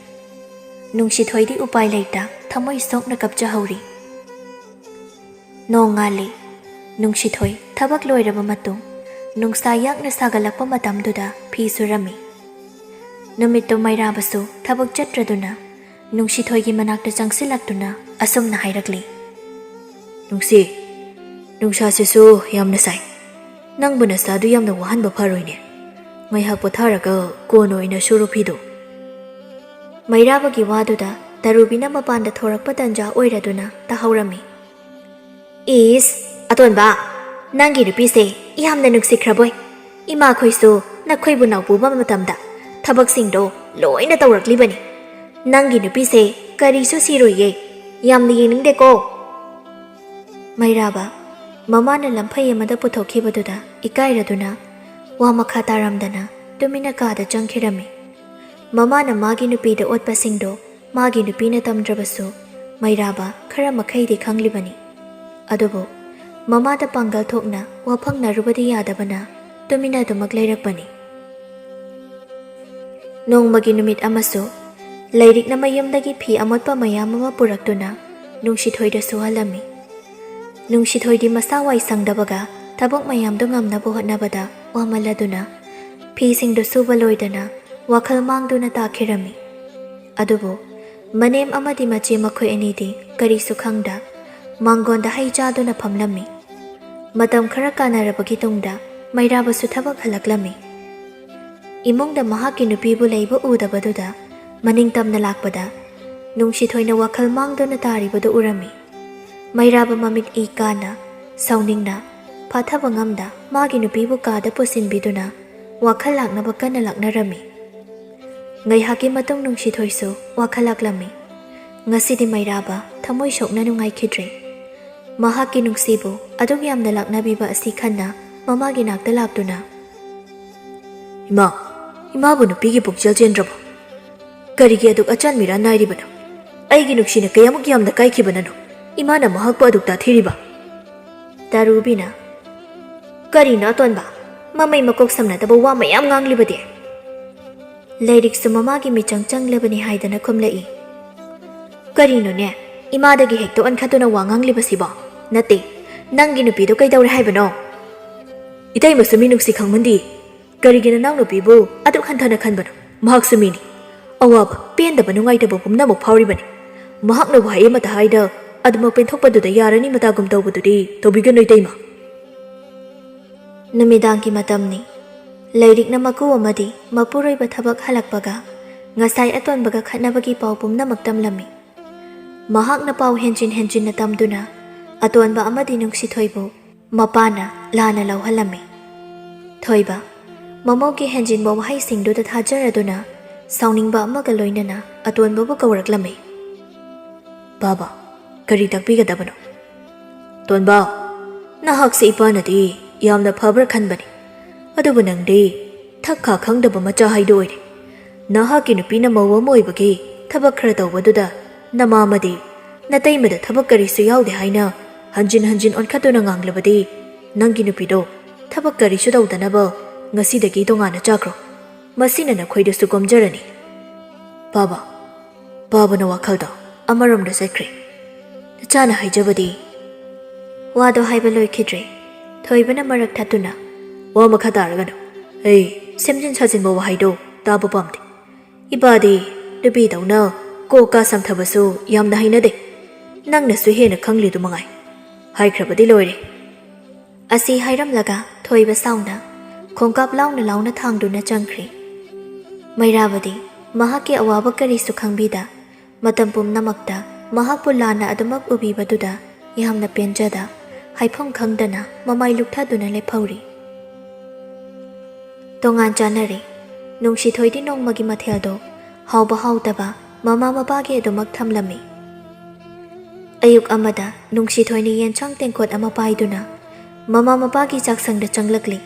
ꯅꯨꯡꯁꯤꯊꯣꯏꯗꯤ ꯎꯄꯥꯏ ꯂꯩꯇ ꯊꯃꯣꯏ ꯁꯣꯛꯅ ꯀꯞꯆꯍꯧꯔꯤ꯫ ꯅꯣꯡꯉꯥꯜꯂꯤ꯫ ꯅꯨꯡꯁꯤꯊꯣꯏ ꯊꯕꯛ ꯂꯣꯏꯔꯕ ꯃꯇꯨꯡ ꯅꯨꯡꯁꯥ ꯌꯥꯛꯅ ꯁꯥꯒꯠꯂꯛꯄ ꯃꯇꯝꯗꯨꯗ ꯐꯤ ꯁꯨꯔꯝꯃꯤ꯫ ꯅꯨꯃꯤꯠꯇꯨ ꯃꯩꯔꯥꯕꯁꯨ ꯊꯕꯛ ꯆꯠꯇ꯭ꯔꯗꯨꯅ ꯅꯨꯡꯁꯤꯊꯣꯏꯒꯤ ꯃꯅꯥꯛꯇ ꯆꯪꯁꯤꯜꯂꯛꯇꯨꯅ ꯑꯁꯨꯝꯅ ꯍꯥꯏꯔꯛꯂꯤ, "ꯅꯨꯡꯁꯤ, ꯅꯨꯡꯁꯥꯁꯤꯁꯨ ꯌꯥꯝꯅ ꯁꯥꯏ꯫ ꯅꯪꯕꯨ ꯅꯁꯥꯗꯨ ꯌꯥꯝꯅ ꯋꯥꯍꯟꯕ ꯐꯔꯣꯏꯅꯦ꯫ ꯉꯥꯏꯍꯥꯛ ꯄꯣꯊꯥꯔꯒ ꯀꯣꯟꯅ ꯑꯣꯏꯅ ꯁꯨꯔꯨ ꯐꯤꯗꯨ꯫" ꯃꯩꯔꯥꯕꯒꯤ ꯋꯥꯗꯨꯗ ꯇꯔꯨꯕꯤꯅ ꯃꯄꯥꯟꯗ ꯊꯣꯔꯛꯄ ꯇꯟꯖꯥ ꯑꯣꯏꯔꯗꯨꯅ ꯇꯥꯍꯧꯔꯝꯃꯤ꯫ "ꯏꯁ, ꯑꯇꯣꯟꯕ, ꯅꯪꯒꯤ ꯅꯨꯄꯤꯁꯦ ꯌꯥꯝꯅ ꯅꯨꯡꯁꯤꯈ꯭ꯔꯕꯣꯏ꯫ ꯏꯃꯥꯈꯣꯏꯁꯨ ꯅꯈꯣꯏꯕꯨ ꯅꯥꯎꯄꯨꯕ ꯃꯇꯝꯗ ꯊꯕꯛꯁꯤꯡꯗꯣ ꯂꯣꯏꯅ ꯇꯧꯔꯛꯂꯤꯕꯅꯤ꯫ ꯅꯪꯒꯤ ꯅꯨꯄꯤꯁꯦ ꯀꯔꯤꯁꯨ ꯁꯤꯔꯣꯏꯌꯦ꯫ ꯌꯥꯝꯅ ꯌꯦꯡꯅꯤꯡꯗꯦꯀꯣ꯫" ꯃꯩꯔꯥꯕ, ꯃꯃꯥꯅ ꯂꯝꯐꯩ ꯑꯃꯗ ꯄꯨꯊꯣꯛꯈꯤꯕꯗꯨꯗ ꯏꯀꯥꯏꯔꯗꯨꯅ ꯋꯥ ꯃꯈꯥ ꯇꯥꯔꯝꯗꯅ ꯇꯨꯃꯤꯟꯅ ꯀꯥꯗ ꯆꯪꯈꯤꯔꯝꯃꯤ꯫ ꯃꯃꯥꯅ ꯃꯥꯒꯤ ꯅꯨꯄꯤꯗ ꯑꯣꯠꯄꯁꯤꯡꯗꯣ ꯃꯥꯒꯤ ꯅꯨꯄꯤꯅ ꯇꯝꯗ꯭ꯔꯕꯁꯨ ꯃꯩꯔꯥꯕ ꯈꯔ ꯃꯈꯩꯗꯤ ꯈꯪꯂꯤꯕꯅꯤ꯫ ꯑꯗꯨꯕꯨ ꯃꯃꯥꯗ ꯄꯥꯡꯒꯜ ꯊꯣꯛꯅ ꯋꯥꯐꯪꯅꯔꯨꯕꯗꯤ ꯌꯥꯗꯕꯅ ꯇꯨꯃꯤꯟꯅ ꯑꯗꯨꯃꯛ ꯂꯩꯔꯛꯄꯅꯤ꯫ ꯅꯣꯡꯃꯒꯤ ꯅꯨꯃꯤꯠ ꯑꯃꯁꯨ ꯂꯥꯏꯔꯤꯛꯅ ꯃꯌꯨꯝꯗꯒꯤ ꯐꯤ ꯑꯃꯣꯠꯄ ꯃꯌꯥꯝ ꯑꯃ ꯄꯨꯔꯛꯇꯨꯅ ꯅꯨꯡꯁꯤꯊꯣꯏꯗ ꯁꯨꯍꯜꯂꯝꯃꯤ꯫ ꯅꯨꯡꯁꯤꯊꯣꯏꯗꯤ ꯃꯁꯥ ꯋꯥꯏ ꯁꯪꯗꯕꯒ ꯊꯕꯛ ꯃꯌꯥꯝꯗꯨ ꯉꯝꯅꯕ ꯍꯣꯠꯅꯕꯗ ꯋꯥꯃꯜꯂꯗꯨꯅ ꯐꯤꯁꯤꯡꯗꯨ ꯁꯨꯕ ꯂꯣꯏꯗꯅ ꯋꯥꯈꯜ ꯃꯥꯡꯗꯨꯅ ꯇꯥꯈꯤꯔꯝꯃꯤ꯫ ꯑꯗꯨꯕꯨ ꯃꯅꯦꯝ ꯑꯃꯗꯤ ꯃꯆꯦ ꯃꯈꯣꯏ ꯑꯅꯤꯗꯤ ꯀꯔꯤꯁꯨ ꯈꯪꯗ ꯃꯥꯡꯒꯣꯟꯗ ꯍꯩ ꯆꯥꯗꯨꯅ ꯐꯝꯂꯝꯃꯤ꯫ ꯃꯇꯝ ꯈꯔ ꯀꯥꯟꯅꯔꯕꯒꯤ ꯇꯨꯡꯗ ꯃꯩꯔꯥꯕꯁꯨ ꯊꯕꯛ ꯍꯜꯂꯛꯂꯝꯃꯤ꯫ ꯏꯃꯨꯡꯗ ꯃꯍꯥꯛꯀꯤ ꯅꯨꯄꯤꯕꯨ ꯂꯩꯕ ꯎꯗꯕꯗꯨꯗ ꯃꯅꯤꯡ ꯇꯝꯅ ꯂꯥꯛꯄꯗ ꯅꯨꯡꯁꯤꯊꯣꯏꯅ ꯋꯥꯈꯜ ꯃꯥꯡꯗꯨꯅ ꯇꯥꯔꯤꯕꯗꯨ ꯎꯔꯝꯃꯤ꯫ ꯃꯩꯔꯥꯕ ꯃꯃꯤꯠ ꯏ ꯀꯥꯅ, ꯁꯥꯎꯅꯤꯡꯅ, ꯐꯥꯊꯕ ꯉꯝꯗ ꯃꯥꯒꯤ ꯅꯨꯄꯤꯕꯨ ꯀꯥꯗ ꯄꯨꯁꯤꯟꯕꯤꯗꯨꯅ ꯋꯥꯈꯜ ꯂꯥꯛꯅꯕ ꯀꯟꯅ ꯂꯥꯛꯅꯔꯝꯃꯤ꯫ ꯉꯥꯏꯍꯥꯛꯀꯤ ꯃꯇꯨꯡ ꯅꯨꯡꯁꯤꯊꯣꯏꯁꯨ ꯋꯥꯈꯜ ꯂꯥꯛꯂꯝꯃꯤ꯫ ꯉꯁꯤꯗꯤ ꯃꯩꯔꯥꯕ ꯊꯃꯣꯏ ꯁꯣꯛꯅ ꯅꯨꯡꯉꯥꯏꯈꯤꯗ꯭ꯔꯦ꯫ ꯃꯍꯥꯛꯀꯤ ꯅꯨꯡꯁꯤꯕꯨ ꯑꯗꯨꯛ ꯌꯥꯝꯅ ꯂꯥꯛꯅꯕꯤꯕ ꯑꯁꯤ ꯈꯟꯅ ꯃꯃꯥꯒꯤ ꯅꯥꯛꯇ ꯂꯥꯛꯇꯨꯅ, "ꯏꯃꯥ, ꯏꯃꯥꯕꯨ ꯅꯨꯄꯤꯒꯤ ꯄꯨꯛꯆꯦꯜ ꯆꯦꯟꯗ꯭ꯔꯕꯣ? ꯀꯔꯤꯒꯤ ꯑꯗꯨꯛ ꯑꯆꯥꯟ ꯃꯤꯔꯥꯟ ꯅꯥꯏꯔꯤꯕꯅꯣ? ꯑꯩꯒꯤ ꯅꯨꯡꯁꯤꯅ ꯀꯌꯥꯃꯨꯛ ꯌꯥꯝꯅ ꯀꯥꯏꯈꯤꯕꯅꯅꯣ ꯏꯃꯥꯅ ꯃꯍꯥꯛꯄꯨ ꯑꯗꯨꯛ ꯇꯥꯊꯤꯔꯤꯕ?" ꯇꯥꯔꯨꯕꯤꯅ, "ꯀꯔꯤꯅꯣ ꯑꯇꯣꯟꯕ? ꯃꯃꯩ ꯃꯀꯣꯛ ꯁꯝꯅꯗꯕ ꯋꯥ ꯃꯌꯥꯝ ꯉꯥꯡꯂꯤꯕꯗꯤ?" ꯂꯥꯏꯔꯤꯛꯁꯨ ꯃꯃꯥꯒꯤ ꯃꯤꯆꯪ ꯆꯪꯂꯕꯅꯤ ꯍꯥꯏꯗꯅ ꯈꯨꯝꯂꯛꯏ꯫ "ꯀꯔꯤꯅꯣꯅꯦ? ꯏꯃꯥꯗꯒꯤ ꯍꯦꯛꯇ ꯑꯣꯟꯈꯠꯇꯨꯅ ꯋꯥ ꯉꯥꯡꯂꯤꯕꯁꯤꯕꯣ? ꯅꯠꯇꯦ, ꯅꯪꯒꯤ ꯅꯨꯄꯤꯗꯣ ꯀꯩꯗꯧꯔꯦ ꯍꯥꯏꯕꯅꯣ?" "ꯏꯇꯩꯃꯁꯨ ꯃꯤꯅꯨꯡꯁꯤ ꯈꯪꯃꯟꯗꯦ꯫ ꯀꯔꯤꯒꯤ ꯅꯅꯥꯎꯅꯨꯄꯤꯕꯨ ꯑꯗꯨꯛ ꯍꯟꯊꯅ ꯈꯟꯕꯅꯣ? ꯃꯍꯥꯛꯁꯨ ꯃꯤꯅꯤ꯫ ꯑꯋꯥꯕ, ꯄꯦꯟꯗꯕ, ꯅꯨꯡꯉꯥꯏꯇꯕ ꯄꯨꯝꯅꯃꯛ ꯐꯥꯎꯔꯤꯕꯅꯤ꯫ ꯃꯍꯥꯛꯅ ꯋꯥꯍꯩ ꯑꯃꯇ ꯍꯥꯏꯗ ꯑꯗꯨꯃꯛ ꯄꯦꯟꯊꯣꯛꯄꯗꯨꯗ ꯌꯥꯔꯅꯤ ꯃꯇꯥꯒꯨꯝ ꯇꯧꯕꯗꯨꯗꯤ ꯇꯧꯕꯤꯒꯅꯨ ꯏꯇꯩꯃ꯫" ꯅꯨꯃꯤꯗꯥꯡꯒꯤ ꯃꯇꯝꯅꯤ꯫ ꯂꯥꯏꯔꯤꯛꯅ ꯃꯀꯨ ꯑꯃꯗꯤ ꯃꯄꯨꯔꯣꯏꯕ ꯊꯕꯛ ꯍꯜꯂꯛꯄꯒ ꯉꯁꯥꯏ ꯑꯇꯣꯟꯕꯒ ꯈꯠꯅꯕꯒꯤ ꯄꯥꯎ ꯄꯨꯝꯅꯃꯛ ꯇꯝꯂꯝꯃꯤ꯫ ꯃꯍꯥꯛꯅ ꯄꯥꯎ ꯍꯦꯟꯖꯤꯟ ꯍꯦꯟꯖꯤꯟꯅ ꯇꯝꯗꯨꯅ ꯑꯇꯣꯟꯕ ꯑꯃꯗꯤ ꯅꯨꯡꯁꯤꯊꯣꯏꯕꯨ ꯃꯄꯥꯅ ꯂꯥꯟꯅ ꯂꯧꯍꯜꯂꯝꯃꯤ꯫ ꯊꯣꯏꯕ, ꯃꯃꯧꯒꯤ ꯍꯦꯟꯖꯤꯟꯕ ꯋꯥꯍꯩꯁꯤꯡꯗꯨꯗ ꯊꯥꯖꯔꯗꯨꯅ ꯁꯥꯎꯅꯤꯡꯕ ꯑꯃꯒ ꯂꯣꯏꯅꯅ ꯑꯇꯣꯟꯕꯕꯨ ꯀꯧꯔꯛꯂꯝꯃꯤ꯫ "ꯕꯥꯕꯥ, ꯀꯔꯤ ꯇꯥꯛꯄꯤꯒꯗꯕꯅꯣ?" "ꯇꯣꯟꯕ, ꯅꯍꯥꯛꯁꯦ ꯏꯄꯥꯅꯗꯤ ꯌꯥꯝꯅ ꯐꯕ꯭ꯔꯥ ꯈꯟꯕꯅꯤ, ꯑꯗꯨꯕꯨ ꯅꯪꯗꯤ ꯊꯛ ꯈꯥ ꯈꯪꯗꯕ ꯃꯆꯥ ꯍꯥꯏꯗꯨ ꯑꯣꯏꯔꯦ꯫ ꯅꯍꯥꯛꯀꯤ ꯅꯨꯄꯤꯅ ꯃꯧ ꯑꯃ ꯑꯣꯏꯕꯒꯤ ꯊꯕꯛ ꯈꯔ ꯇꯧꯕꯗꯨꯗ ꯅꯃꯥ ꯑꯃꯗꯤ ꯅꯇꯩꯃꯗ ꯊꯕꯛ ꯀꯔꯤꯁꯨ ꯌꯥꯎꯗꯦ ꯍꯥꯏꯅ ꯍꯟꯖꯤꯟ ꯍꯟꯖꯤꯟ ꯑꯣꯟꯈꯠꯇꯨꯅ ꯉꯥꯡꯂꯕꯗꯤ ꯅꯪꯒꯤ ꯅꯨꯄꯤꯗꯣ ꯊꯕꯛ ꯀꯔꯤꯁꯨ ꯇꯧꯗꯅꯕ ꯉꯁꯤꯗꯒꯤ ꯇꯣꯉꯥꯟꯅ ꯆꯥꯈ꯭ꯔꯣ꯫ ꯃꯁꯤꯅ ꯅꯈꯣꯏꯗꯁꯨ ꯀꯣꯝꯖꯔꯅꯤ꯫" ꯕꯥꯕꯥ, ꯕꯥꯕꯨꯅ ꯋꯥꯈꯜꯗꯣ ꯑꯃꯔꯣꯝꯗ ꯆꯠꯈ꯭ꯔꯦ꯫ ꯅꯆꯥꯅ ꯍꯥꯏꯖꯕꯗꯤ꯫ ꯋꯥꯗꯣ ꯍꯥꯏꯕ ꯂꯣꯏꯈꯤꯗ꯭ꯔꯦ꯫ ꯊꯣꯏꯕꯅ ꯃꯔꯛ ꯊꯠꯇꯨꯅ, "ꯋꯥ ꯃꯈꯥ ꯇꯥꯔꯒꯅꯨ꯫ ꯑꯩ ꯁꯦꯝꯖꯤꯟ ꯁꯥꯖꯤꯟꯕ ꯋꯥꯍꯩꯗꯣ ꯇꯥꯕ ꯄꯥꯝꯗꯦ꯫ ꯏꯄꯥꯗꯤ ꯅꯨꯄꯤꯗꯧꯅ ꯀꯣꯛ ꯀꯥ ꯁꯝꯊꯕꯁꯨ ꯌꯥꯝꯅ ꯍꯩꯅꯗꯦ꯫ ꯅꯪꯅꯁꯨ ꯍꯦꯟꯅ ꯈꯪꯂꯤꯗꯨ ꯃꯉꯥꯏ꯫ ꯍꯥꯏꯈ꯭ꯔꯕꯗꯤ ꯂꯣꯏꯔꯦ꯫" ꯑꯁꯤ ꯍꯥꯏꯔꯝꯂꯒ ꯊꯣꯏꯕ ꯁꯥꯎꯅ ꯈꯣꯡꯀꯥꯞ ꯂꯥꯎꯅ ꯂꯥꯎꯅ ꯊꯥꯡꯗꯨꯅ ꯆꯪꯈ꯭ꯔꯦ꯫ ꯃꯩꯔꯥꯕꯗꯤ ꯃꯍꯥꯛꯀꯤ ꯑꯋꯥꯕ ꯀꯔꯤꯁꯨ ꯈꯪꯕꯤꯗ, ꯃꯇꯝ ꯄꯨꯝꯅꯃꯛꯇ ꯃꯍꯥꯛꯄꯨ ꯂꯥꯟꯅ ꯑꯗꯨꯃꯛ ꯎꯕꯤꯕꯗꯨꯗ ꯌꯥꯝꯅ ꯄꯦꯟꯖꯗ, ꯍꯥꯏꯐꯝ ꯈꯪꯗꯅ ꯃꯃꯥꯏ ꯂꯨꯞꯊꯗꯨꯅ ꯂꯦꯞꯍꯧꯔꯤ꯫ ꯇꯣꯉꯥꯟ ꯆꯥꯅꯔꯦ꯫ ꯅꯨꯡꯁꯤꯊꯣꯏꯗꯤ ꯅꯣꯡꯃꯒꯤ ꯃꯊꯦꯜꯗꯣ ꯍꯥꯎꯕ ꯍꯥꯎꯇꯕ ꯃꯃꯥ ꯃꯄꯥꯒꯤ ꯑꯗꯨꯃꯛ ꯊꯝꯂꯝꯃꯤ꯫ ꯑꯌꯨꯛ ꯑꯃꯗ ꯅꯨꯡꯁꯤꯊꯣꯏꯅ ꯌꯦꯟꯁꯥꯡ ꯇꯦꯡꯀꯣꯠ ꯑꯃ ꯄꯥꯏꯗꯨꯅ ꯃꯃꯥ ꯃꯄꯥꯒꯤ ꯆꯥꯛꯁꯪꯗ ꯆꯪꯂꯛꯂꯤ꯫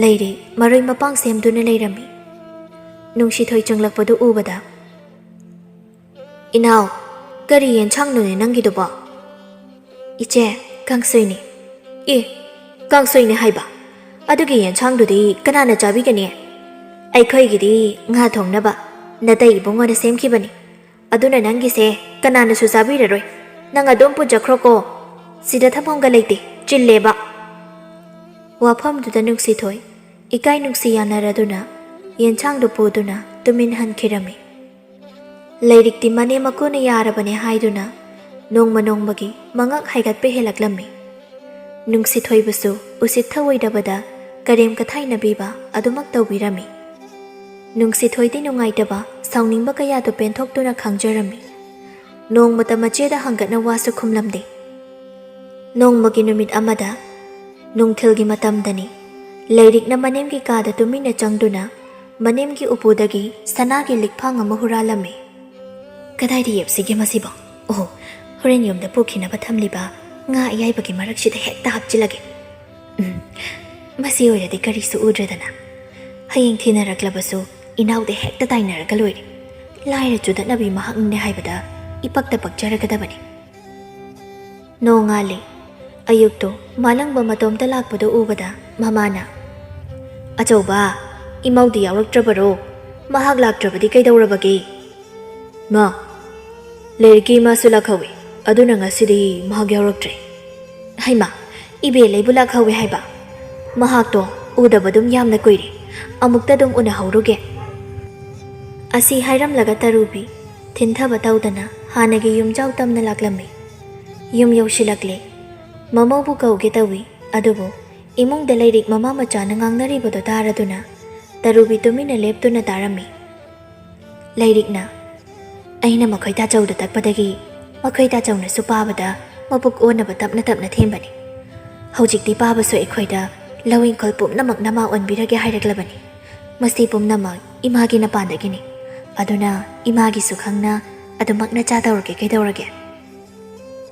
ꯂꯩꯔꯦ, ꯃꯔꯣꯏ ꯃꯄꯥꯡ ꯁꯦꯝꯗꯨꯅ ꯂꯩꯔꯝꯃꯤ꯫ ꯅꯨꯡꯁꯤꯊꯣꯏ ꯆꯪꯂꯛꯄꯗꯨ ꯎꯕꯗ, "ꯏꯅꯥꯎ, ꯀꯔꯤ ꯌꯦꯟꯁꯥꯡꯅꯣꯅꯦ ꯅꯪꯒꯤꯗꯨꯕꯣ?" "ꯏꯆꯦ, ꯀꯥꯡꯁꯣꯏꯅꯤ꯫" "ꯑꯦ, ꯀꯥꯡꯁꯣꯏꯅꯤ ꯍꯥꯏꯕ? ꯑꯗꯨꯒꯤ ꯌꯦꯟꯁꯥꯡꯗꯨꯗꯤ ꯀꯅꯥꯅ ꯆꯥꯕꯤꯒꯅꯤ? ꯑꯩꯈꯣꯏꯒꯤꯗꯤ ꯉꯥ ꯊꯣꯡꯅꯕ ꯅꯇꯩ ꯏꯕꯨꯡꯉꯣꯅ ꯁꯦꯝꯈꯤꯕꯅꯤ꯫ ꯑꯗꯨꯅ ꯅꯪꯒꯤꯁꯦ ꯀꯅꯥꯅꯁꯨ ꯆꯥꯕꯤꯔꯔꯣꯏ꯫ ꯅꯪ ꯑꯗꯨꯝ ꯄꯨꯖꯈ꯭ꯔꯣꯀꯣ꯫ ꯁꯤꯗ ꯊꯝꯐꯝꯒ ꯂꯩꯇꯦ, ꯆꯤꯜꯂꯦꯕ꯫" ꯋꯥꯐꯝꯗꯨꯗ ꯅꯨꯡꯁꯤꯊꯣꯏ ꯏꯀꯥꯏ ꯅꯨꯡꯁꯤ ꯌꯥꯅꯔꯗꯨꯅ ꯌꯦꯟꯁꯥꯡꯗꯨ ꯄꯨꯗꯨꯅ ꯇꯨꯃꯤꯟ ꯍꯟꯈꯤꯔꯝꯃꯤ꯫ ꯂꯥꯏꯔꯤꯛꯇꯤ ꯃꯅꯦꯝ ꯃꯀꯨꯅ ꯌꯥꯔꯕꯅꯦ ꯍꯥꯏꯗꯨꯅ ꯅꯣꯡꯃ ꯅꯣꯡꯃꯒꯤ ꯃꯉꯛ ꯍꯥꯏꯒꯠꯄ ꯍꯦꯜꯂꯛꯂꯝꯃꯤ꯫ ꯅꯨꯡꯁꯤꯊꯣꯏꯕꯨꯁꯨ ꯎꯁꯤꯠ ꯊꯑꯣꯏꯗꯕꯗ ꯀꯔꯦꯝ ꯀꯊꯥꯏꯅꯕꯤꯕ ꯑꯗꯨꯃꯛ ꯇꯧꯕꯤꯔꯝꯃꯤ꯫ ꯅꯨꯡꯁꯤꯊꯣꯏꯗꯤ ꯅꯨꯡꯉꯥꯏꯇꯕ, ꯁꯥꯎꯅꯤꯡꯕ ꯀꯌꯥꯗꯨ ꯄꯦꯟꯊꯣꯛꯇꯨꯅ ꯈꯥꯡꯖꯔꯝꯃꯤ꯫ ꯅꯣꯡꯃꯇ ꯃꯆꯦꯗ ꯍꯪꯒꯠꯅ ꯋꯥꯁꯨ ꯈꯨꯝꯂꯝꯗꯦ꯫ ꯅꯣꯡꯃꯒꯤ ꯅꯨꯃꯤꯠ ꯑꯃꯗ ꯅꯨꯡꯊꯤꯜꯒꯤ ꯃꯇꯝꯗꯅꯤ꯫ ꯂꯥꯏꯔꯤꯛꯅ ꯃꯅꯦꯝꯒꯤ ꯀꯥꯗ ꯇꯨꯃꯤꯟꯅ ꯆꯪꯗꯨꯅ ꯃꯅꯦꯝꯒꯤ ꯎꯄꯨꯗꯒꯤ ꯁꯅꯥꯒꯤ ꯂꯤꯛꯐꯥꯡ ꯑꯃ ꯍꯨꯔꯥꯜꯂꯝꯃꯤ꯫ "ꯀꯗꯥꯏꯗ ꯌꯦꯞꯁꯤꯒꯦ ꯃꯁꯤꯕꯣ? ꯑꯣꯍꯣ, ꯍꯣꯔꯦꯟ ꯌꯨꯝꯗ ꯄꯨꯈꯤꯅꯕ ꯊꯝꯂꯤꯕ ꯉꯥ ꯑꯌꯥꯏꯕꯒꯤ ꯃꯔꯛꯁꯤꯗ ꯍꯦꯛꯇ ꯍꯥꯞꯆꯤꯜꯂꯒꯦ꯫ ꯎꯝ, ꯃꯁꯤ ꯑꯣꯏꯔꯗꯤ ꯀꯔꯤꯁꯨ ꯎꯗ꯭ꯔꯦꯗꯅ꯫ ꯍꯌꯦꯡ ꯊꯤꯅꯔꯛꯂꯕꯁꯨ ꯏꯅꯥꯎꯗ ꯍꯦꯛꯇ ꯇꯥꯏꯅꯔꯒ ꯂꯣꯏꯔꯦ꯫ ꯂꯥꯏꯔ ꯆꯨꯗꯠꯅꯕꯤ ꯃꯍꯥꯛꯅꯤꯅꯦ ꯍꯥꯏꯕꯗ ꯏꯄꯛꯇ ꯄꯛꯆꯔꯒꯗꯕꯅꯤ꯫" ꯅꯣꯡꯉꯥꯜꯂꯦ꯫ ꯑꯌꯨꯛꯇꯣ ꯃꯥꯂꯪꯕ ꯃꯇꯣꯝꯇ ꯂꯥꯛꯄꯗꯨ ꯎꯕꯗ ꯃꯃꯥꯅ, "ꯑꯆꯧꯕ, ꯏꯃꯧꯗꯤ ꯌꯥꯎꯔꯛꯇ꯭ꯔꯕꯔꯣ? ꯃꯍꯥꯛ ꯂꯥꯛꯇ꯭ꯔꯕꯗꯤ ꯀꯩꯗꯧꯔꯕꯒꯦ?" "ꯃꯥ, ꯂꯥꯏꯔꯤꯛꯀꯤ ꯏꯃꯥꯁꯨ ꯂꯥꯛꯍꯧꯏ, ꯑꯗꯨꯅ ꯉꯁꯤꯗꯤ ꯃꯍꯥꯛ ꯌꯥꯎꯔꯛꯇ꯭ꯔꯦ꯫" "ꯍꯩꯃꯥ, ꯏꯕꯦ ꯂꯩꯕꯨ ꯂꯥꯛꯍꯧꯏ ꯍꯥꯏꯕ? ꯃꯍꯥꯛꯇꯣ ꯎꯗꯕ ꯑꯗꯨꯝ ꯌꯥꯝꯅ ꯀꯨꯏꯔꯦ, ꯑꯃꯨꯛꯇ ꯑꯗꯨꯝ ꯎꯅꯍꯧꯔꯨꯒꯦ꯫" ꯑꯁꯤ ꯍꯥꯏꯔꯝꯂꯒ ꯇꯔꯨꯕꯤ ꯊꯤꯟꯊꯕ ꯇꯧꯗꯅ ꯍꯥꯟꯅꯒꯤ ꯌꯨꯝꯖꯥꯎ ꯇꯝꯅ ꯂꯥꯛꯂꯝꯃꯤ꯫ ꯌꯨꯝ ꯌꯧꯁꯤꯜꯂꯛꯂꯦ꯫ ꯃꯃꯧꯕꯨ ꯀꯧꯒꯦ ꯇꯧꯏ, ꯑꯗꯨꯕꯨ ꯏꯃꯨꯡꯗ ꯂꯩꯔꯤꯛ ꯃꯃꯥ ꯃꯆꯥꯅ ꯉꯥꯡꯅꯔꯤꯕꯗꯣ ꯇꯥꯔꯗꯨꯅ ꯇꯔꯨꯕꯤ ꯇꯨꯃꯤꯟꯅ ꯂꯦꯞꯇꯨꯅ ꯇꯥꯔꯝꯃꯤ꯫ ꯂꯩꯔꯤꯛꯅ, "ꯑꯩꯅ ꯃꯈꯣꯏ ꯇꯥꯆꯧꯗ ꯇꯛꯄꯗꯒꯤ ꯃꯈꯣꯏ ꯇꯥꯆꯧꯅꯁꯨ ꯄꯥꯕꯗ ꯃꯄꯨꯛ ꯑꯣꯟꯅꯕ ꯇꯞꯅ ꯇꯞꯅ ꯊꯦꯝꯕꯅꯤ꯫ ꯍꯧꯖꯤꯛꯇꯤ ꯄꯥꯕꯁꯨ ꯑꯩꯈꯣꯏꯗ ꯂꯧ ꯏꯪꯈꯣꯜ ꯄꯨꯝꯅꯃꯛ ꯅꯃꯥ ꯑꯣꯟꯕꯤꯔꯒꯦ ꯍꯥꯏꯔꯛꯂꯕꯅꯤ꯫ ꯃꯁꯤ ꯄꯨꯝꯅꯃꯛ ꯏꯃꯥꯒꯤ ꯅꯄꯥꯟꯗꯒꯤꯅꯤ꯫ ꯑꯗꯨꯅ ꯏꯃꯥꯒꯤꯁꯨ ꯈꯪꯅ ꯑꯗꯨꯃꯛ ꯅꯆꯥ ꯇꯧꯔꯒꯦ ꯀꯩꯗꯧꯔꯒꯦ?"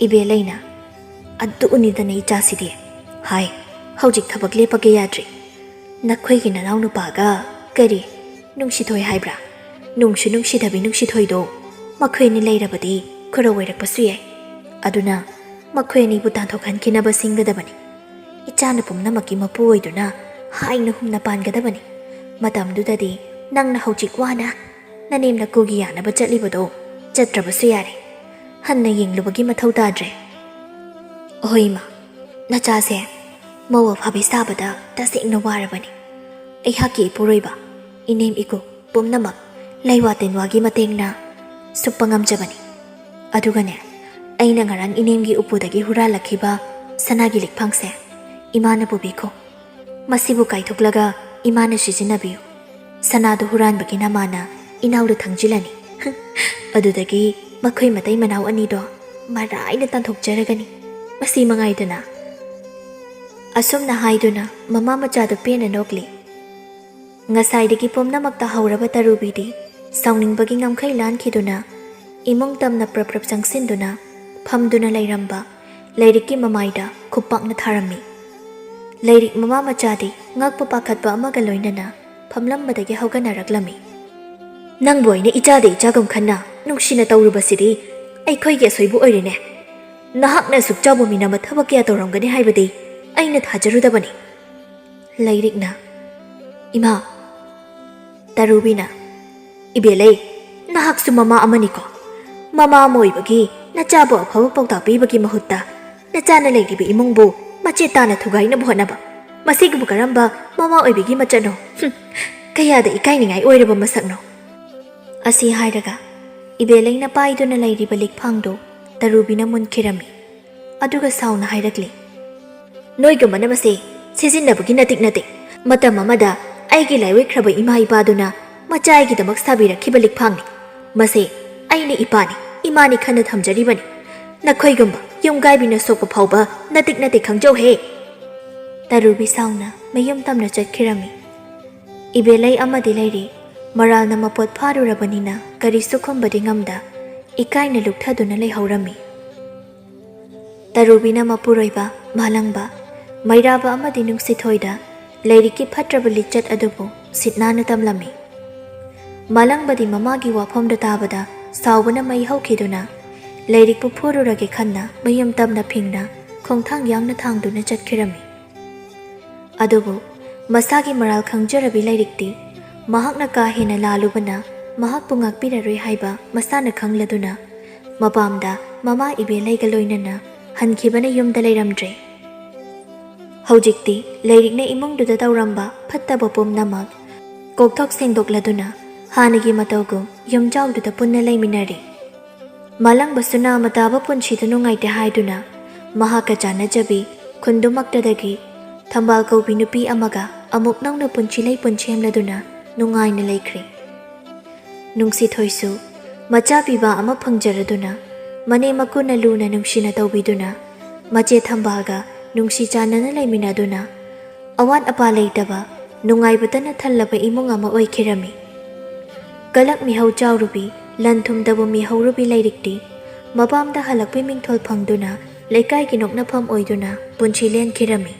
ꯏꯕꯦꯜ ꯑꯩꯅ, "ꯑꯗꯨꯅꯤꯗꯅ ꯏꯆꯥꯁꯤꯗꯤ꯫ ꯍꯥꯏ, ꯍꯧꯖꯤꯛ ꯊꯕꯛ ꯂꯦꯞꯄꯒꯦ ꯌꯥꯗ꯭ꯔꯤ꯫ ꯅꯈꯣꯏꯒꯤ ꯅꯅꯥꯎ ꯅꯨꯄꯥꯒ ꯀꯔꯤ ꯅꯨꯡꯁꯤꯊꯣꯏ ꯍꯥꯏꯕ꯭ꯔꯥ? ꯅꯨꯡꯁꯨ ꯅꯨꯡꯁꯤꯗꯕꯤ ꯅꯨꯡꯁꯤꯊꯣꯏꯗꯣ ꯃꯈꯣꯏ ꯑꯅꯤ ꯂꯩꯔꯕꯗꯤ ꯈꯨꯔꯧ ꯑꯣꯏꯔꯛꯄꯁꯨ ꯌꯥꯏ꯫ ꯑꯗꯨꯅ ꯃꯈꯣꯏ ꯑꯅꯤꯕꯨ ꯇꯥꯟꯊꯣꯛꯍꯟꯈꯤꯅꯕ ꯁꯤꯟꯒꯗꯕꯅꯤ꯫ ꯏꯆꯥꯅ ꯄꯨꯝꯅꯃꯛꯀꯤ ꯃꯄꯨ ꯑꯣꯏꯗꯨꯅ ꯍꯥꯏꯅ ꯍꯨꯝꯅ ꯄꯥꯟꯒꯗꯕꯅꯤ꯫ ꯃꯇꯝꯗꯨꯗꯗꯤ ꯅꯪꯅ ꯍꯧꯖꯤꯛ ꯋꯥꯅ ꯅꯅꯦꯝ ꯅꯀꯨꯒꯤ ꯌꯥꯅꯕ ꯆꯠꯂꯤꯕꯗꯣ ꯆꯠꯇ꯭ꯔꯕꯁꯨ ꯌꯥꯔꯦ꯫ ꯍꯟꯅ ꯌꯦꯡꯂꯨꯕꯒꯤ ꯃꯊꯧ ꯇꯥꯗ꯭ꯔꯦ꯫ ꯑꯍꯣꯏ ꯏꯃꯥ, ꯅꯆꯥꯁꯦ ꯃꯧ ꯑꯐꯕꯤ ꯁꯥꯕꯗ ꯇꯁꯦꯡꯅ ꯋꯥꯔꯕꯅꯤ꯫ ꯑꯩꯍꯥꯛꯀꯤ ꯏꯄꯨꯔꯣꯏꯕ, ꯏꯅꯦꯝ ꯏꯀꯨ ꯄꯨꯝꯅꯃꯛ ꯂꯩꯋꯥ ꯇꯤꯟꯋꯥꯒꯤ ꯃꯇꯦꯡꯅ ꯁꯨꯞꯄ ꯉꯝꯖꯕꯅꯤ꯫ ꯑꯗꯨꯒꯅꯦ, ꯑꯩꯅ ꯉꯔꯥꯡ ꯏꯅꯦꯝꯒꯤ ꯎꯄꯨꯗꯒꯤ ꯍꯨꯔꯥꯜꯂꯛꯈꯤꯕ ꯁꯅꯥꯒꯤ ꯂꯤꯛꯐꯥꯡꯁꯦ ꯏꯃꯥꯅ ꯄꯨꯕꯤꯈꯣ꯫ ꯃꯁꯤꯕꯨ ꯀꯥꯏꯊꯣꯛꯂꯒ ꯏꯃꯥꯅ ꯁꯤꯖꯤꯟꯅꯕꯤꯌꯨ꯫ ꯁꯅꯥꯗꯨ ꯍꯨꯔꯥꯟꯕꯒꯤ ꯅꯃꯥꯅ ꯏꯅꯥꯎꯗ ꯊꯪꯖꯤꯜꯂꯅꯤ꯫ ꯑꯗꯨꯗꯒꯤ ꯃꯈꯣꯏ ꯃꯇꯩ ꯃꯅꯥꯎ ꯑꯅꯤꯗꯣ ꯃꯔꯥꯏꯅ ꯇꯥꯟꯊꯣꯛꯆꯔꯒꯅꯤ꯫ ꯃꯁꯤ ꯃꯉꯥꯏꯗꯅ꯫" ꯑꯁꯨꯝꯅ ꯍꯥꯏꯗꯨꯅ ꯃꯃꯥ ꯃꯆꯥꯗꯨ ꯄꯦꯟꯅ ꯅꯣꯛꯂꯤ꯫ ꯉꯁꯥꯏꯗꯒꯤ ꯄꯨꯝꯅꯃꯛꯇ ꯍꯧꯔꯕ ꯇꯔꯨꯕꯤꯗꯤ ꯁꯥꯎꯅꯤꯡꯕꯒꯤ ꯉꯝꯈꯩ ꯂꯥꯟꯈꯤꯗꯨꯅ ꯏꯃꯨꯡ ꯇꯝꯅ ꯄ꯭ꯔꯞ ꯄ꯭ꯔꯞ ꯆꯪꯁꯤꯟꯗꯨꯅ ꯐꯝꯗꯨꯅ ꯂꯩꯔꯝꯕ ꯂꯩꯔꯤꯛꯀꯤ ꯃꯃꯥꯏꯗ ꯈꯨꯞꯄꯥꯛꯅ ꯊꯥꯔꯝꯃꯤ꯫ ꯂꯩꯔꯤꯛ ꯃꯃꯥ ꯃꯆꯥꯗꯤ ꯉꯛꯄ ꯄꯥꯈꯠꯄ ꯑꯃꯒ ꯂꯣꯏꯅꯅ ꯐꯝꯂꯝꯕꯗꯒꯤ ꯍꯧꯒꯠꯅꯔꯛꯂꯝꯃꯤ꯫ "ꯅꯪꯕꯨ ꯑꯩꯅ ꯏꯆꯥꯗ ꯏꯆꯥꯒꯨꯝ ꯈꯟꯅ ꯅꯨꯡꯁꯤꯅ ꯇꯧꯔꯨꯕꯁꯤꯗꯤ ꯑꯩꯈꯣꯏꯒꯤ ꯑꯁꯣꯏꯕ ꯑꯣꯏꯔꯦꯅꯦ꯫ ꯅꯍꯥꯛꯅ ꯑꯁꯨꯛ ꯆꯥꯎꯕ ꯃꯤꯅꯝꯕ ꯊꯕꯛ ꯀꯌꯥ ꯇꯧꯔꯝꯒꯅꯤ ꯍꯥꯏꯕꯗꯤ ꯑꯩꯅ ꯊꯥꯖꯔꯨꯗꯕꯅꯤ꯫" ꯂꯩꯔꯤꯛꯅ, "ꯏꯃꯥ꯫" ꯇꯔꯨꯕꯤꯅ, "ꯏꯕꯦꯂꯩ, ꯅꯍꯥꯛꯁꯨ ꯃꯃꯥ ꯑꯃꯅꯤꯀꯣ꯫ ꯃꯃꯥ ꯑꯃ ꯑꯣꯏꯕꯒꯤ ꯅꯆꯥꯕꯨ ꯑꯐꯕ ꯄꯥꯎꯇꯥꯛ ꯄꯤꯕꯒꯤ ꯃꯍꯨꯠꯇ ꯅꯆꯥꯅ ꯂꯩꯔꯤꯕ ꯏꯃꯨꯡꯕꯨ ꯃꯆꯦꯠ ꯇꯥꯅ ꯊꯨꯒꯥꯏꯅꯕ ꯍꯣꯠꯅꯕ, ꯃꯁꯤꯒꯨꯝꯕ ꯀꯔꯝꯕ ꯃꯃꯥ ꯑꯣꯏꯕꯒꯤ ꯃꯆꯠꯅꯣ? ꯍꯨꯝ, ꯀꯌꯥꯗ ꯏꯀꯥꯏꯅꯤꯡꯉꯥꯏ ꯑꯣꯏꯔꯕ ꯃꯁꯛꯅꯣ?" ꯑꯁꯤ ꯍꯥꯏꯔꯒ ꯏꯕꯦꯂꯩꯅ ꯄꯥꯏꯗꯨꯅ ꯂꯩꯔꯤꯕ ꯂꯤꯛꯐꯥꯡꯗꯨ ꯇꯔꯨꯕꯤꯅ ꯃꯨꯟꯈꯤꯔꯝꯃꯤ꯫ ꯑꯗꯨꯒ ꯁꯥꯎꯅ ꯍꯥꯏꯔꯛꯂꯤ, "ꯅꯣꯏꯒꯨꯝꯕꯅ ꯃꯁꯦ ꯁꯤꯖꯤꯟꯅꯕꯒꯤ ꯅꯇꯤꯛ ꯅꯇꯤꯛ꯫ ꯃꯇꯝ ꯑꯃꯗ ꯑꯩꯒꯤ ꯂꯥꯏꯑꯣꯏꯈ꯭ꯔꯕ ꯏꯃꯥ ꯏꯄꯥꯗꯨꯅ ꯃꯆꯥ ꯑꯩꯒꯤꯗꯃꯛ ꯁꯥꯕꯤꯔꯛꯈꯤꯕ ꯂꯤꯛꯐꯥꯡꯅꯤ꯫ ꯃꯁꯦ ꯑꯩꯅ ꯏꯄꯥꯅꯤ, ꯏꯃꯥꯅꯤ ꯈꯟꯅ ꯊꯝꯖꯔꯤꯕꯅꯤ꯫ ꯅꯈꯣꯏꯒꯨꯝꯕ ꯌꯨꯝꯒꯥꯏꯕꯤꯅ ꯁꯣꯛꯄ ꯐꯥꯎꯕ ꯅꯇꯤꯛ ꯅꯇꯤꯛ ꯈꯪꯖꯧꯍꯦ!" ꯇꯔꯨꯕꯤ ꯁꯥꯎꯅ ꯃꯌꯨꯝ ꯇꯝꯅ ꯆꯠꯈꯤꯔꯝꯃꯤ꯫ ꯏꯕꯦꯂꯩ ꯑꯃꯗꯤ ꯂꯩꯔꯤ, ꯃꯔꯥꯜꯅ ꯃꯄꯣꯠ ꯐꯥꯔꯨꯔꯕꯅꯤꯅ ꯀꯔꯤꯁꯨ ꯈꯨꯝꯕꯗꯤ ꯉꯝꯗ ꯏꯀꯥꯏꯅ ꯂꯨꯞꯊꯗꯨꯅ ꯂꯩꯍꯧꯔꯝꯃꯤ꯫ ꯇꯔꯨꯕꯤꯅ ꯃꯄꯨꯔꯣꯏꯕ, ꯃꯥꯂꯪꯕ, ꯃꯩꯔꯥꯕ ꯑꯃꯗꯤ ꯅꯨꯡꯁꯤꯊꯣꯏꯗ ꯂꯥꯏꯔꯤꯛꯀꯤ ꯐꯠꯇ꯭ꯔꯕ ꯂꯤꯆꯠ ꯑꯗꯨꯕꯨ ꯁꯤꯠ ꯅꯥꯟꯅ ꯇꯝꯂꯝꯃꯤ꯫ ꯃꯥꯂꯪꯕꯗꯤ ꯃꯃꯥꯒꯤ ꯋꯥꯐꯝꯗꯨ ꯇꯥꯕꯗ ꯁꯥꯎꯕꯅ ꯃꯩ ꯍꯧꯈꯤꯗꯨꯅ ꯂꯥꯏꯔꯤꯛꯄꯨ ꯐꯨꯔꯨꯔꯒꯦ ꯈꯟꯅ ꯃꯌꯨꯝ ꯇꯝꯅ ꯐꯤꯡꯅ ꯈꯣꯡꯊꯥꯡ ꯌꯥꯡꯅ ꯊꯥꯡꯗꯨꯅ ꯆꯠꯈꯤꯔꯝꯃꯤ꯫ ꯑꯗꯨꯕꯨ ꯃꯁꯥꯒꯤ ꯃꯔꯥꯜ ꯈꯪꯖꯔꯕꯤ ꯂꯥꯏꯔꯤꯛꯇꯤ ꯃꯍꯥꯛꯅ ꯀꯥ ꯍꯦꯟꯅ ꯂꯥꯜꯂꯨꯕꯅ ꯃꯍꯥꯛꯄꯨ ꯉꯥꯛꯄꯤꯔꯔꯣꯏ ꯍꯥꯏꯕ ꯃꯁꯥꯅ ꯈꯪꯂꯗꯨꯅ ꯃꯄꯥꯝꯗ ꯃꯃꯥ ꯏꯕꯦꯂꯩꯒ ꯂꯣꯏꯅꯅ ꯍꯟꯈꯤꯕꯅ ꯌꯨꯝꯗ ꯂꯩꯔꯝꯗ꯭ꯔꯦ꯫ ꯍꯧꯖꯤꯛꯇꯤ ꯂꯥꯏꯔꯤꯛꯅ ꯏꯃꯨꯡꯗꯨꯗ ꯇꯧꯔꯝꯕ ꯐꯠꯇꯕ ꯄꯨꯝꯅꯃꯛ ꯀꯣꯛꯊꯣꯛ ꯁꯦꯡꯗꯣꯛꯂꯗꯨꯅ ꯍꯥꯟꯅꯒꯤ ꯃꯇꯧꯒꯨꯝ ꯌꯨꯝꯖꯥꯎꯗꯨꯗ ꯄꯨꯟꯅ ꯂꯩꯃꯤꯟꯅꯔꯤ꯫ ꯃꯥꯂꯪꯕꯁꯨ ꯅꯥꯃ ꯇꯥꯕ ꯄꯨꯟꯁꯤꯗ ꯅꯨꯡꯉꯥꯏꯇꯦ ꯍꯥꯏꯗꯨꯅ ꯃꯍꯥꯛꯀ ꯆꯥꯟꯅꯖꯕꯤ ꯈꯨꯟꯗꯨꯃꯛꯇꯗꯒꯤ ꯊꯝꯕꯥꯜ ꯀꯧꯕꯤ ꯅꯨꯄꯤ ꯑꯃꯒ ꯑꯃꯨꯛ ꯅꯧꯅ ꯄꯨꯟꯁꯤ ꯂꯩꯄꯨꯟ ꯁꯦꯝꯂꯗꯨꯅ ꯅꯨꯡꯉꯥꯏꯅ ꯂꯩꯈ꯭ꯔꯦ꯫ ꯅꯨꯡꯁꯤꯊꯣꯏꯁꯨ ꯃꯆꯥ ꯄꯤꯕ ꯑꯃ ꯐꯪꯖꯔꯗꯨꯅ ꯃꯅꯦꯝ ꯃꯀꯨꯅ ꯂꯨꯅ ꯅꯨꯡꯁꯤꯅ ꯇꯧꯕꯤꯗꯨꯅ ꯃꯆꯦ ꯊꯝꯕꯥꯜꯒ ꯅꯨꯡꯁꯤ ꯆꯥꯟꯅꯅ ꯂꯩꯃꯤꯟꯅꯗꯨꯅ ꯑꯋꯥꯠ ꯑꯄꯥ ꯂꯩꯇꯕ ꯅꯨꯡꯉꯥꯏꯕꯇꯅ ꯊꯜꯂꯕ ꯏꯃꯨꯡ ꯑꯃ ꯑꯣꯏꯈꯤꯔꯝꯃꯤ꯫ ꯀꯂꯛ ꯃꯤꯍꯧ ꯆꯥꯎꯔꯨꯕꯤ, ꯂꯟ ꯊꯨꯝꯗꯕꯨ ꯃꯤꯍꯧꯔꯨꯕꯤ ꯂꯥꯏꯔꯤꯛꯇꯤ ꯃꯄꯥꯝꯗ ꯍꯜꯂꯛꯄꯩ ꯃꯤꯡꯊꯣꯜ ꯐꯪꯗꯨꯅ ꯂꯩꯀꯥꯏꯒꯤ ꯅꯣꯛꯅꯐꯝ ꯑꯣꯏꯗꯨꯅ ꯄꯨꯟꯁꯤ ꯂꯦꯟꯈꯤꯔꯝꯃꯤ꯫